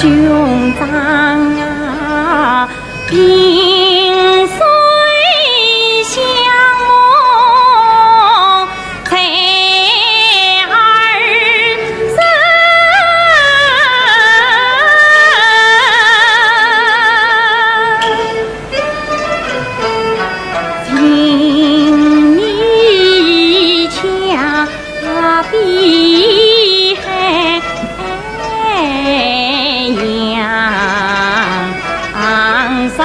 兄长啊，萍水相逢在耳畔。 情意恰比海洋深。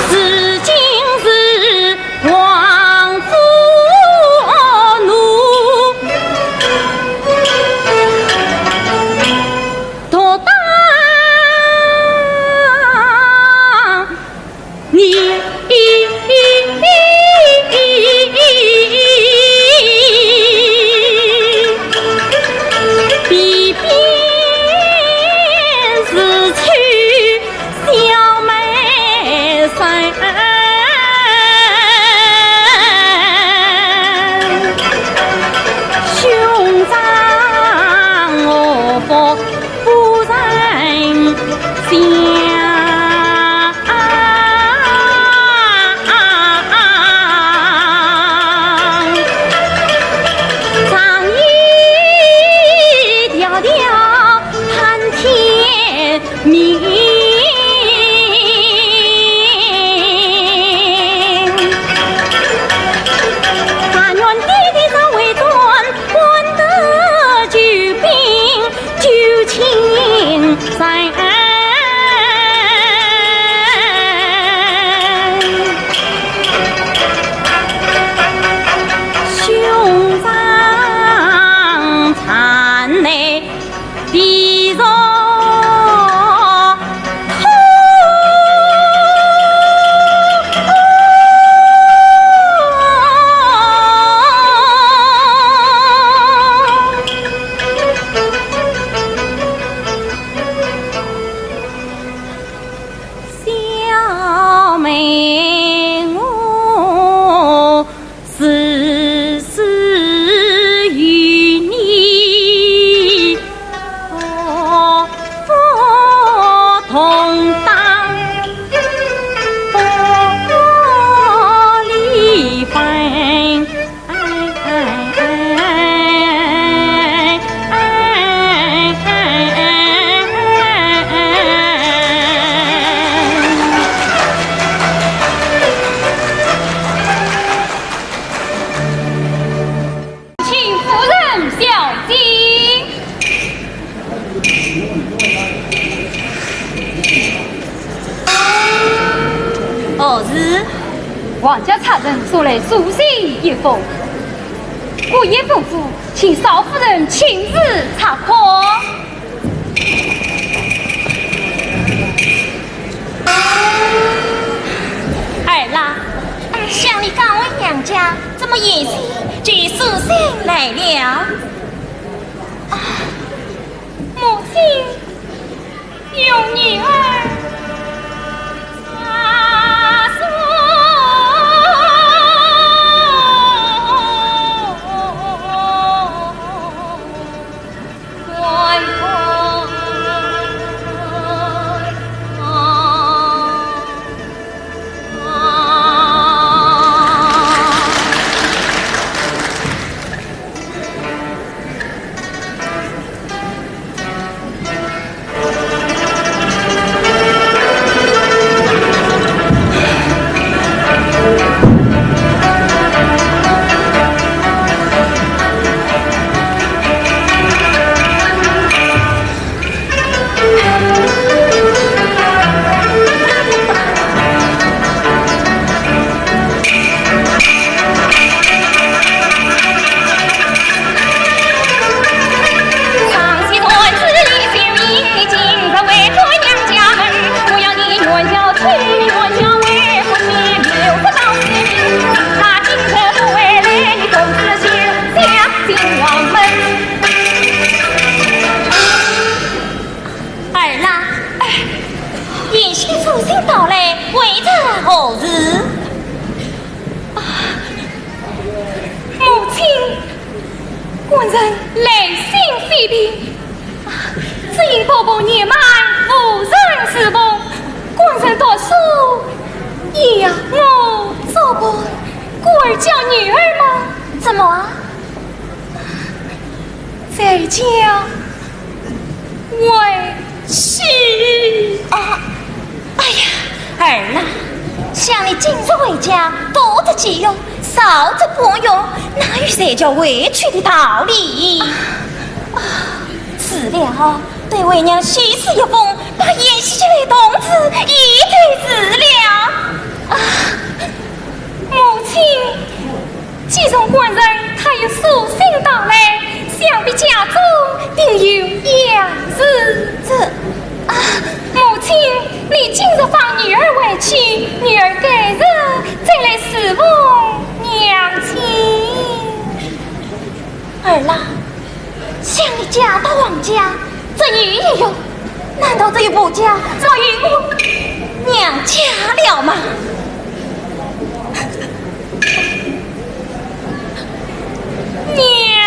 如今是王府奴，独当你皮鞭似抽小妹身。兄长，我腹夫人想。 长夜迢迢盼天明。但愿爹爹早回转，换得救兵 救亲人。兄长，站内地上 小妹我 时时与你同当离分。 请夫人小姐。何事？王家差人送来书信一封，故爷吩咐，请少夫人亲自查看。 儿啦，想你刚回娘家，怎么现在就书信来了？啊，母亲，容女儿。么？在家为妻。啊，哎呀，儿啊，想你今日回家，多则吉用，少则不用，哪有才叫委屈的道理？啊，是了，对为娘许诗一封，把贤婿的童子也带住了。啊，母亲， 既然官人他有书信到来，想必家中定有要事。这……啊，母亲，你今日放女儿回去，女儿改日再来侍奉娘亲。儿啊， 想你嫁到王家，这女也有，难道只有婆家，只有我娘家了吗？娘！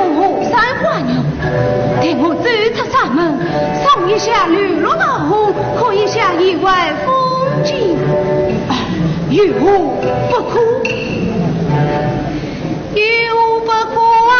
我三官人，待我走出山门，送一下流落老翁，看一下野外风景，啊，有何不可？有何不可啊？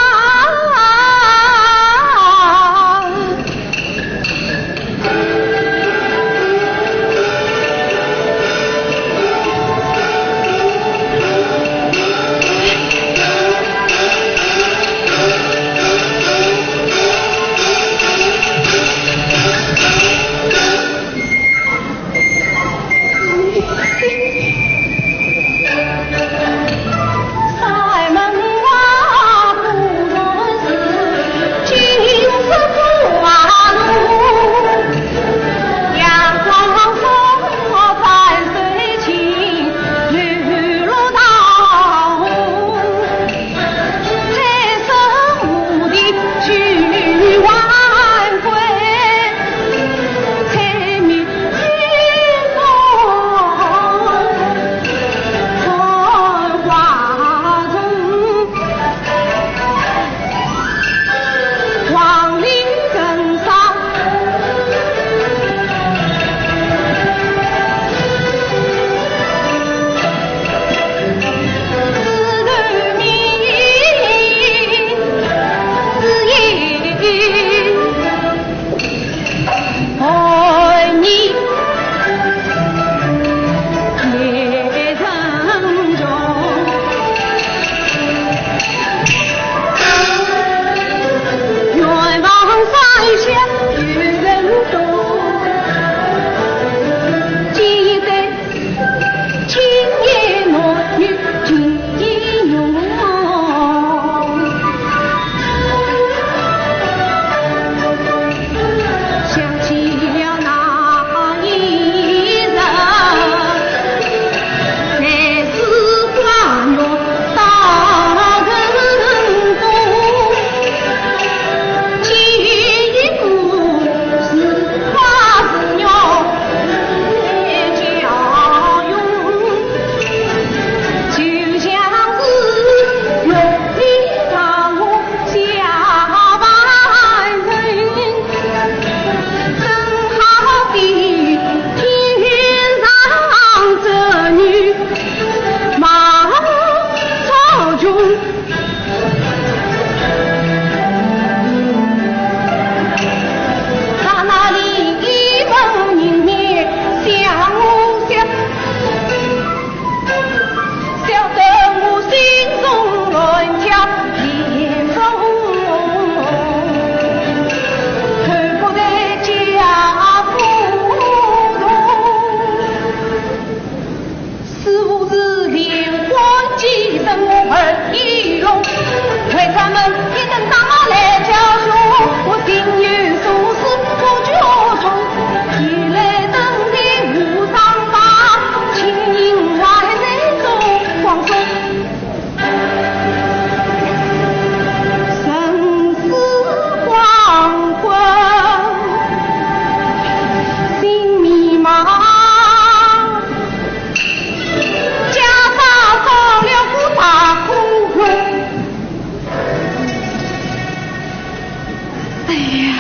哎呀，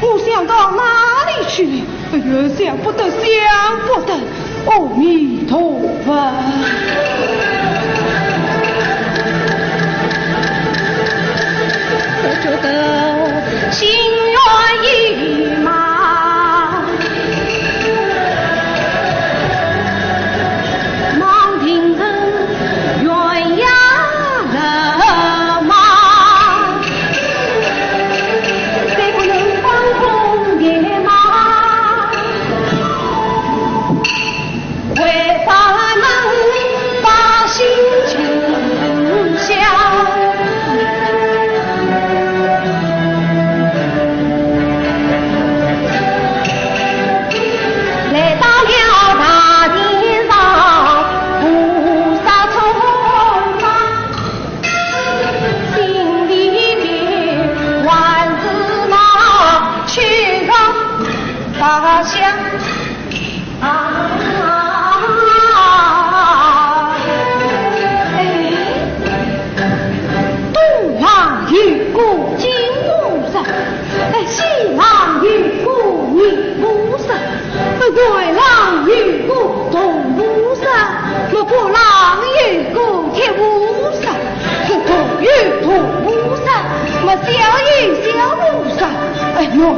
我想到哪里去了？哎呀，想不得，想不得。阿弥陀佛。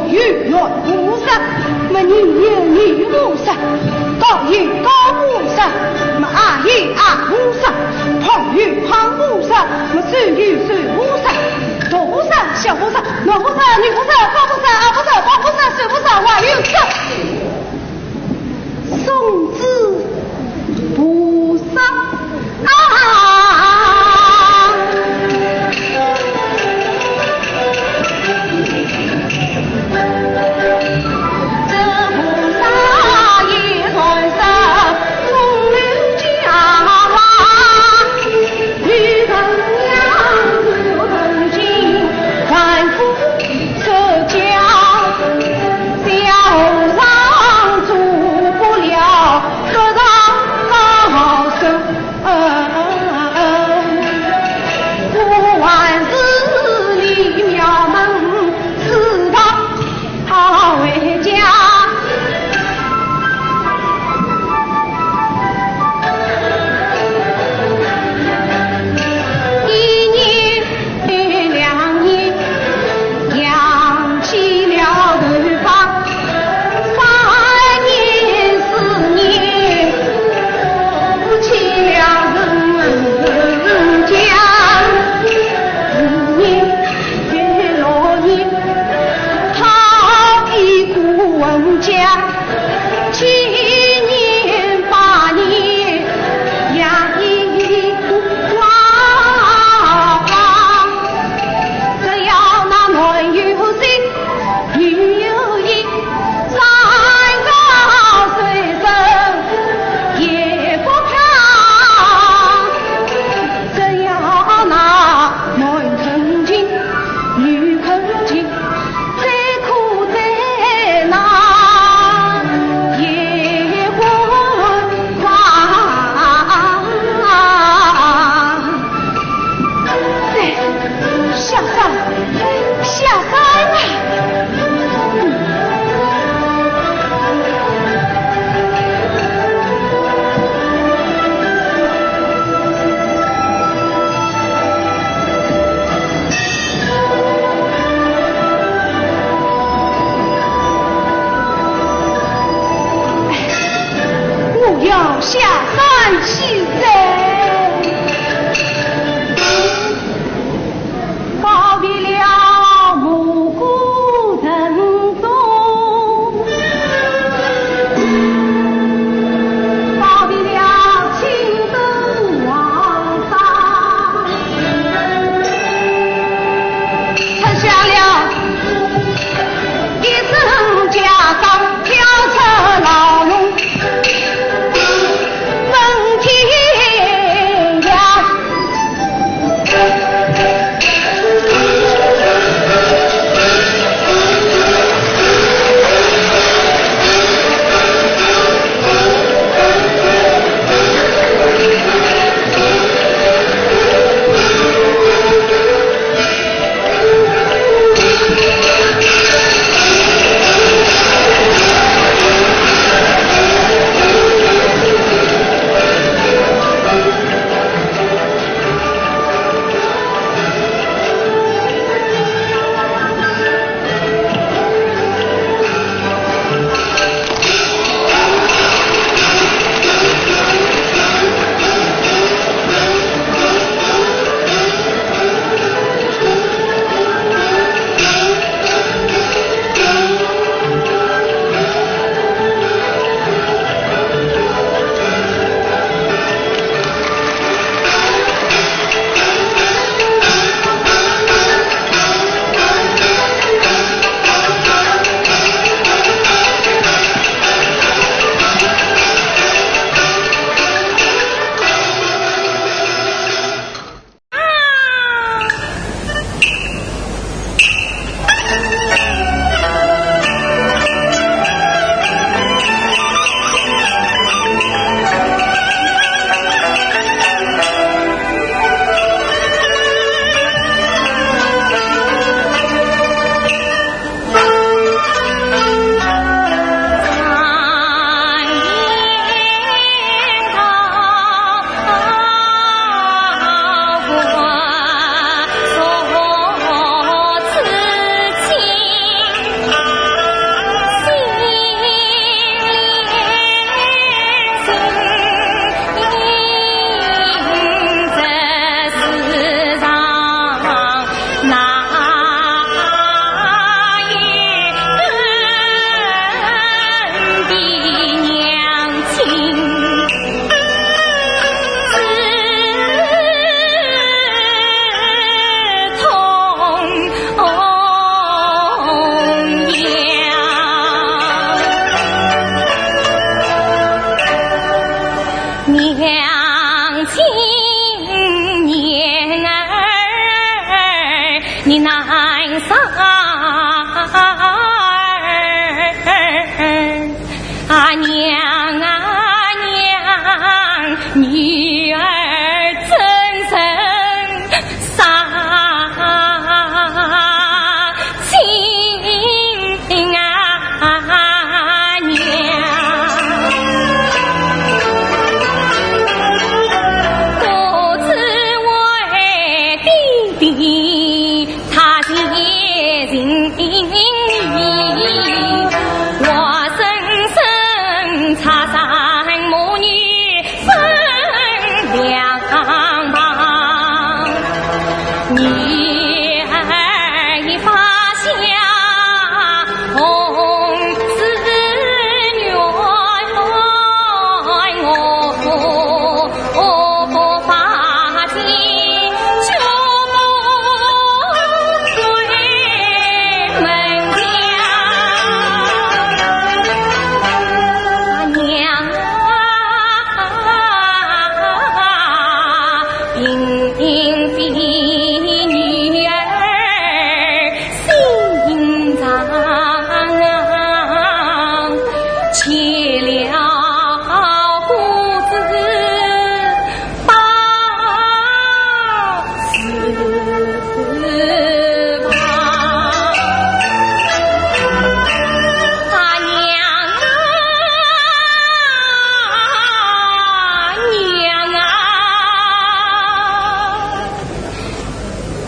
有缘菩萨，么人有人菩萨，高有高菩萨，么矮有矮菩萨，胖有胖菩萨，么瘦有瘦菩萨，大菩萨、小菩萨、男菩萨、女菩萨、高菩萨、矮菩萨、胖菩萨、瘦菩萨，还有这送子菩萨。啊！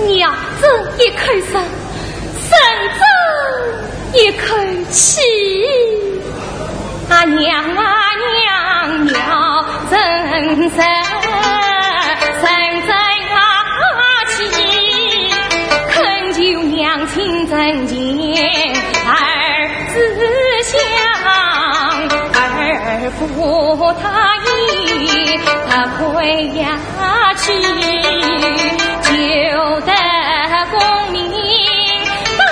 娘，这一口肉，剩这一口气。啊，娘啊，娘，要怎生，生这气？恳求娘亲成全儿子想，儿不答应，他跪呀 下去，求得功名登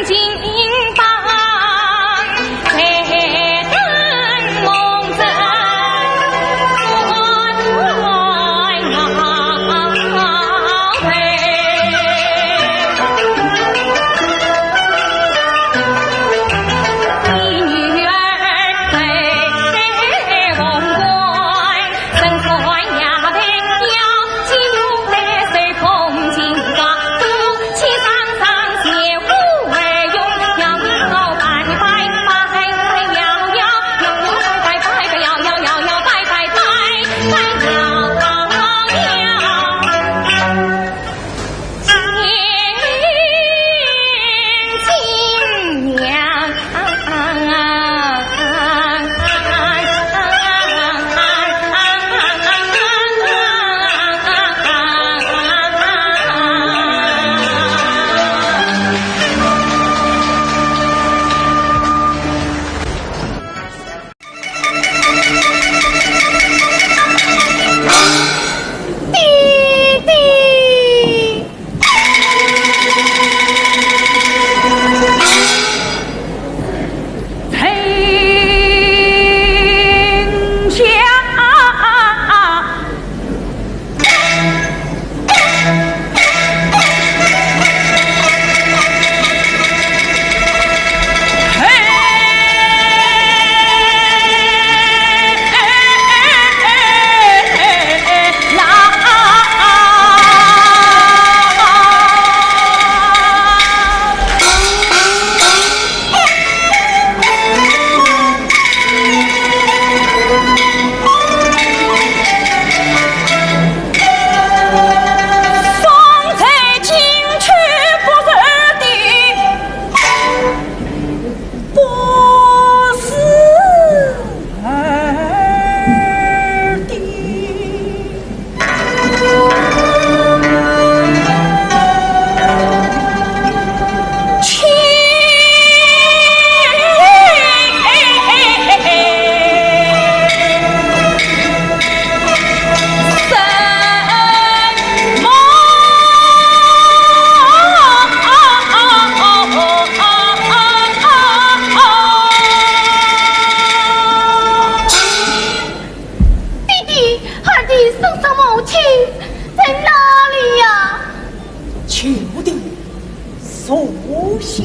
金榜，再登龙争。弟弟，儿的生身母亲在哪里呀？求弟坐下。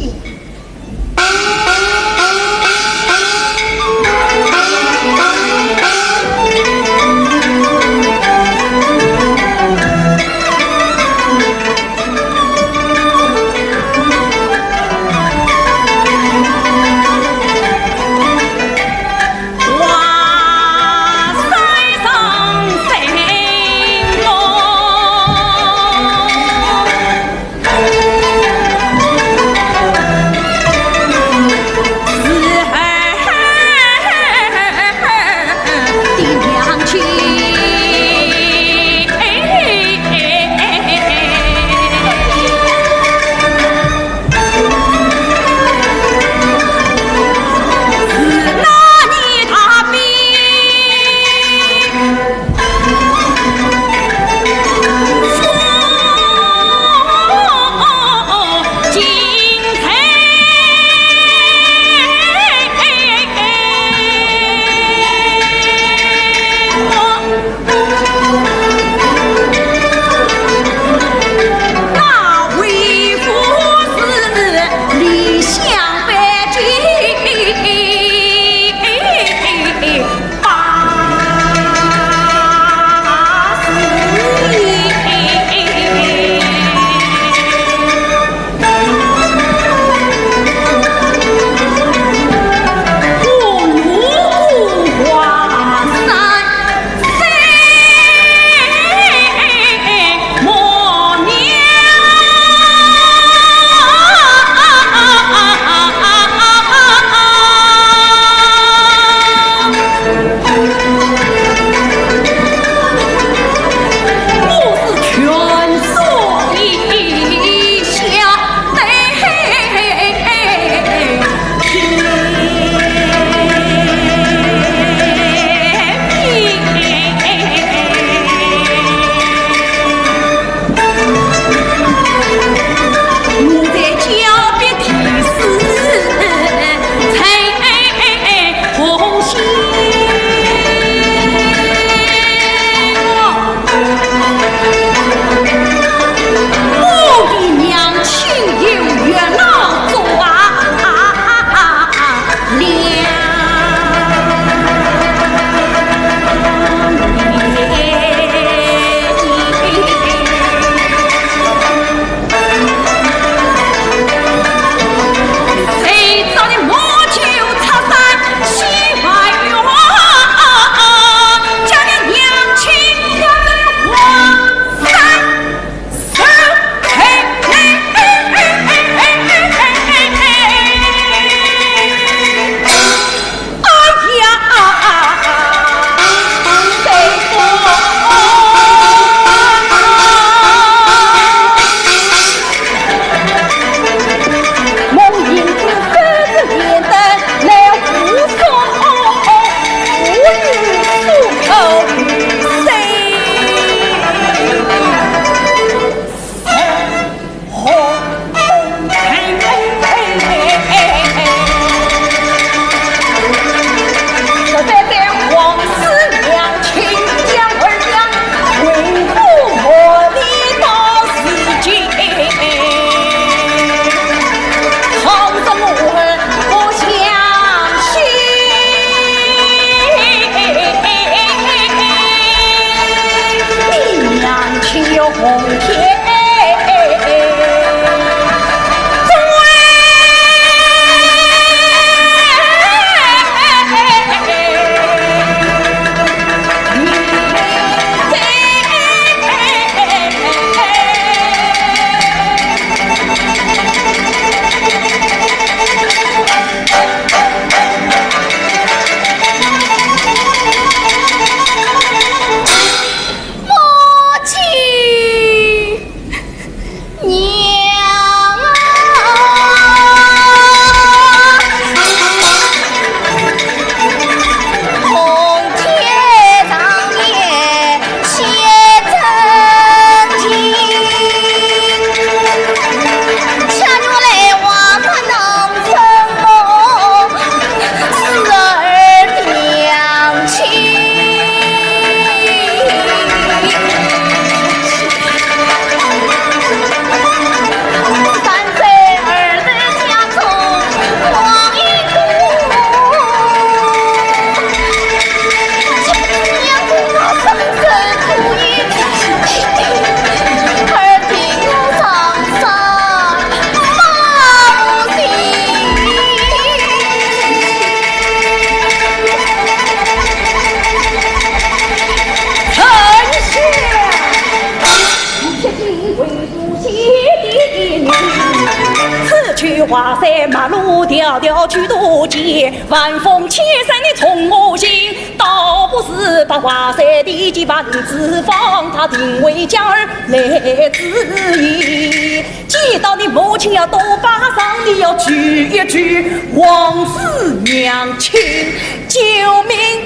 母亲，娘啊！ 此去华山马路迢迢去途间，晚风千山你从我行，倒不如把华山地界万子方他定为家儿来自己。见到你母亲要多拜上，你要举一举王氏娘亲。 救命！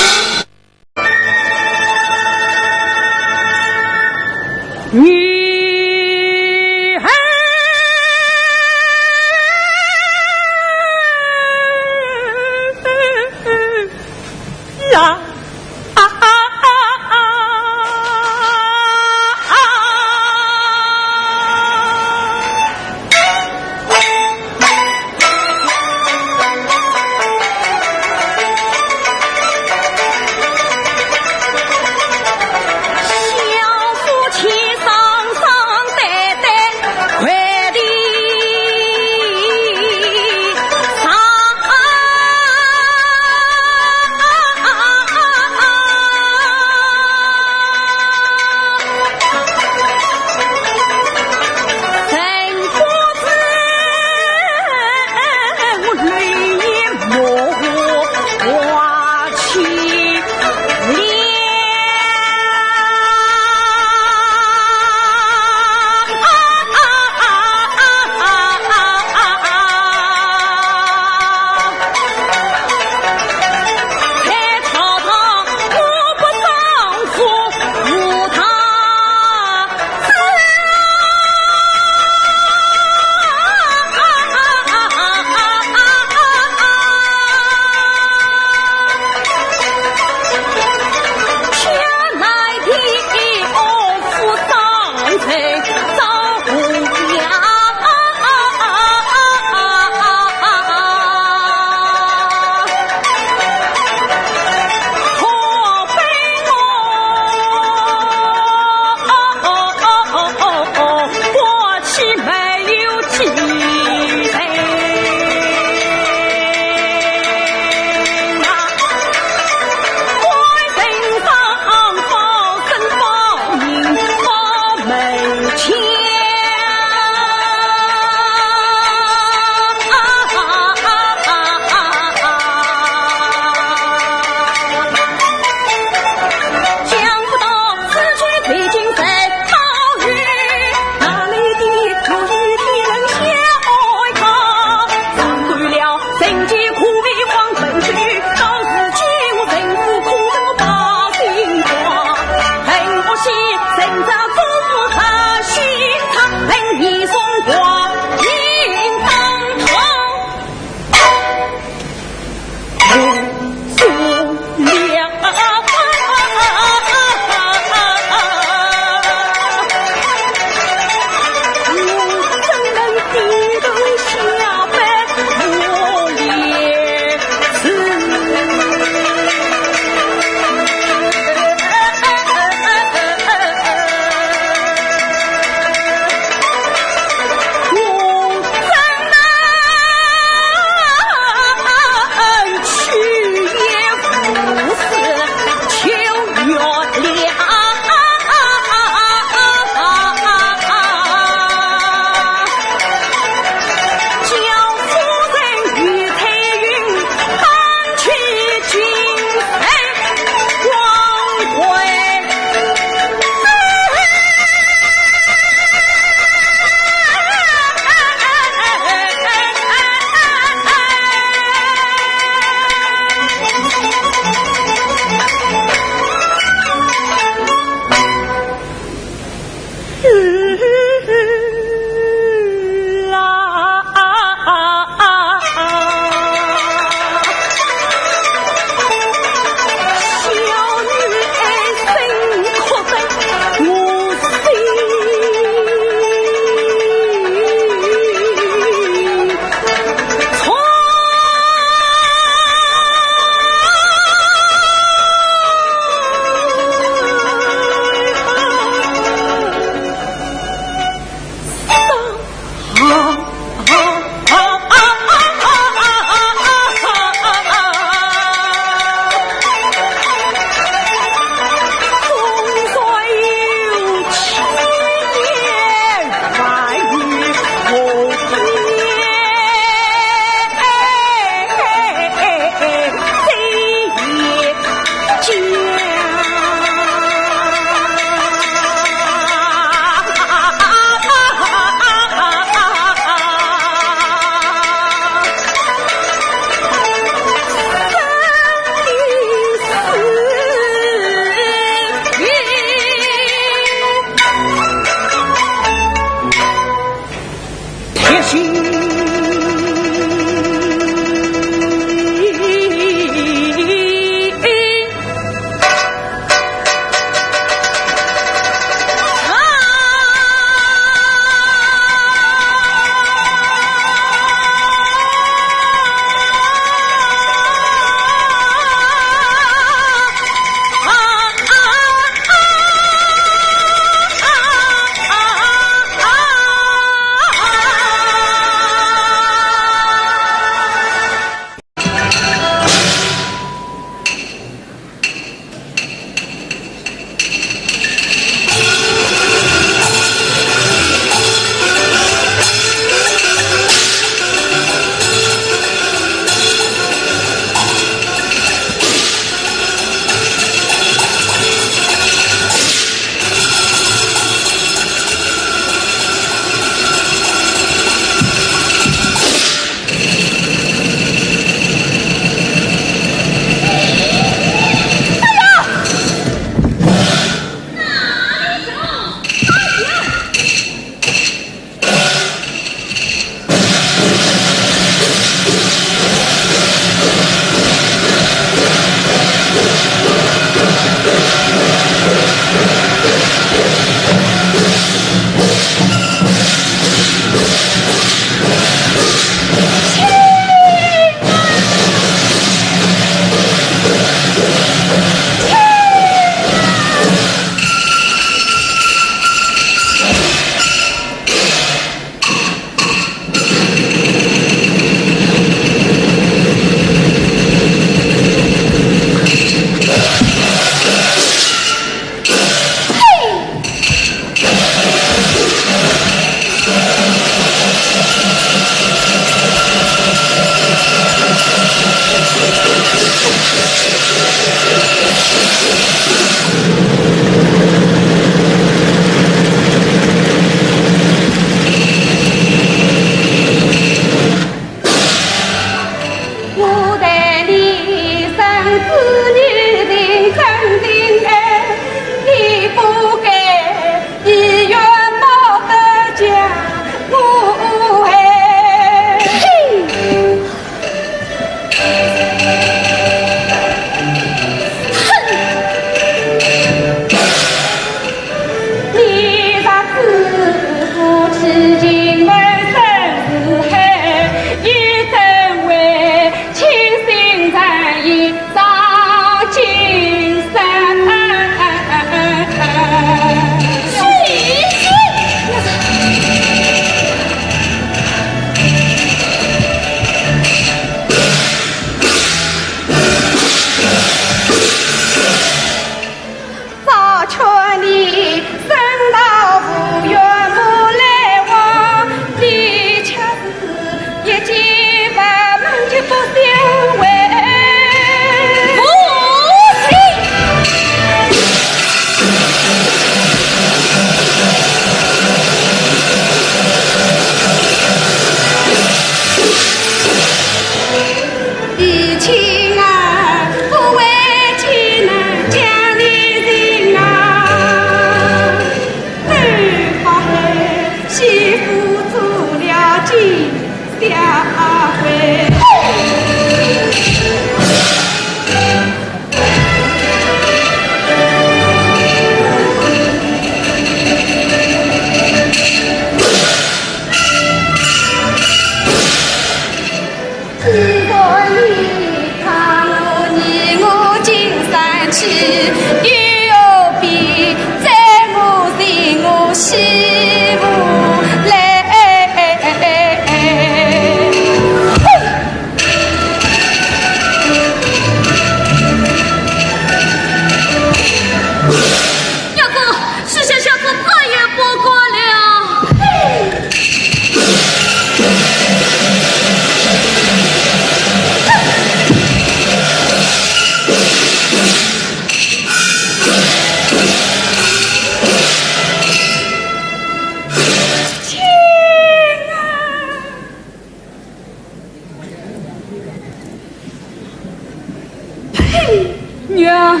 娘，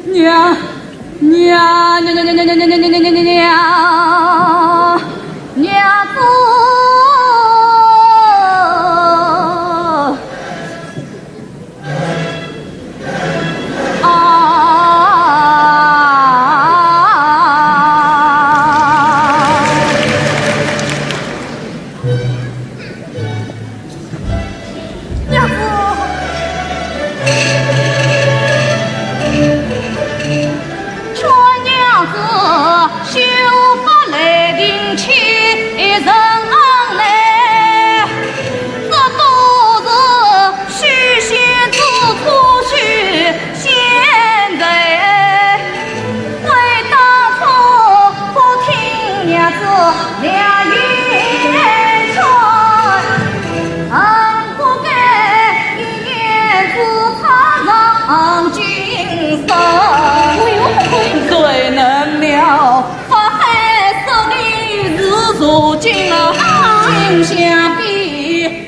娘，娘，娘，娘，娘，娘，娘，娘，娘，娘子。啊。娘子。劝娘子，休发雷霆，欺人来。这都是许仙之错，许仙罪。 为当初不听娘子良言劝，恨不该一念之差上金山。谁能料法海少年是如今啊，今相比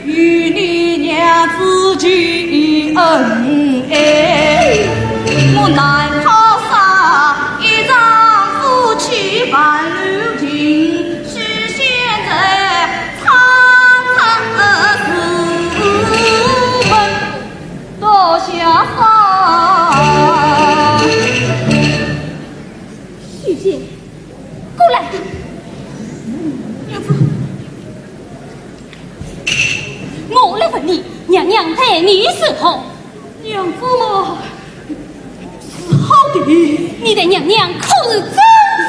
与你娘子记恩爱，我难靠啥一场夫妻半留情，许仙在唱唱自问，多谢啥？许仙，过来。娘子。 我来问你，娘娘待你如何？娘子嘛，是好的。你待娘娘可是真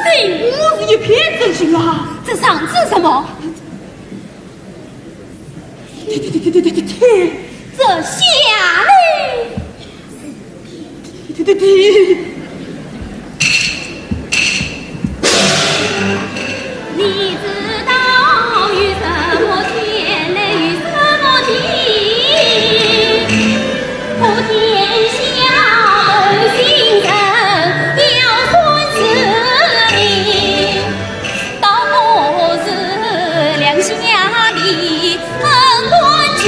心？我是一片真心啊。这上指什么？这下呢？ 你知道有什么天来有什么地，普天下有情人，要算是命，倒不如两相离，恩断情。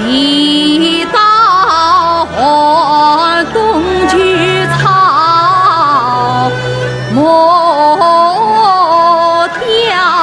一道寒冬秋草木雕。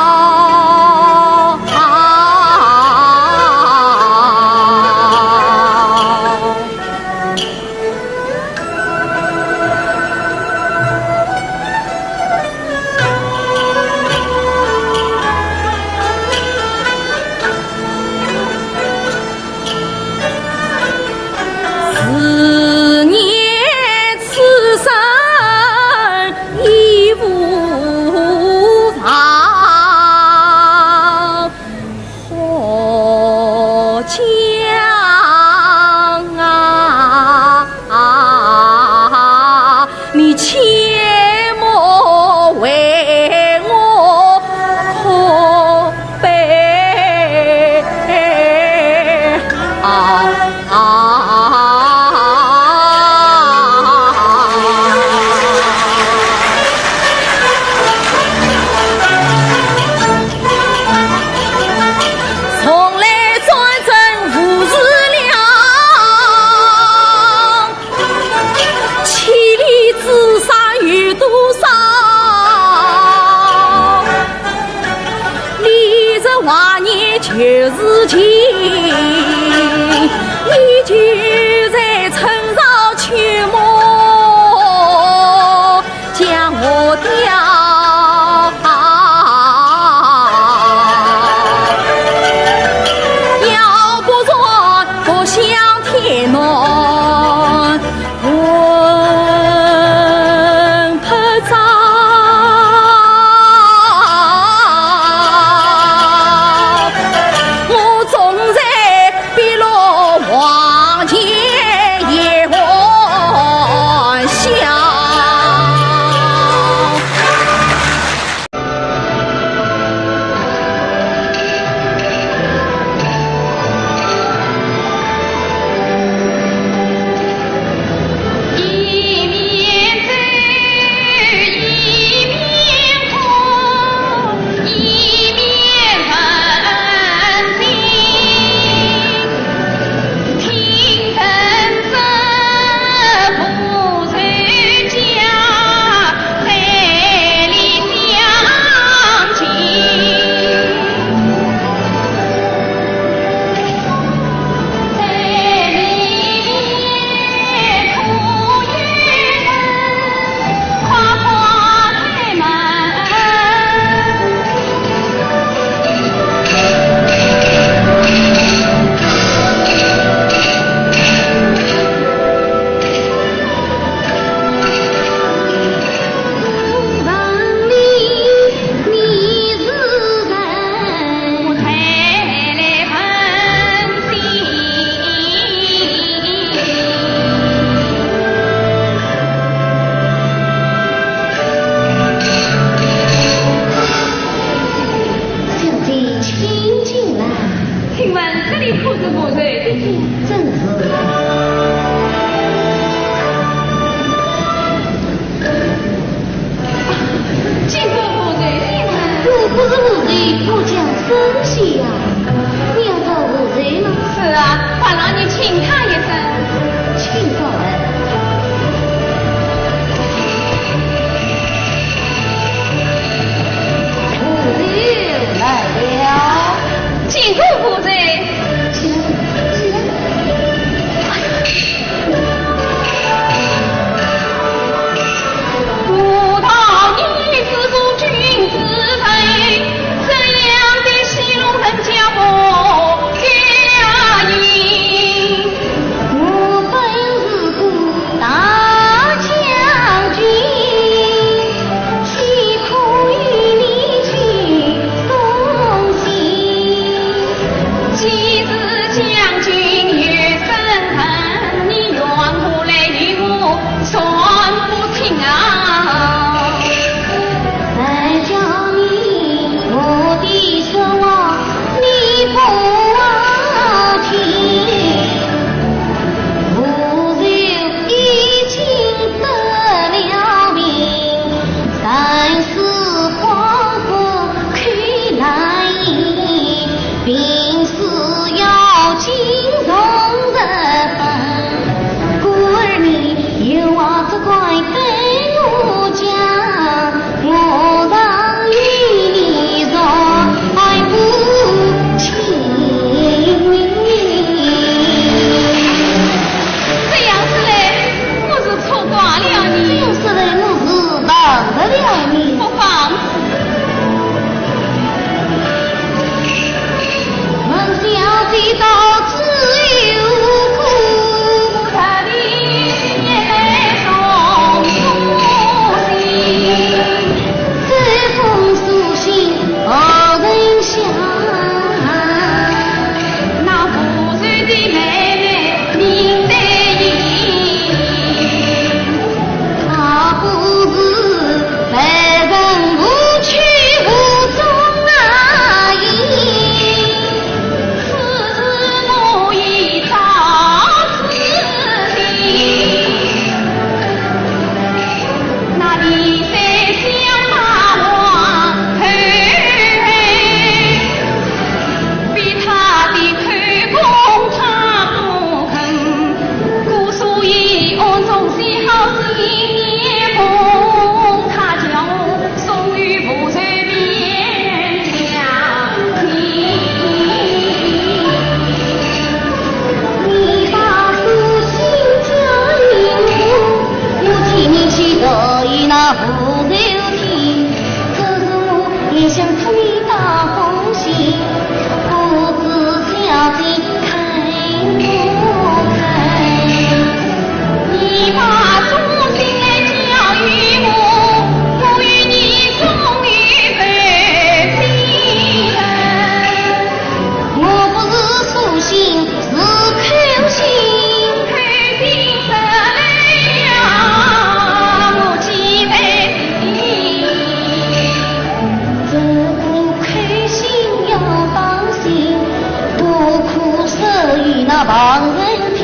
旁人听，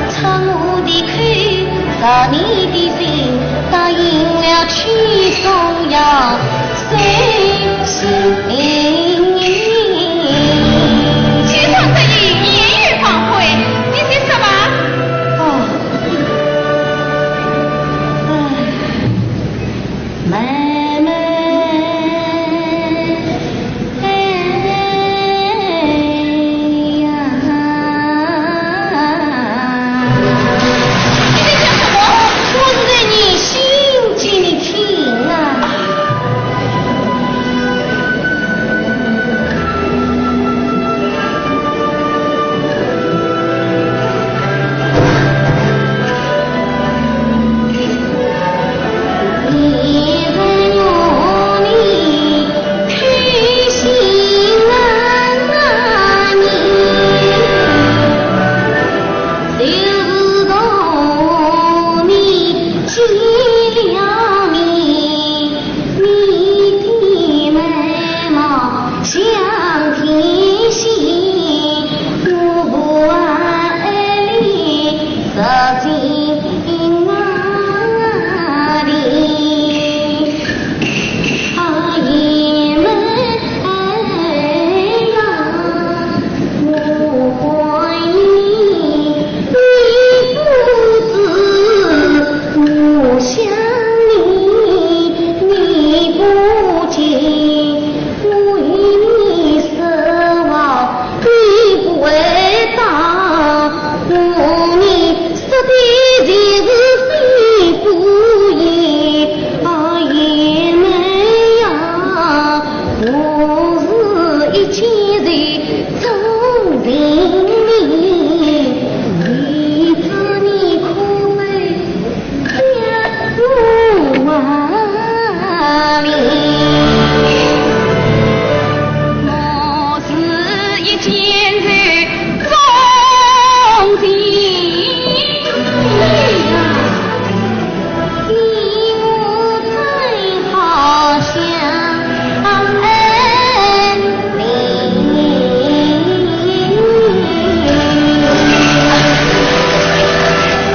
穿我的口，着你的心，答应了曲松要随心。曲松这一言语反悔，你是什么？哦，唉，妹妹。 哎呀！你在讲什么？我是在念心经给你听啊。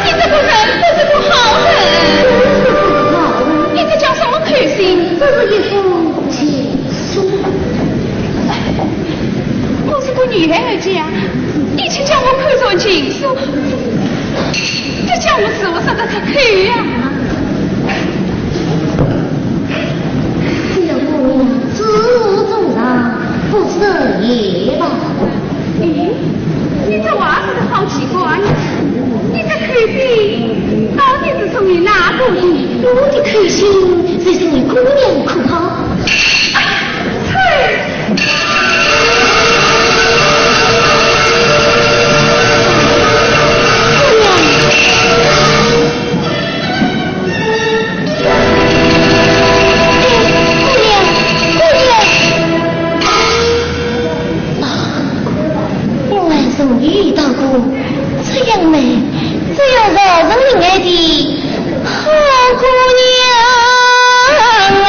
你这个人不是个好人，你在讲什么口信？这是一封情书。我是个女儿家，你却叫我看上情书，这叫我如何说得出口呀？只要姑娘知我重伤，不说也罢。 咦，你这话说得好奇怪呀！你这口信到底是送与哪个的？我的口信是送与姑娘可好？哎呀，啐！姑娘， 啊，我还从未遇到过这样美、这样惹人怜爱的好姑娘啊！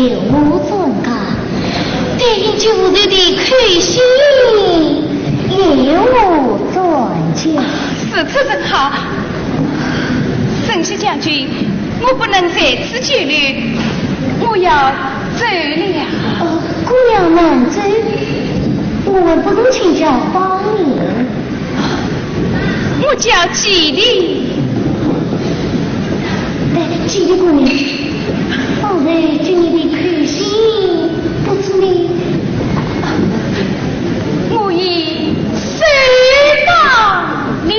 有何转告？对于舅父的口信，有何转讲？如此甚好。沈西将军，我不能在此久留，我要走了。哦，姑娘慢走，我们不曾请教芳名。 我叫季丽。哎，季丽姑娘，方才给你的口信，不知你……我已收到了。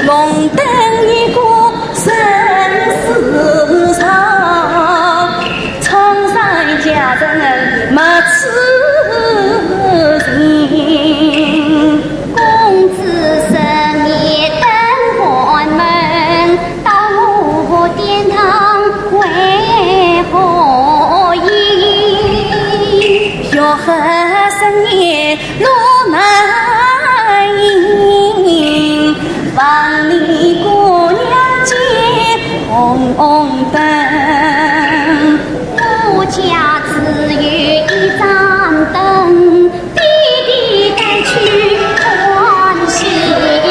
龙灯一个人世上，苍山佳人没此情。公子深夜登寒门，到我殿堂为何行？月黑深夜 路难行，望你姑娘借红灯。我家只有一盏灯，爹爹带去看戏。 哎，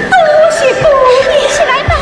多谢姑爷。起来吧。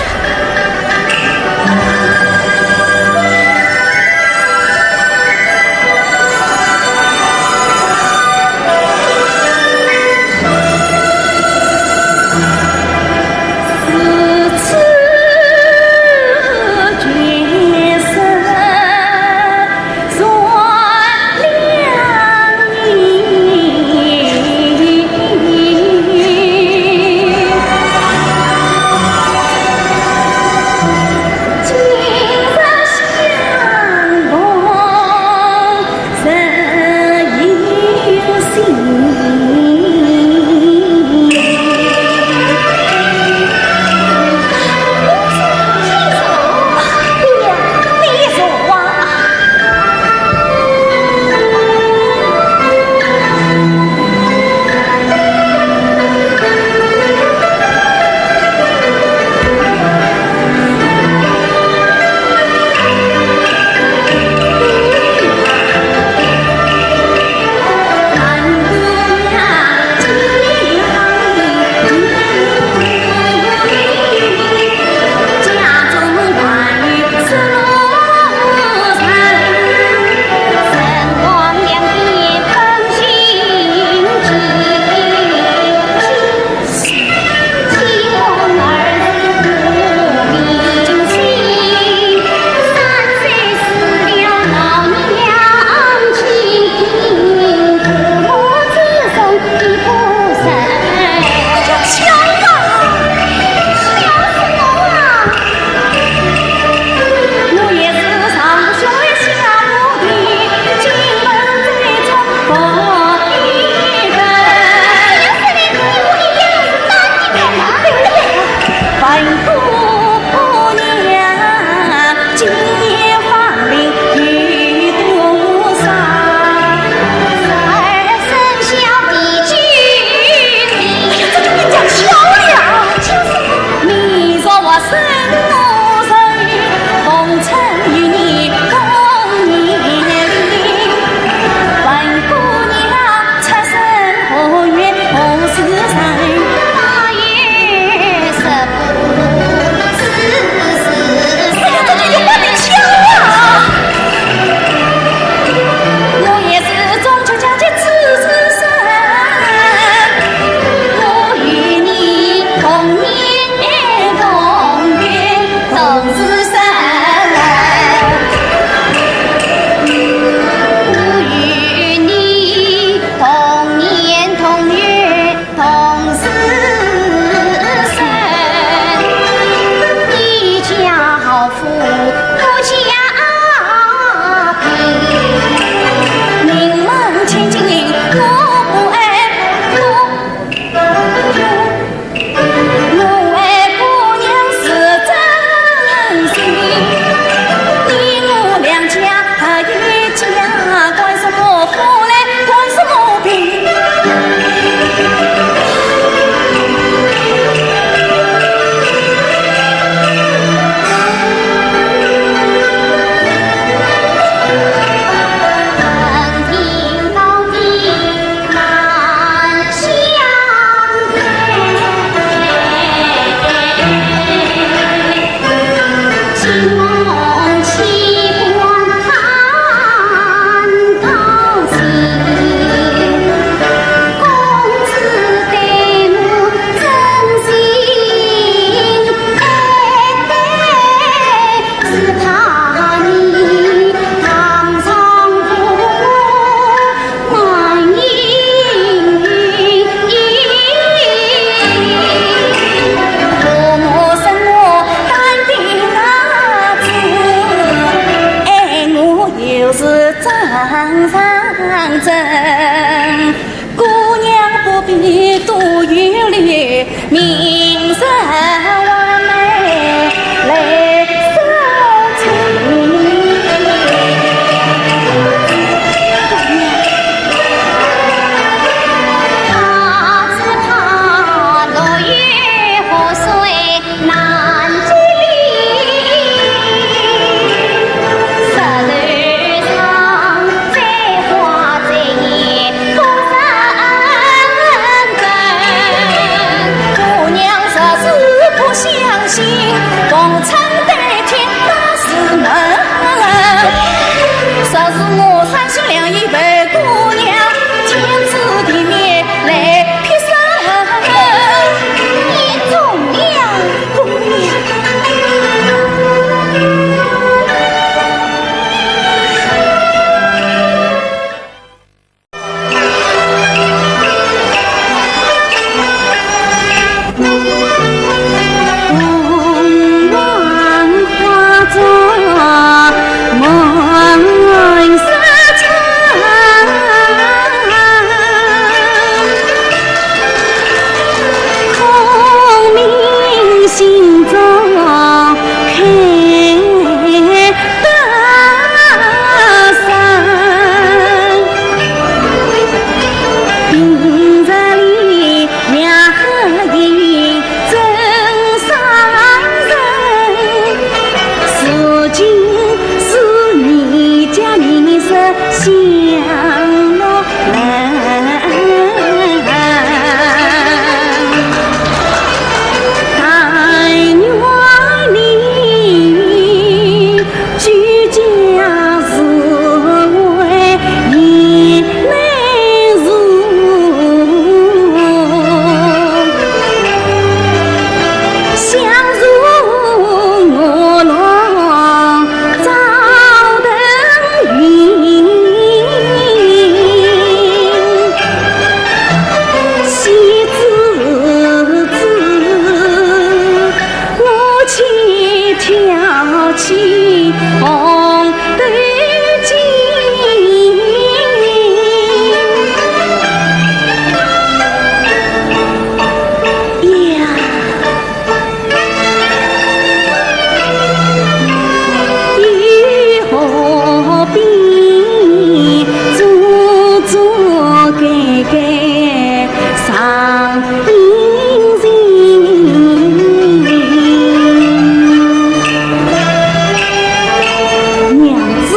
娘子，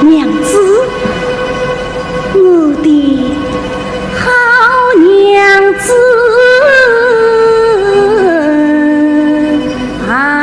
娘子，我的 好娘子啊。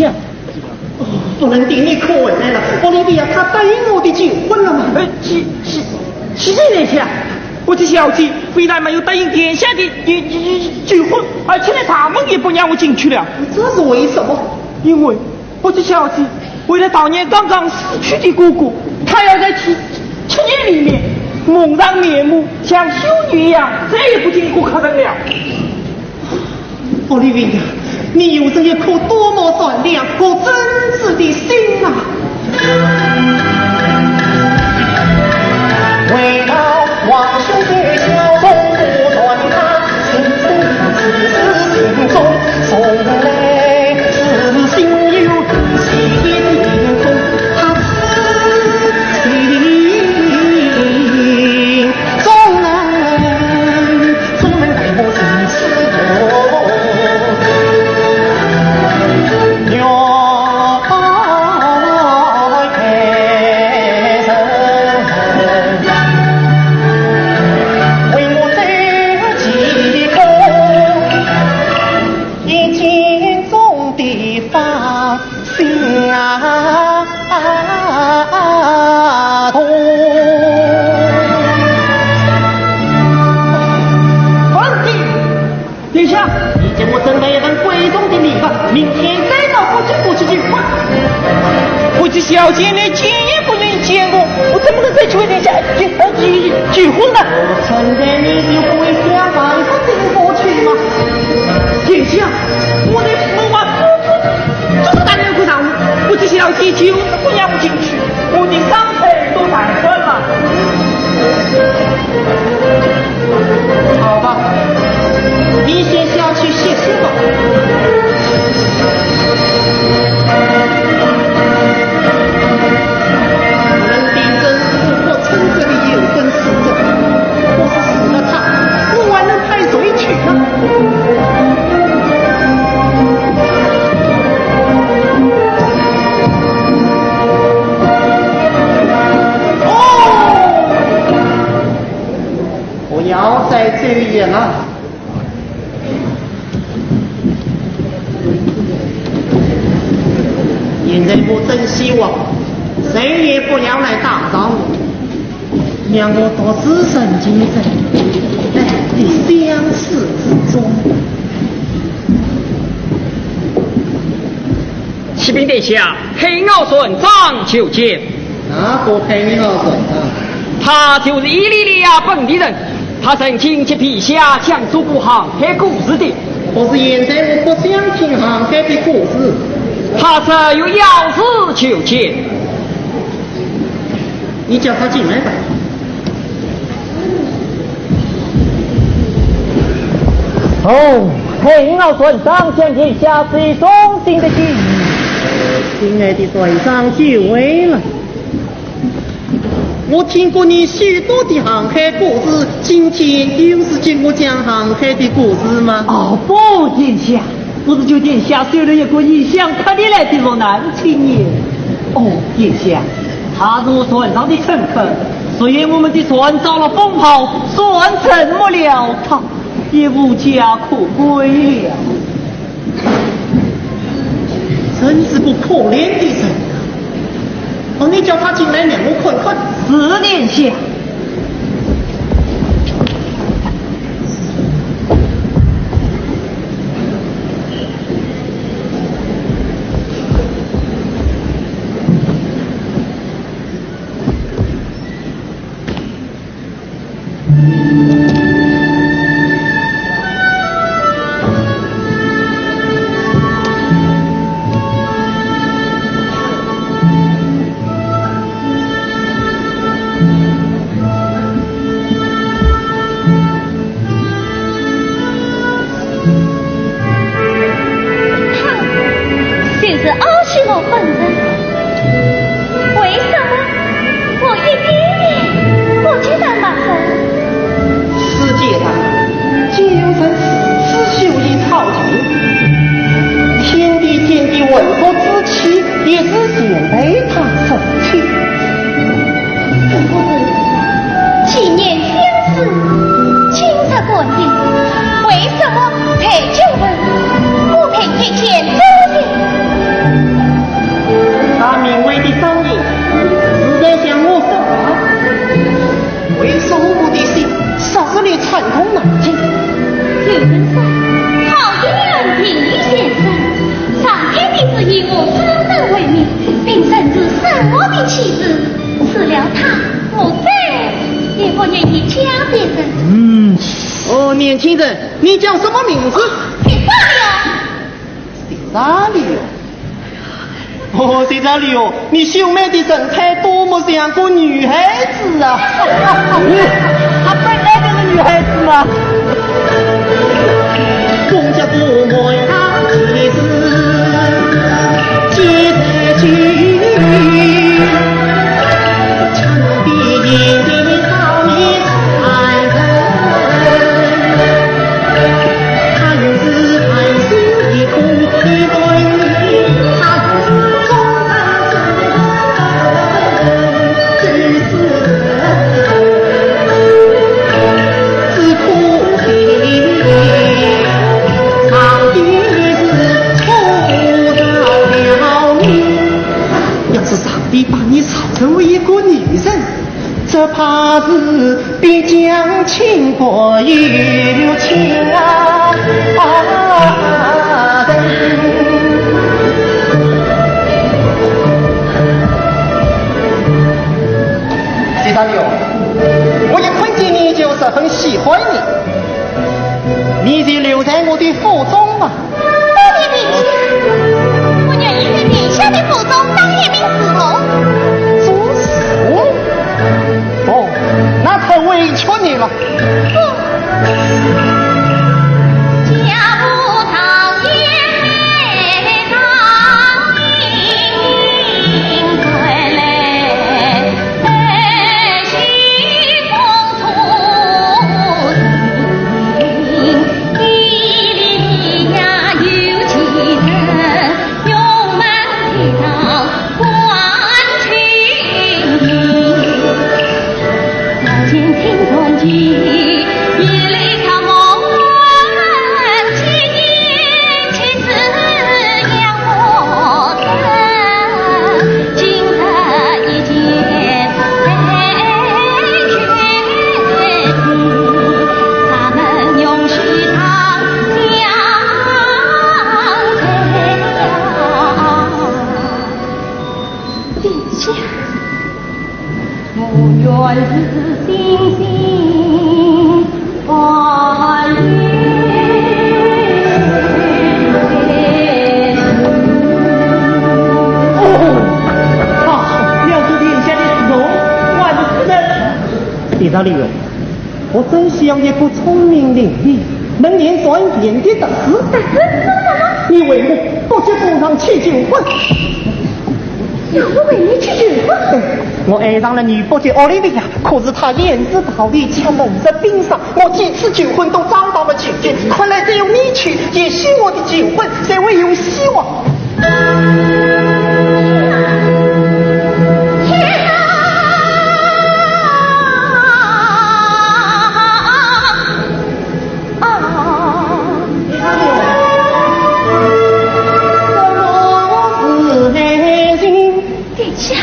呀，哦，弗兰丁，你可回来了？奥利维亚她答应我的求婚了吗？呃，是，是，是这样。我的小姐非但没有答应殿下的求，求，求婚，而且连大门也不让我进去了。这是为什么？因为我的小姐为了悼念刚刚死去的哥哥，她要在七，七年里面蒙上面目，像修女一样，再也不见过客人了。 奥利维亚，你有着一颗多么善良和真挚的心啊！皇帝，殿下，你给我准备一份贵重的礼物，明天带到国际部去求婚。我的小姐连见也不愿见我，我怎么能在求婚下，呃，求，求婚呢？我看在你就不会想办法进过去吗？殿下，我在门外不出，这是大人不让我，我的小姐就是不让我进去，我的伤 都打算了。好吧，你先下去歇歇吧。夫人，丁真是个不称职的有本事者，我是死了他，我还能 派谁去呢？哦，不要再这样了。现在我真希望谁也不要来打扰我。 让我独自沉浸在爱的相思之中。启禀殿下，黑袄船长求见。哪个黑袄船长？他就是伊利利亚本地人，他曾经给陛下讲述过航海故事的。可是现在我不想听航海的故事。他说有要事求见。 你叫他进来吧。哦，黑袄船长向殿下致衷心的敬意。亲爱的船长，久违了。我听过你许多的航海故事，今天又是给我讲航海的故事吗？哦，不，殿下， 不是求殿下收留一个异乡客里来的落难青年。哦，殿下，他是我船上的臣分，虽然我们的船遭了风暴，船沉没了，他也无家可归了。真是个可怜的人啊！哦，你叫他进来让我看看。是，殿下。 他就是奥西莫本人。为什么我一点也不觉得陌生？世界上竟有人如此秀丽超群，天地间的浑浊之气也是全被他收去。 几年相思，今日感情，为什么才九分不配一见钟情？年轻人，你叫什么名字？谢达利哦。谢达利哦？哦，谢达利哦，你秀美的神态多么像个女孩子啊！她本来就是女孩子嘛。要是上帝把你造成为一个女人，只怕是必将倾国有情啊！谢大爷，我一看见你就十分喜欢你，你就留在我的府中吧。 多谢殿下，我愿意在殿下的府中当一名主公。主公？哦，那太委屈你了。不。殿下。 哦，啊，了得殿下的容，万岁。谢大爷，我真需要一个聪明伶俐、能言善辩的特使。特使做什么？你为我不及公上去求婚。 让我为你去求婚。我爱上了女伯爵奥利维亚，可是她言辞暴烈，且冷若冰霜。我几次求婚都遭到了拒绝，看来只有你去，也许我的求婚才会有希望。殿下。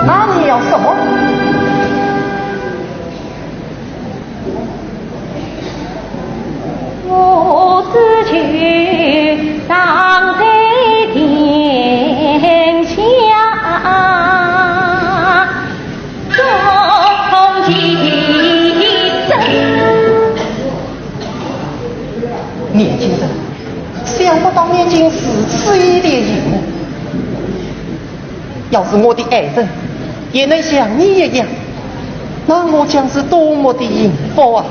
那你要什么？年轻人，想不到你竟如此的灵。要是我的爱人也能像你一样，那我将是多么的幸福啊！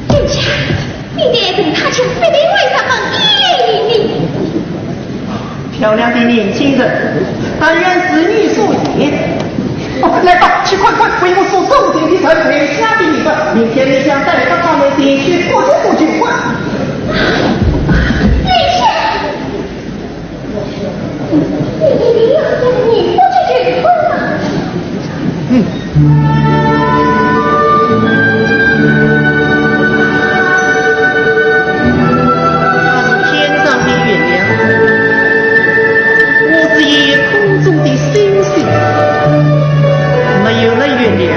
殿下，你的爱人他却非但为什么一脸一面。漂亮的年轻人，但愿如你所言。哦，来吧，去快快为我所送的礼物陪嫁给你吧。明天你将带着他们前去各处求婚。殿下！ 你一定要将你不去求婚啊！嗯。它是天上的月亮，我是夜空中的星星。没有了月亮，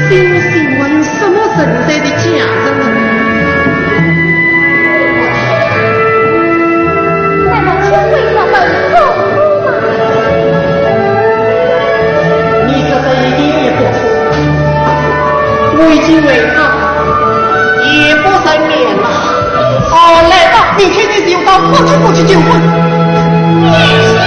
星星还有什么存在的价值呢？ 难道天会下的风吗？你这个一点也不错，我已经为他夜不成眠了。哦，来吧，明天你就到各处去求婚。殿下！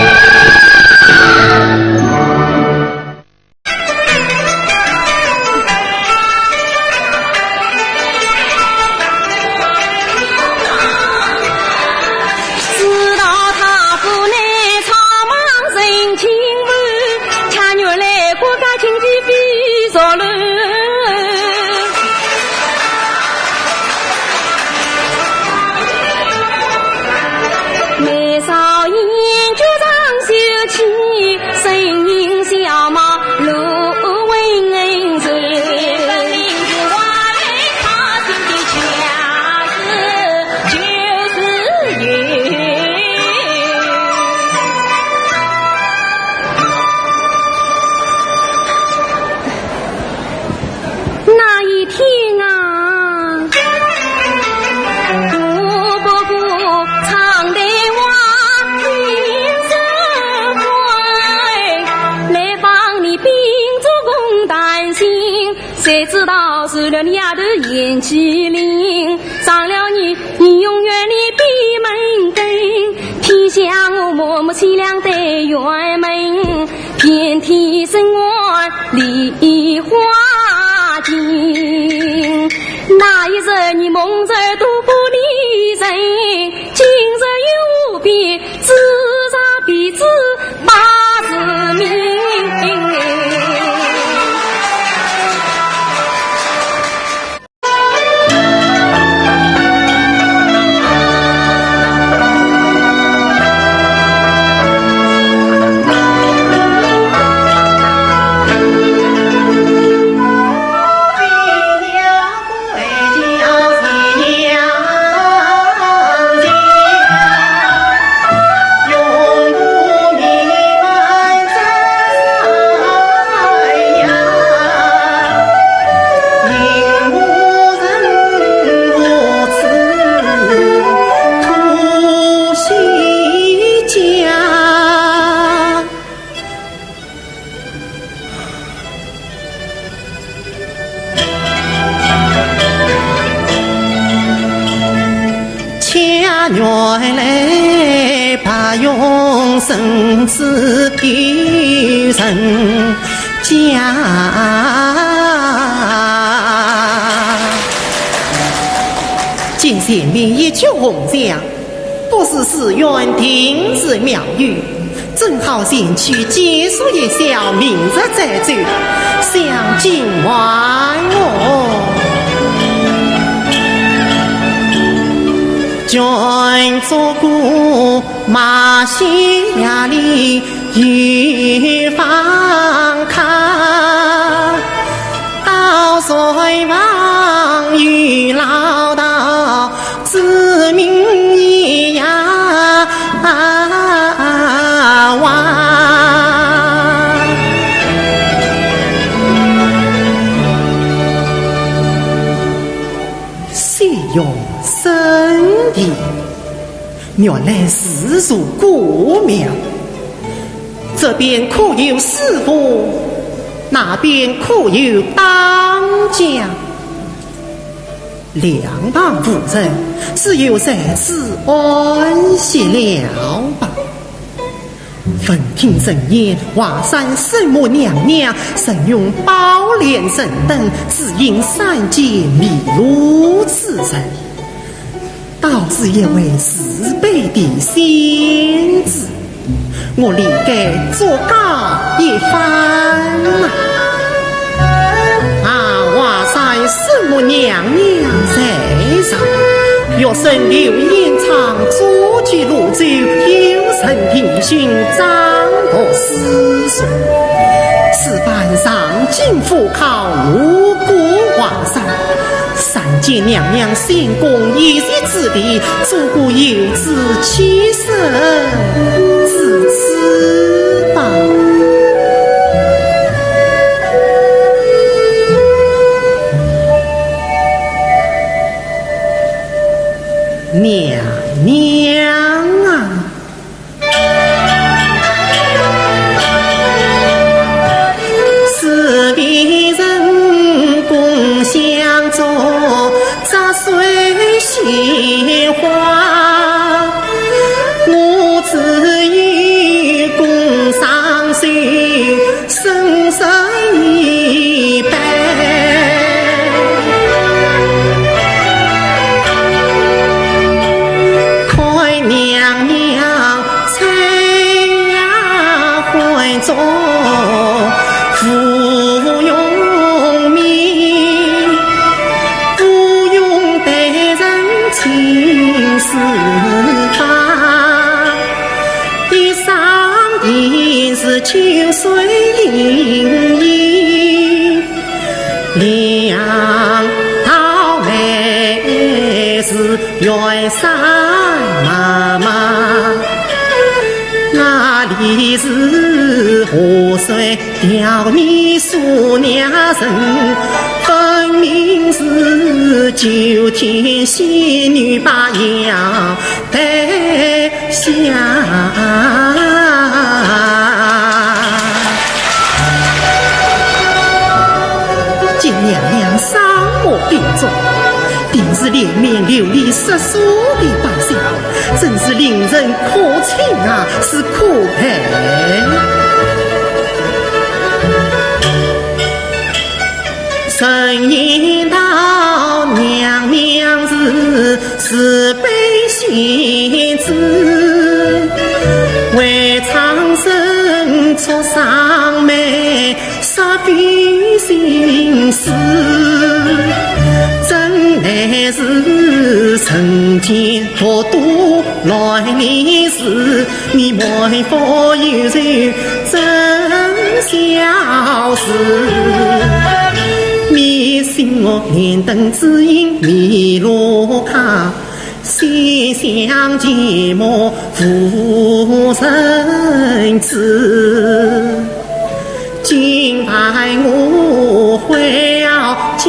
那一天啊，见前面一群红墙，不是寺院定是庙宇，正好前去借宿一宵，明日再走，相见还哦。 西园深殿，原来是座古庙。这边可有师父，那边可有当家。两旁无人，只有在此安息了吧。 闻听人言，华山圣母娘娘曾用宝莲神灯指引山间迷路之人，倒是一位慈悲的仙子，我理该祝告一番呐。啊，华山圣母娘娘在上， 玉身流烟唱，珠举罗奏，有声庭磬，掌读诗书。此番上京赴考，路过华山，参见娘娘仙宫一席之地，做个游子栖身之处吧。 娘娘啊，四位人共相助，折水鲜花，我只有共双手 深深一拜。看娘娘在丫鬟中无用名，无用待人情似法。 一双银是秋水盈盈，两道眉是远山脉脉，哪里是河水 调你数两人，分明是九天仙女把腰带下。见娘娘双目并作，定是连绵流离失所的大小，真是令人可亲啊，是可佩。 人言道娘娘是慈悲仙子，为苍生出双眉，煞费心思，真乃是人间佛度乱离事。 你莫负有罪真小事，你信我念灯指引迷路客，西厢寂寞无人知。今晚我会要交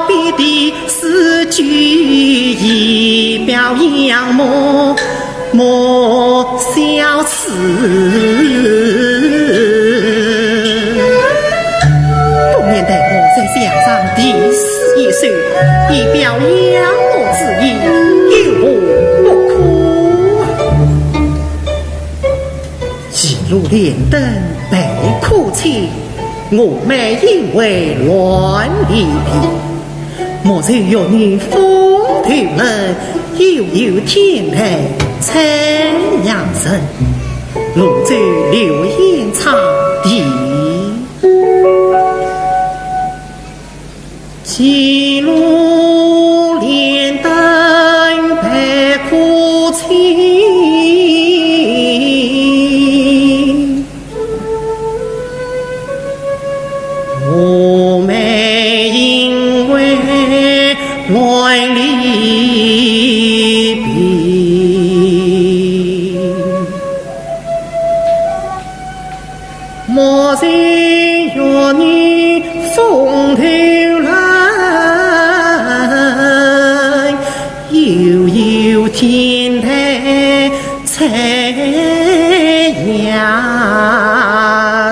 臂的 是酒意表扬莫，莫小此。不免待我在墙上题诗一首，以表扬我之意，有何不可啊？一路莲灯被客卿，我们因为乱离别。 莫愁玉女风头人，又有天台采杨人，龙舟流演唱地。几路炼丹白虎青， 画眉音为乱离别，墨染玉女风头来，又有天台采杨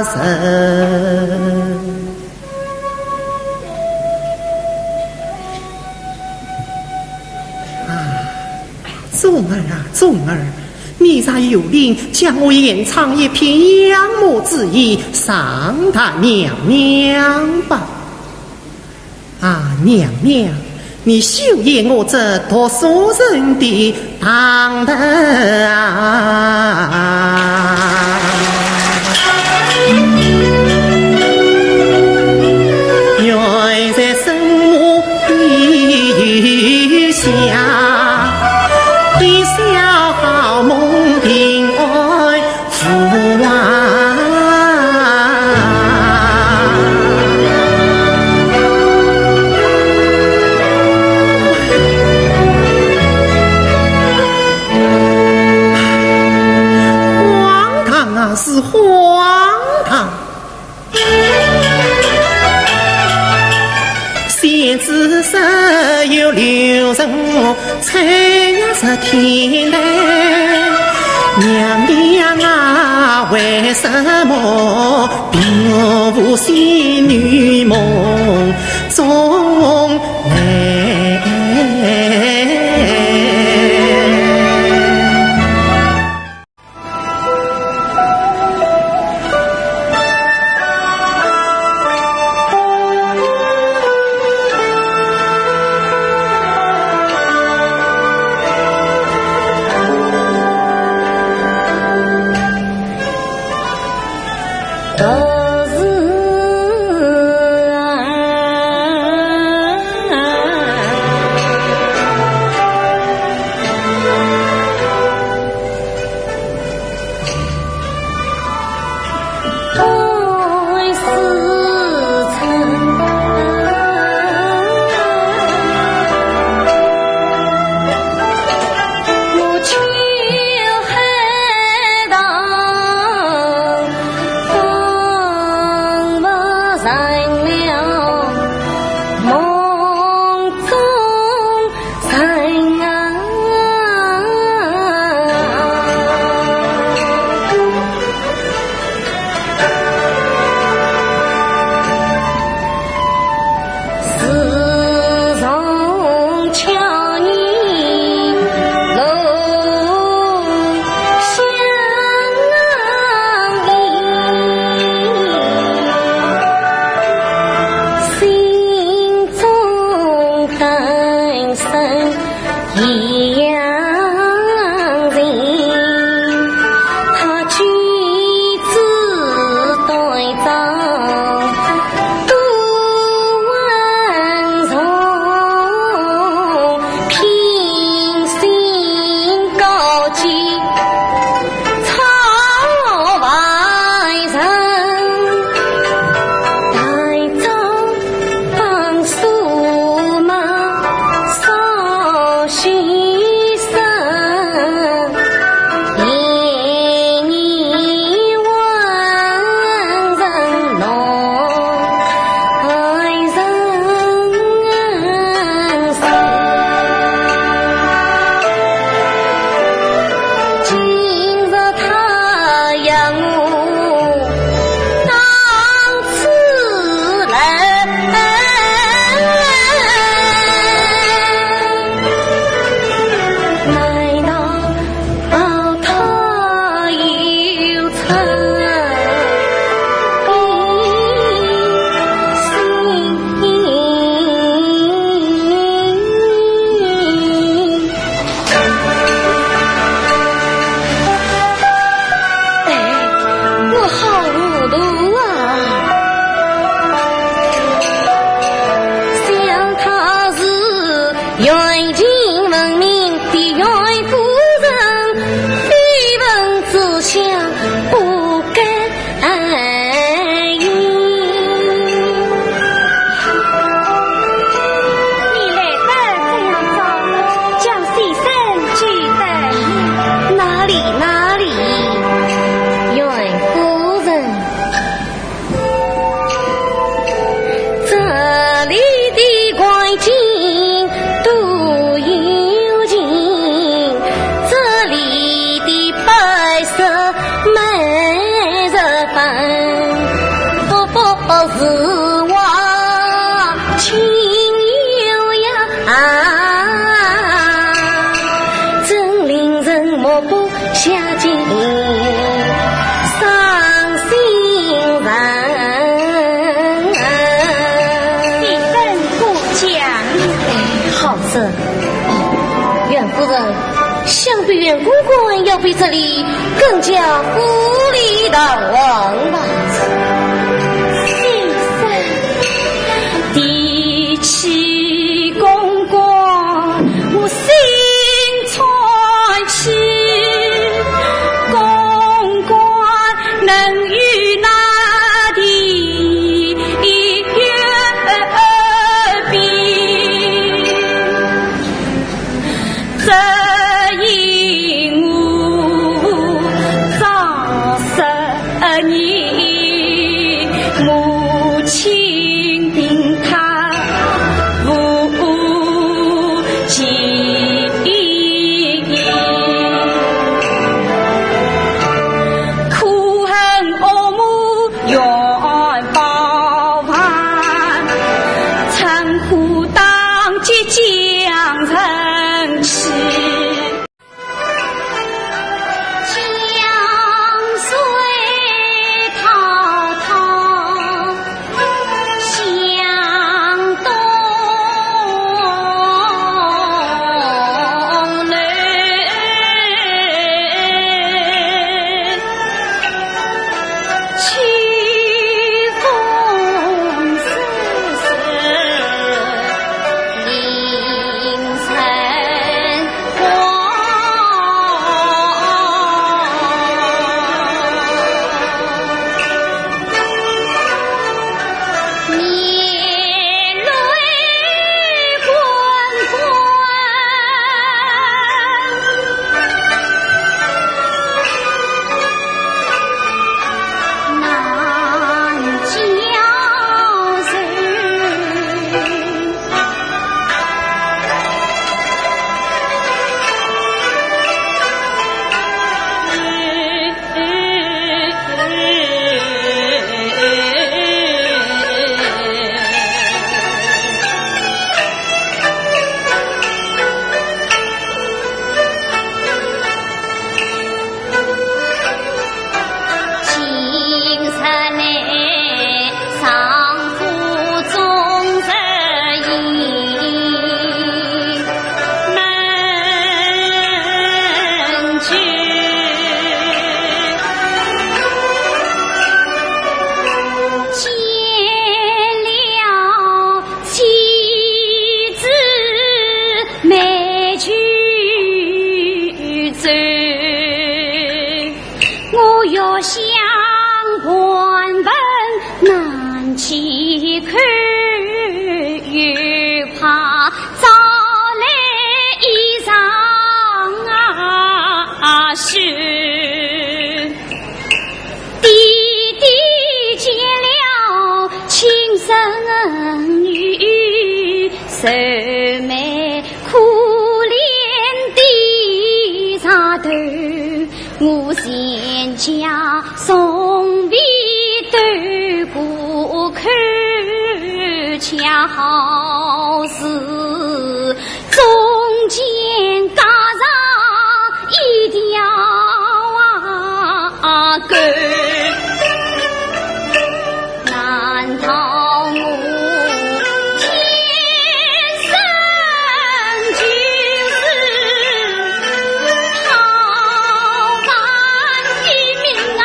人。啊，忠儿啊，忠儿，你若有令，将我演唱一篇扬墨之意，上达娘娘吧。 啊，娘娘，你休言我这读书人的堂堂啊！远在生母膝下，一宵好梦平安 父王。荒唐啊，是荒唐！ 仙子十月流人采杨人天台，娘娘啊，为什么并无仙女梦中来？下尽伤心人。你等过奖。哎，好事。哦，袁夫人，想必袁公馆要比这里更加富丽堂皇吧？先生。提起公馆，我心 川起，公馆能与那地远比。只因我早十年母亲病榻 无期。可恨恶母袁宝凡，趁火打劫将人妻。 江水滔滔向东流，秋风瑟瑟 今日里丈夫终日饮闷酒，见了 妻子美酒醉，我越想盘问难启口，又怕招来衣裳啊湿。 爹爹见了亲生女，愁眉苦脸低下头，我全家从未对过口，恰好是 中间夹上一条啊狗，难道我天生就是讨饭的命啊？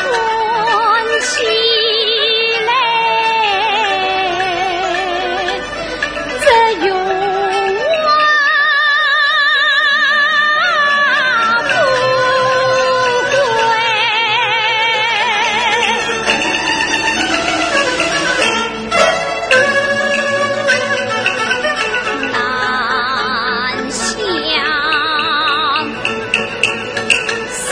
看起来，这荣华富贵难相 难相随。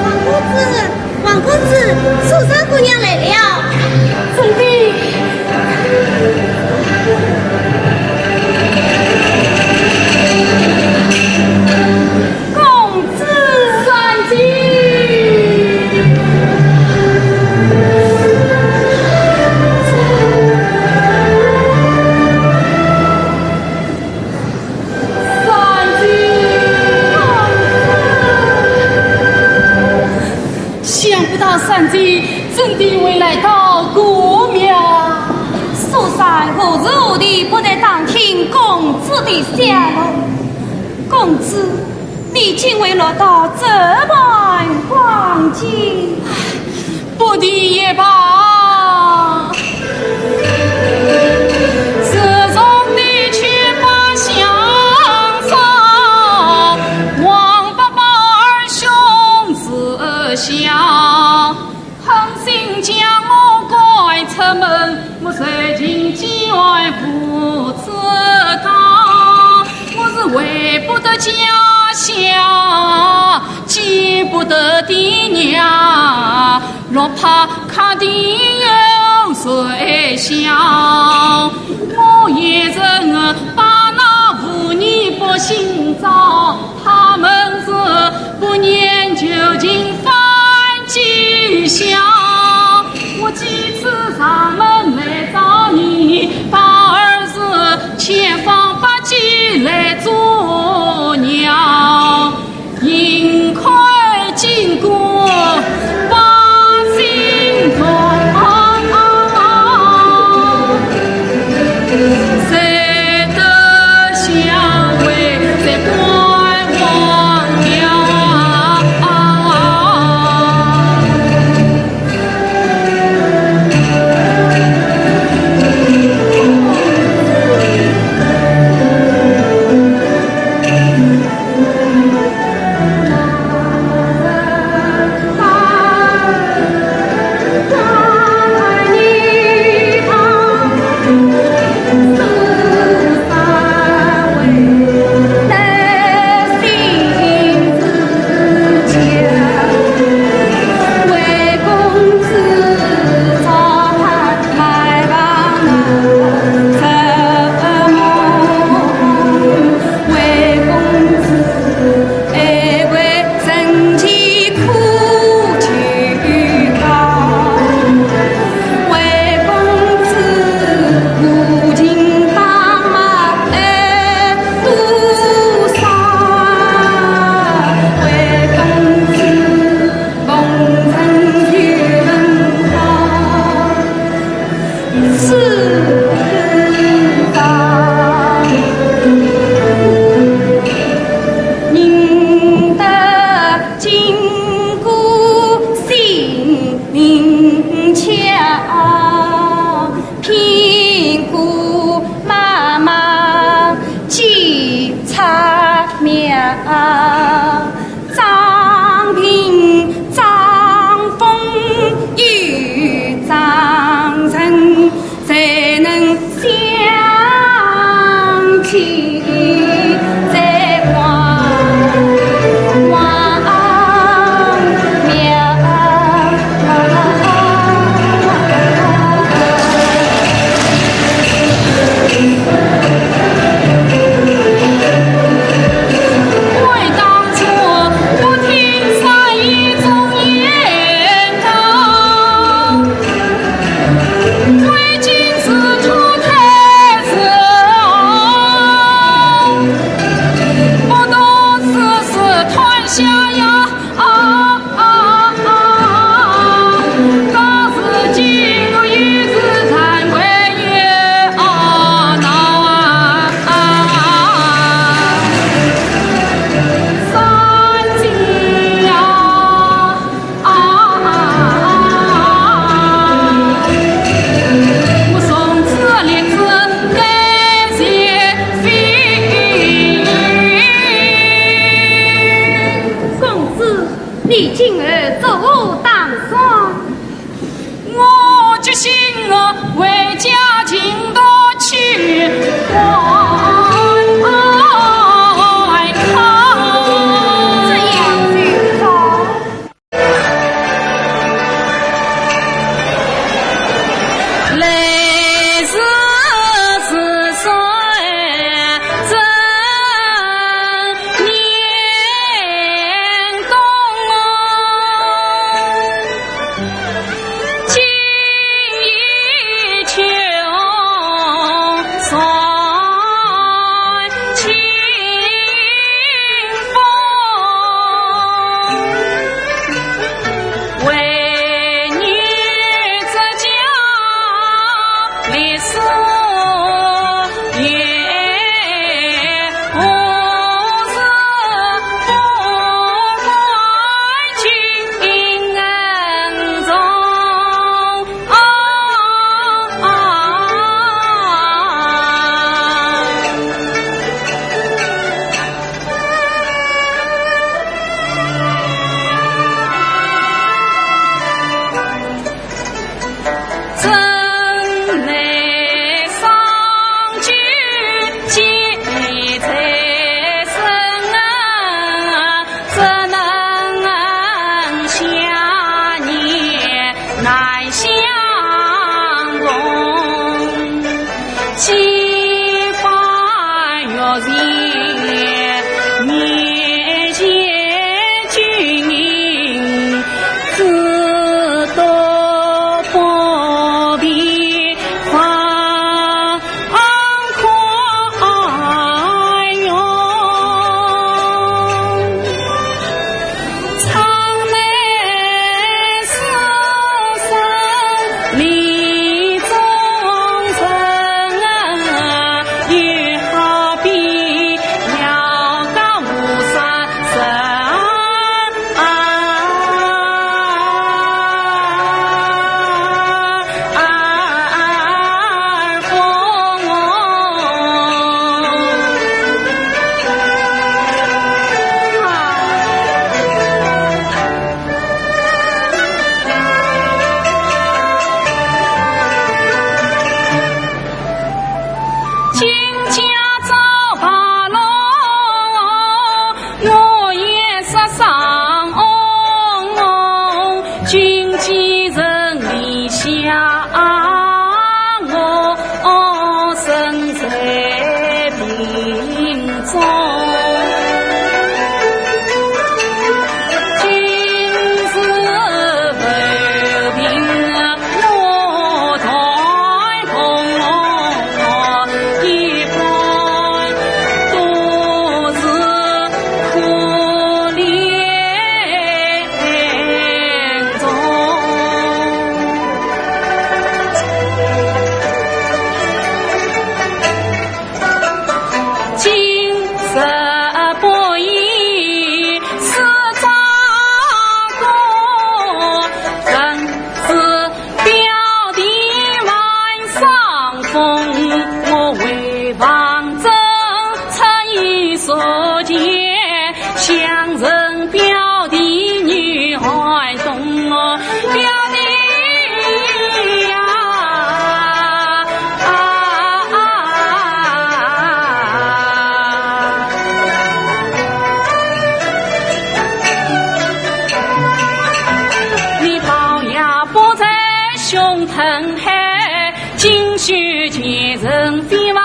王公子，王公子，苏三姑娘来了。真的？公子。三姐。三姐。 想不到三姐真的会来到顾庙。苏三何时何地不能打听公子的下落？公子，你竟会落到这般光景。不提也罢。妙，张屏张风又张人，才能相提并。 为当初相认表弟女孩童哦，表弟呀，啊啊，你抱呀抱在胸膛海，锦绣前程非外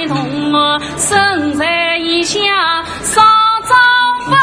童哦，身在异乡少照顾。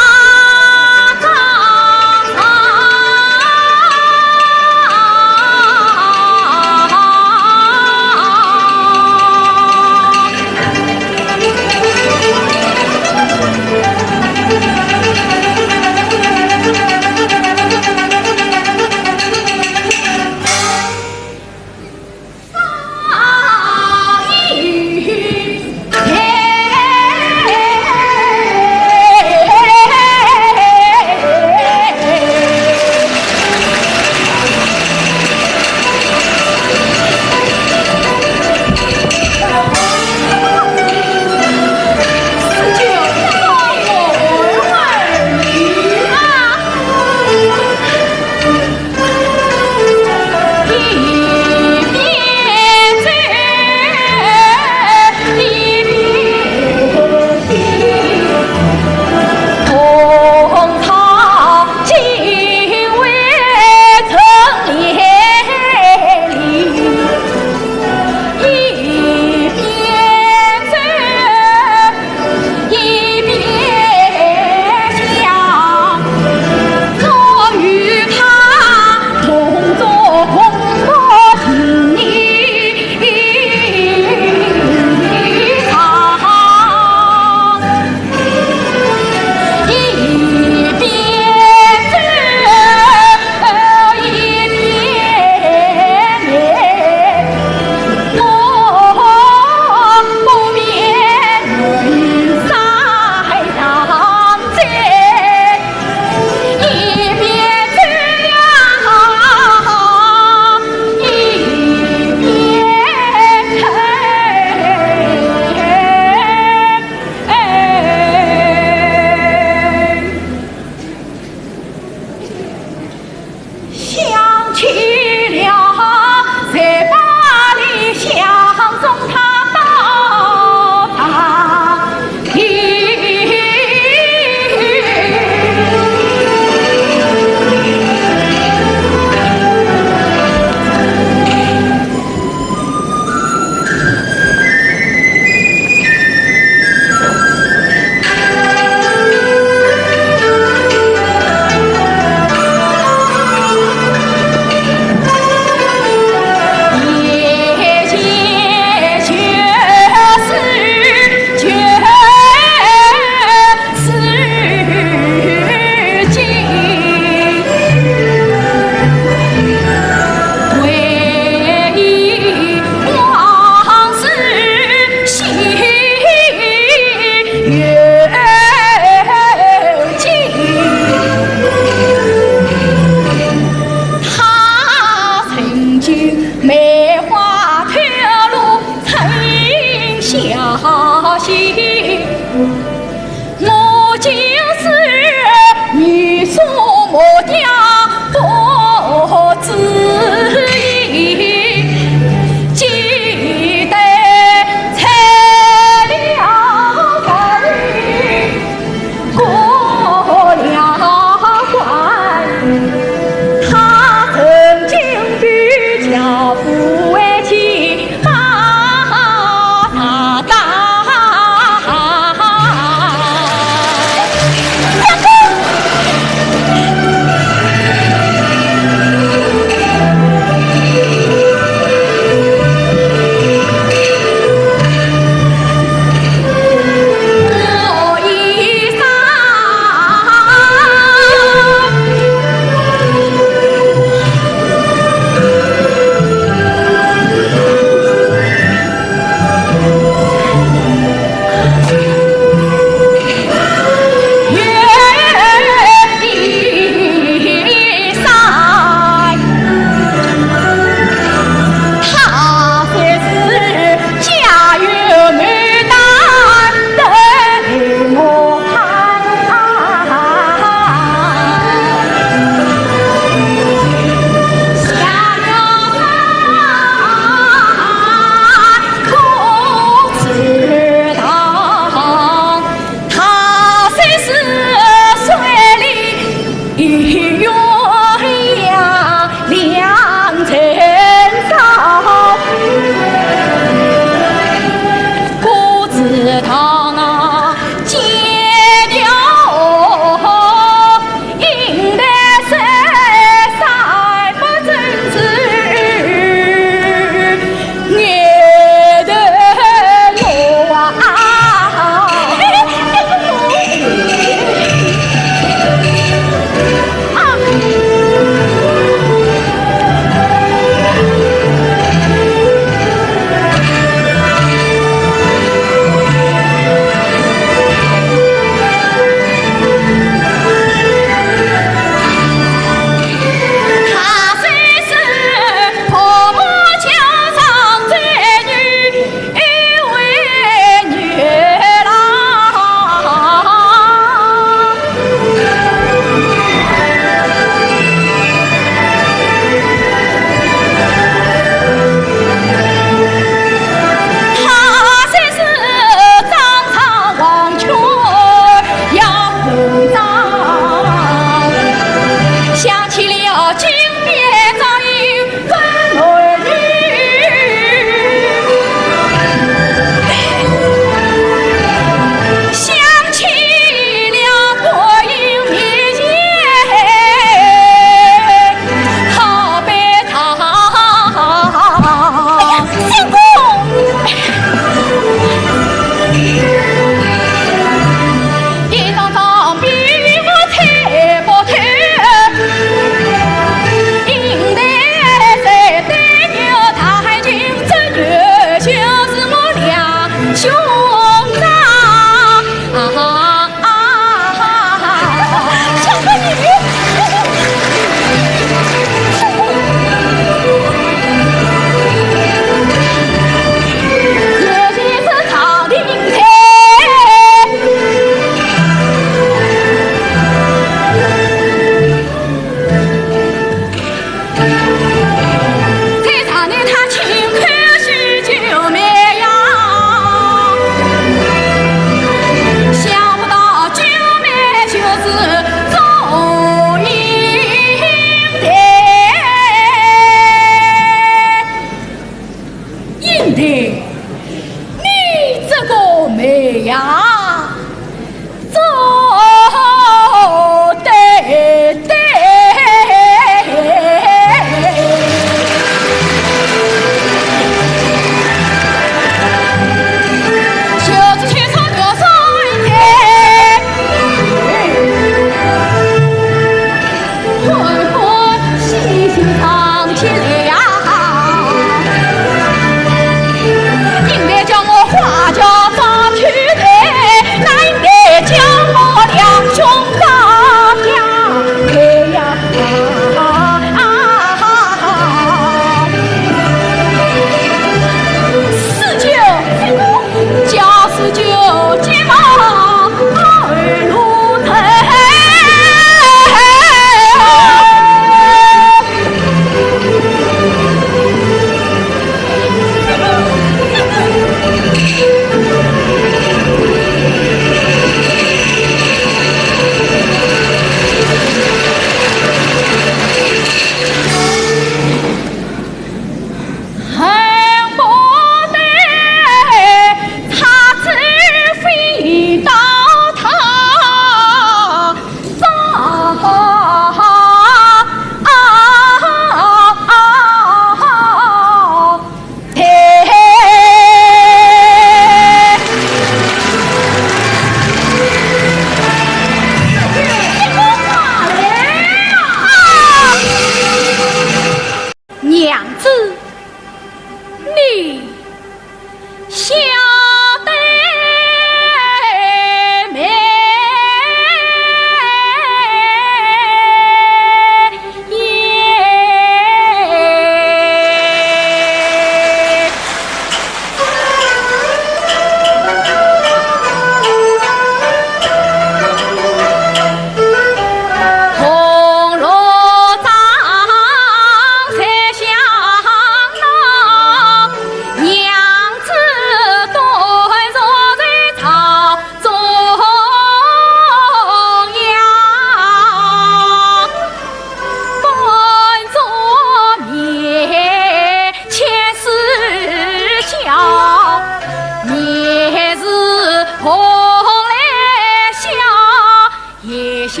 想，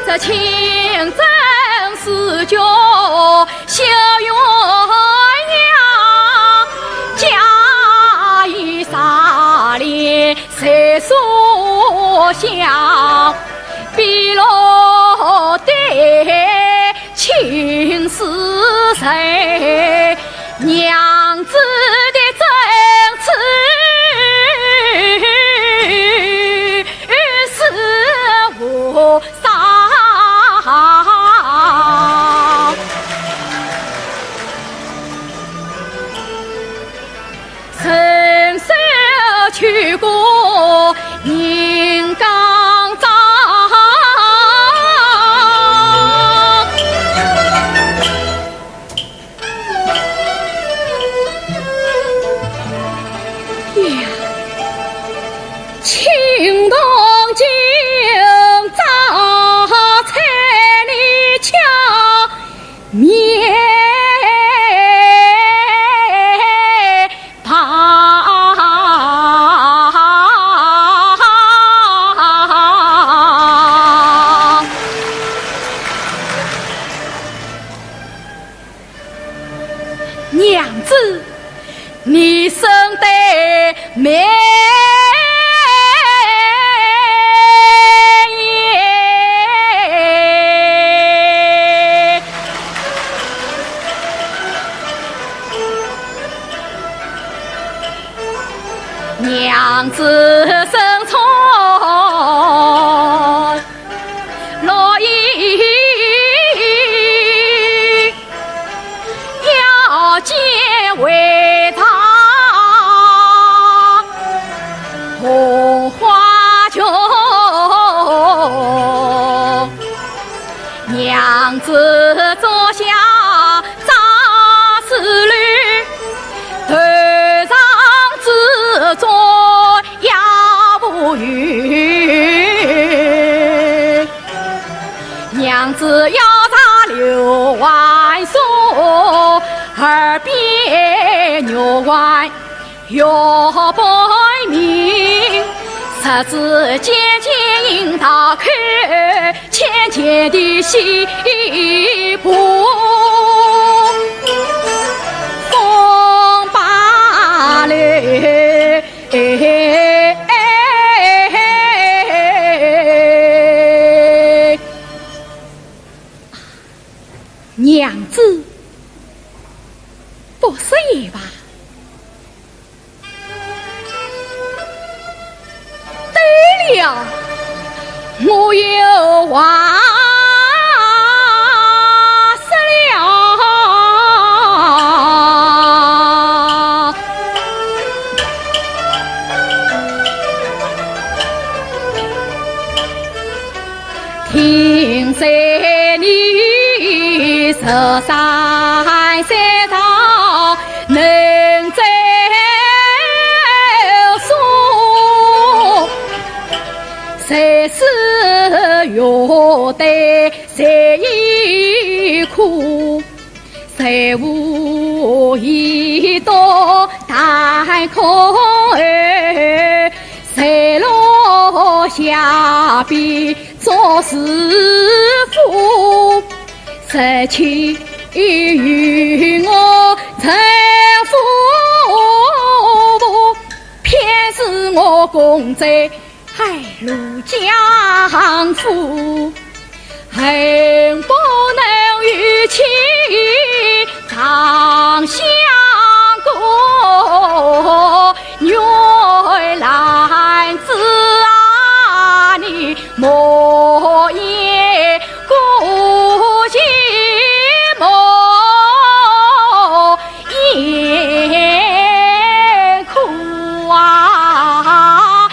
这清真寺中修云呀，家以沙砾谁所向？碧落的 青丝谁，娘子的珍珠是无上。伸手去过银缸中。 呀，青铜镜照在你俏面庞。 娘子，你生得美。 娘子身穿绿衣，腰间围着红花裙。娘子坐下 扎丝绫，头上紫鬃压乌云。娘子腰扎六环锁，耳边玉环 玉盘明，十指尖尖印大口，浅浅的细波风把柳。娘子，不说也罢。 对了，我有话说了。听说你十三岁上 能奏书，谁是玉带谁已苦，谁无一朵丹空儿，谁落下笔作诗赋。 谁去与我成夫妇，偏是我共在海陆江湖，恨不能与妻长相共。玉兰子啊，你 莫言孤寂莫言苦啊。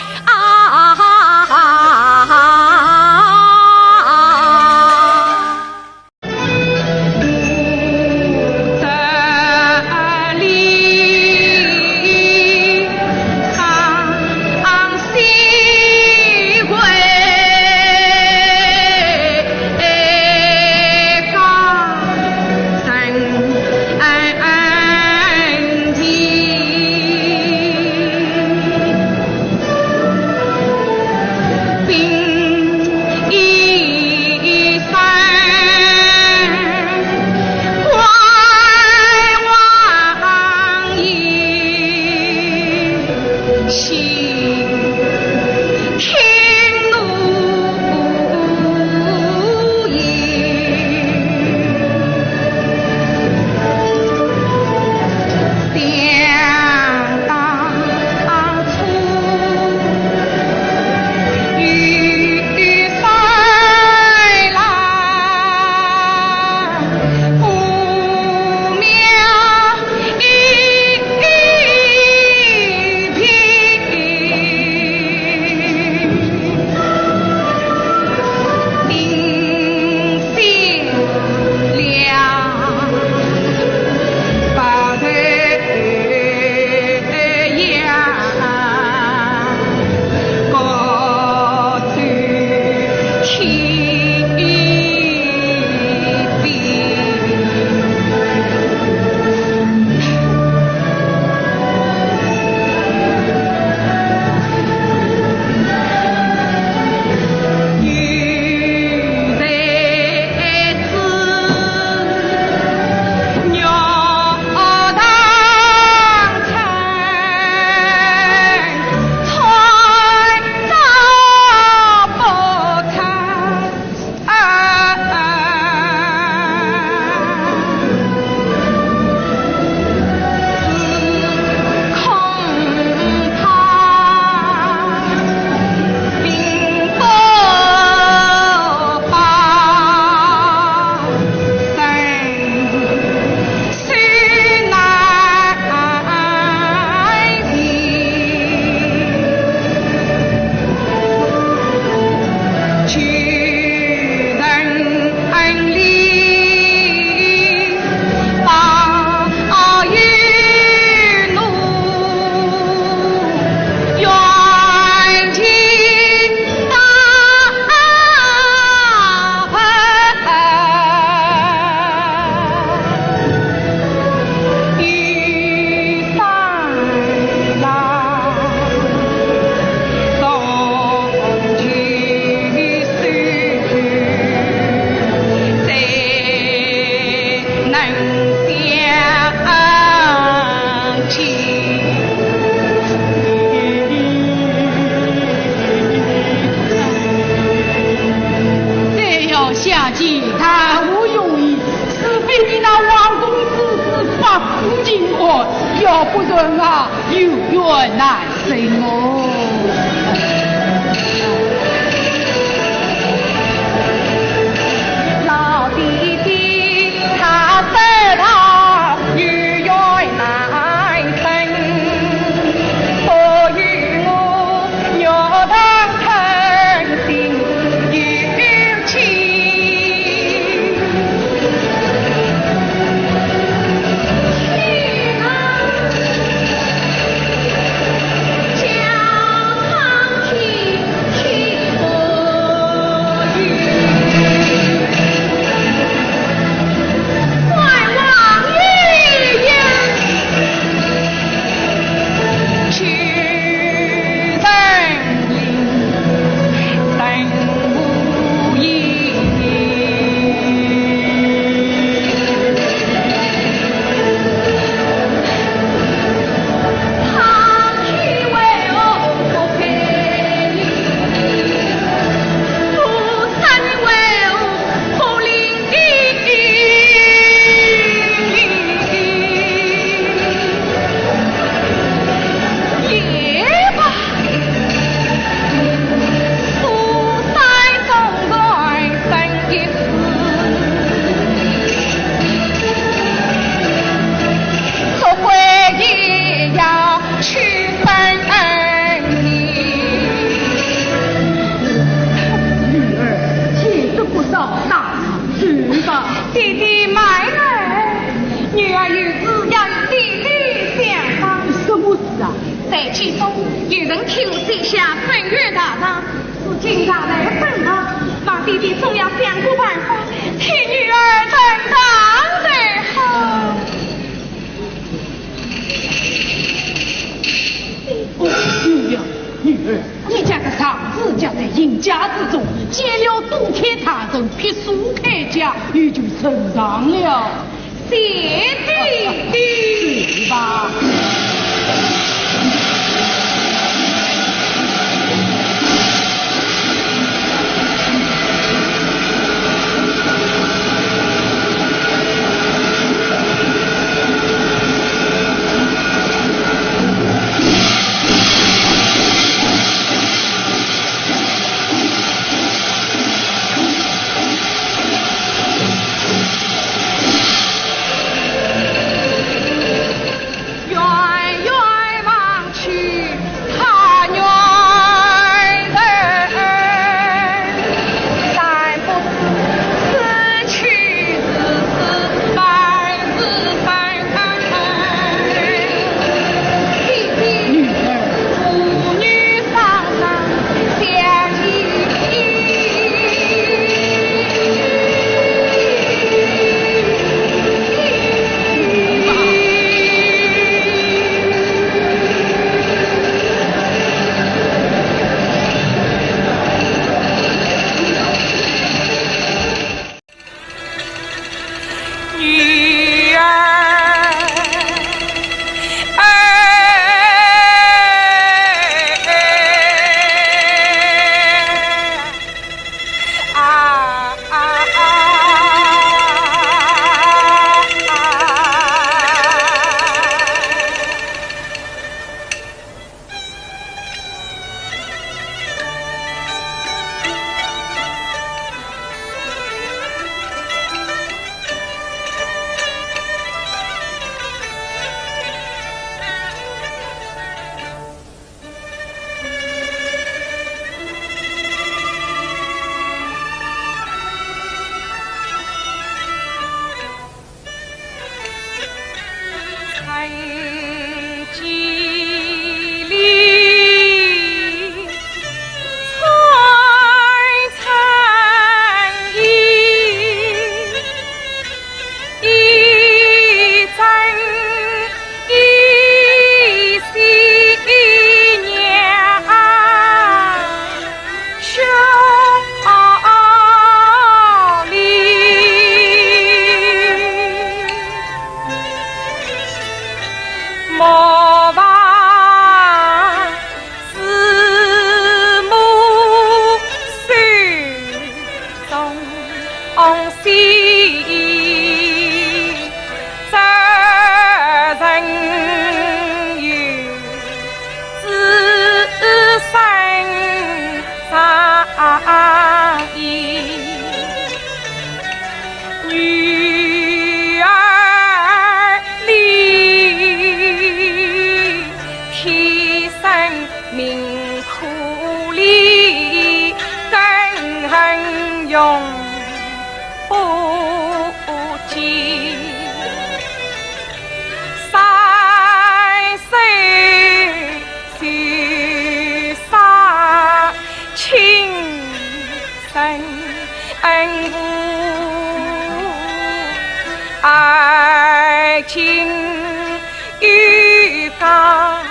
再要相见，谈何容易？除非你那王公子是发肤金哦，要不然啊，有缘难成哦。老弟弟，他得到有缘难成，所以我 女儿，天色不早，大事去吧。弟弟慢来，女儿有事要与弟弟相商。什么事啊？在京中有人替我写下分冤大状，如今大难临头，望弟弟总要想个办法，替女儿伸张才好。 哦，女儿，女儿，你家的状子夹在银架之中，见了都监大人，劈书开解，也就成状了。谢弟弟。去吧。永不尽。山水水上情深无，爱情有方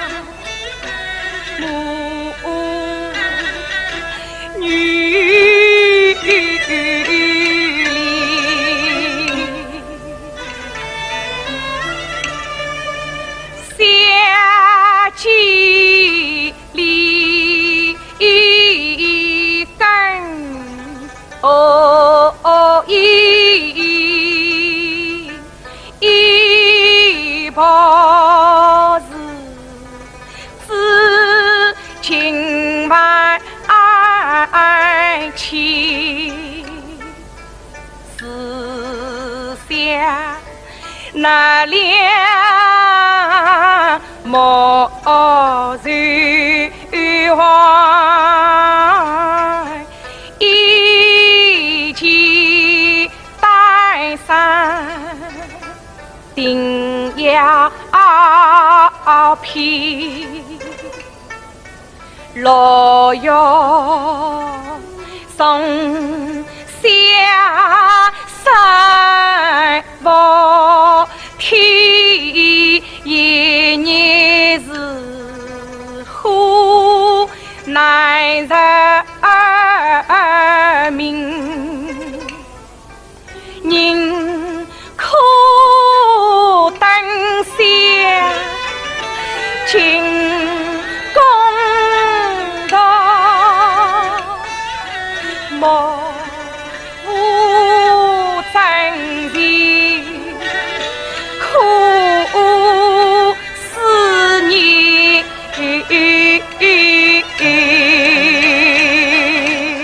母女离，相寄离根。 哦，一，一不是知情万千，是想 那两莫愁怀，一骑单上定要偏。 落月送晓山伏天，一日是火难燃明。 人可灯下尽公道，莫负真情苦思念。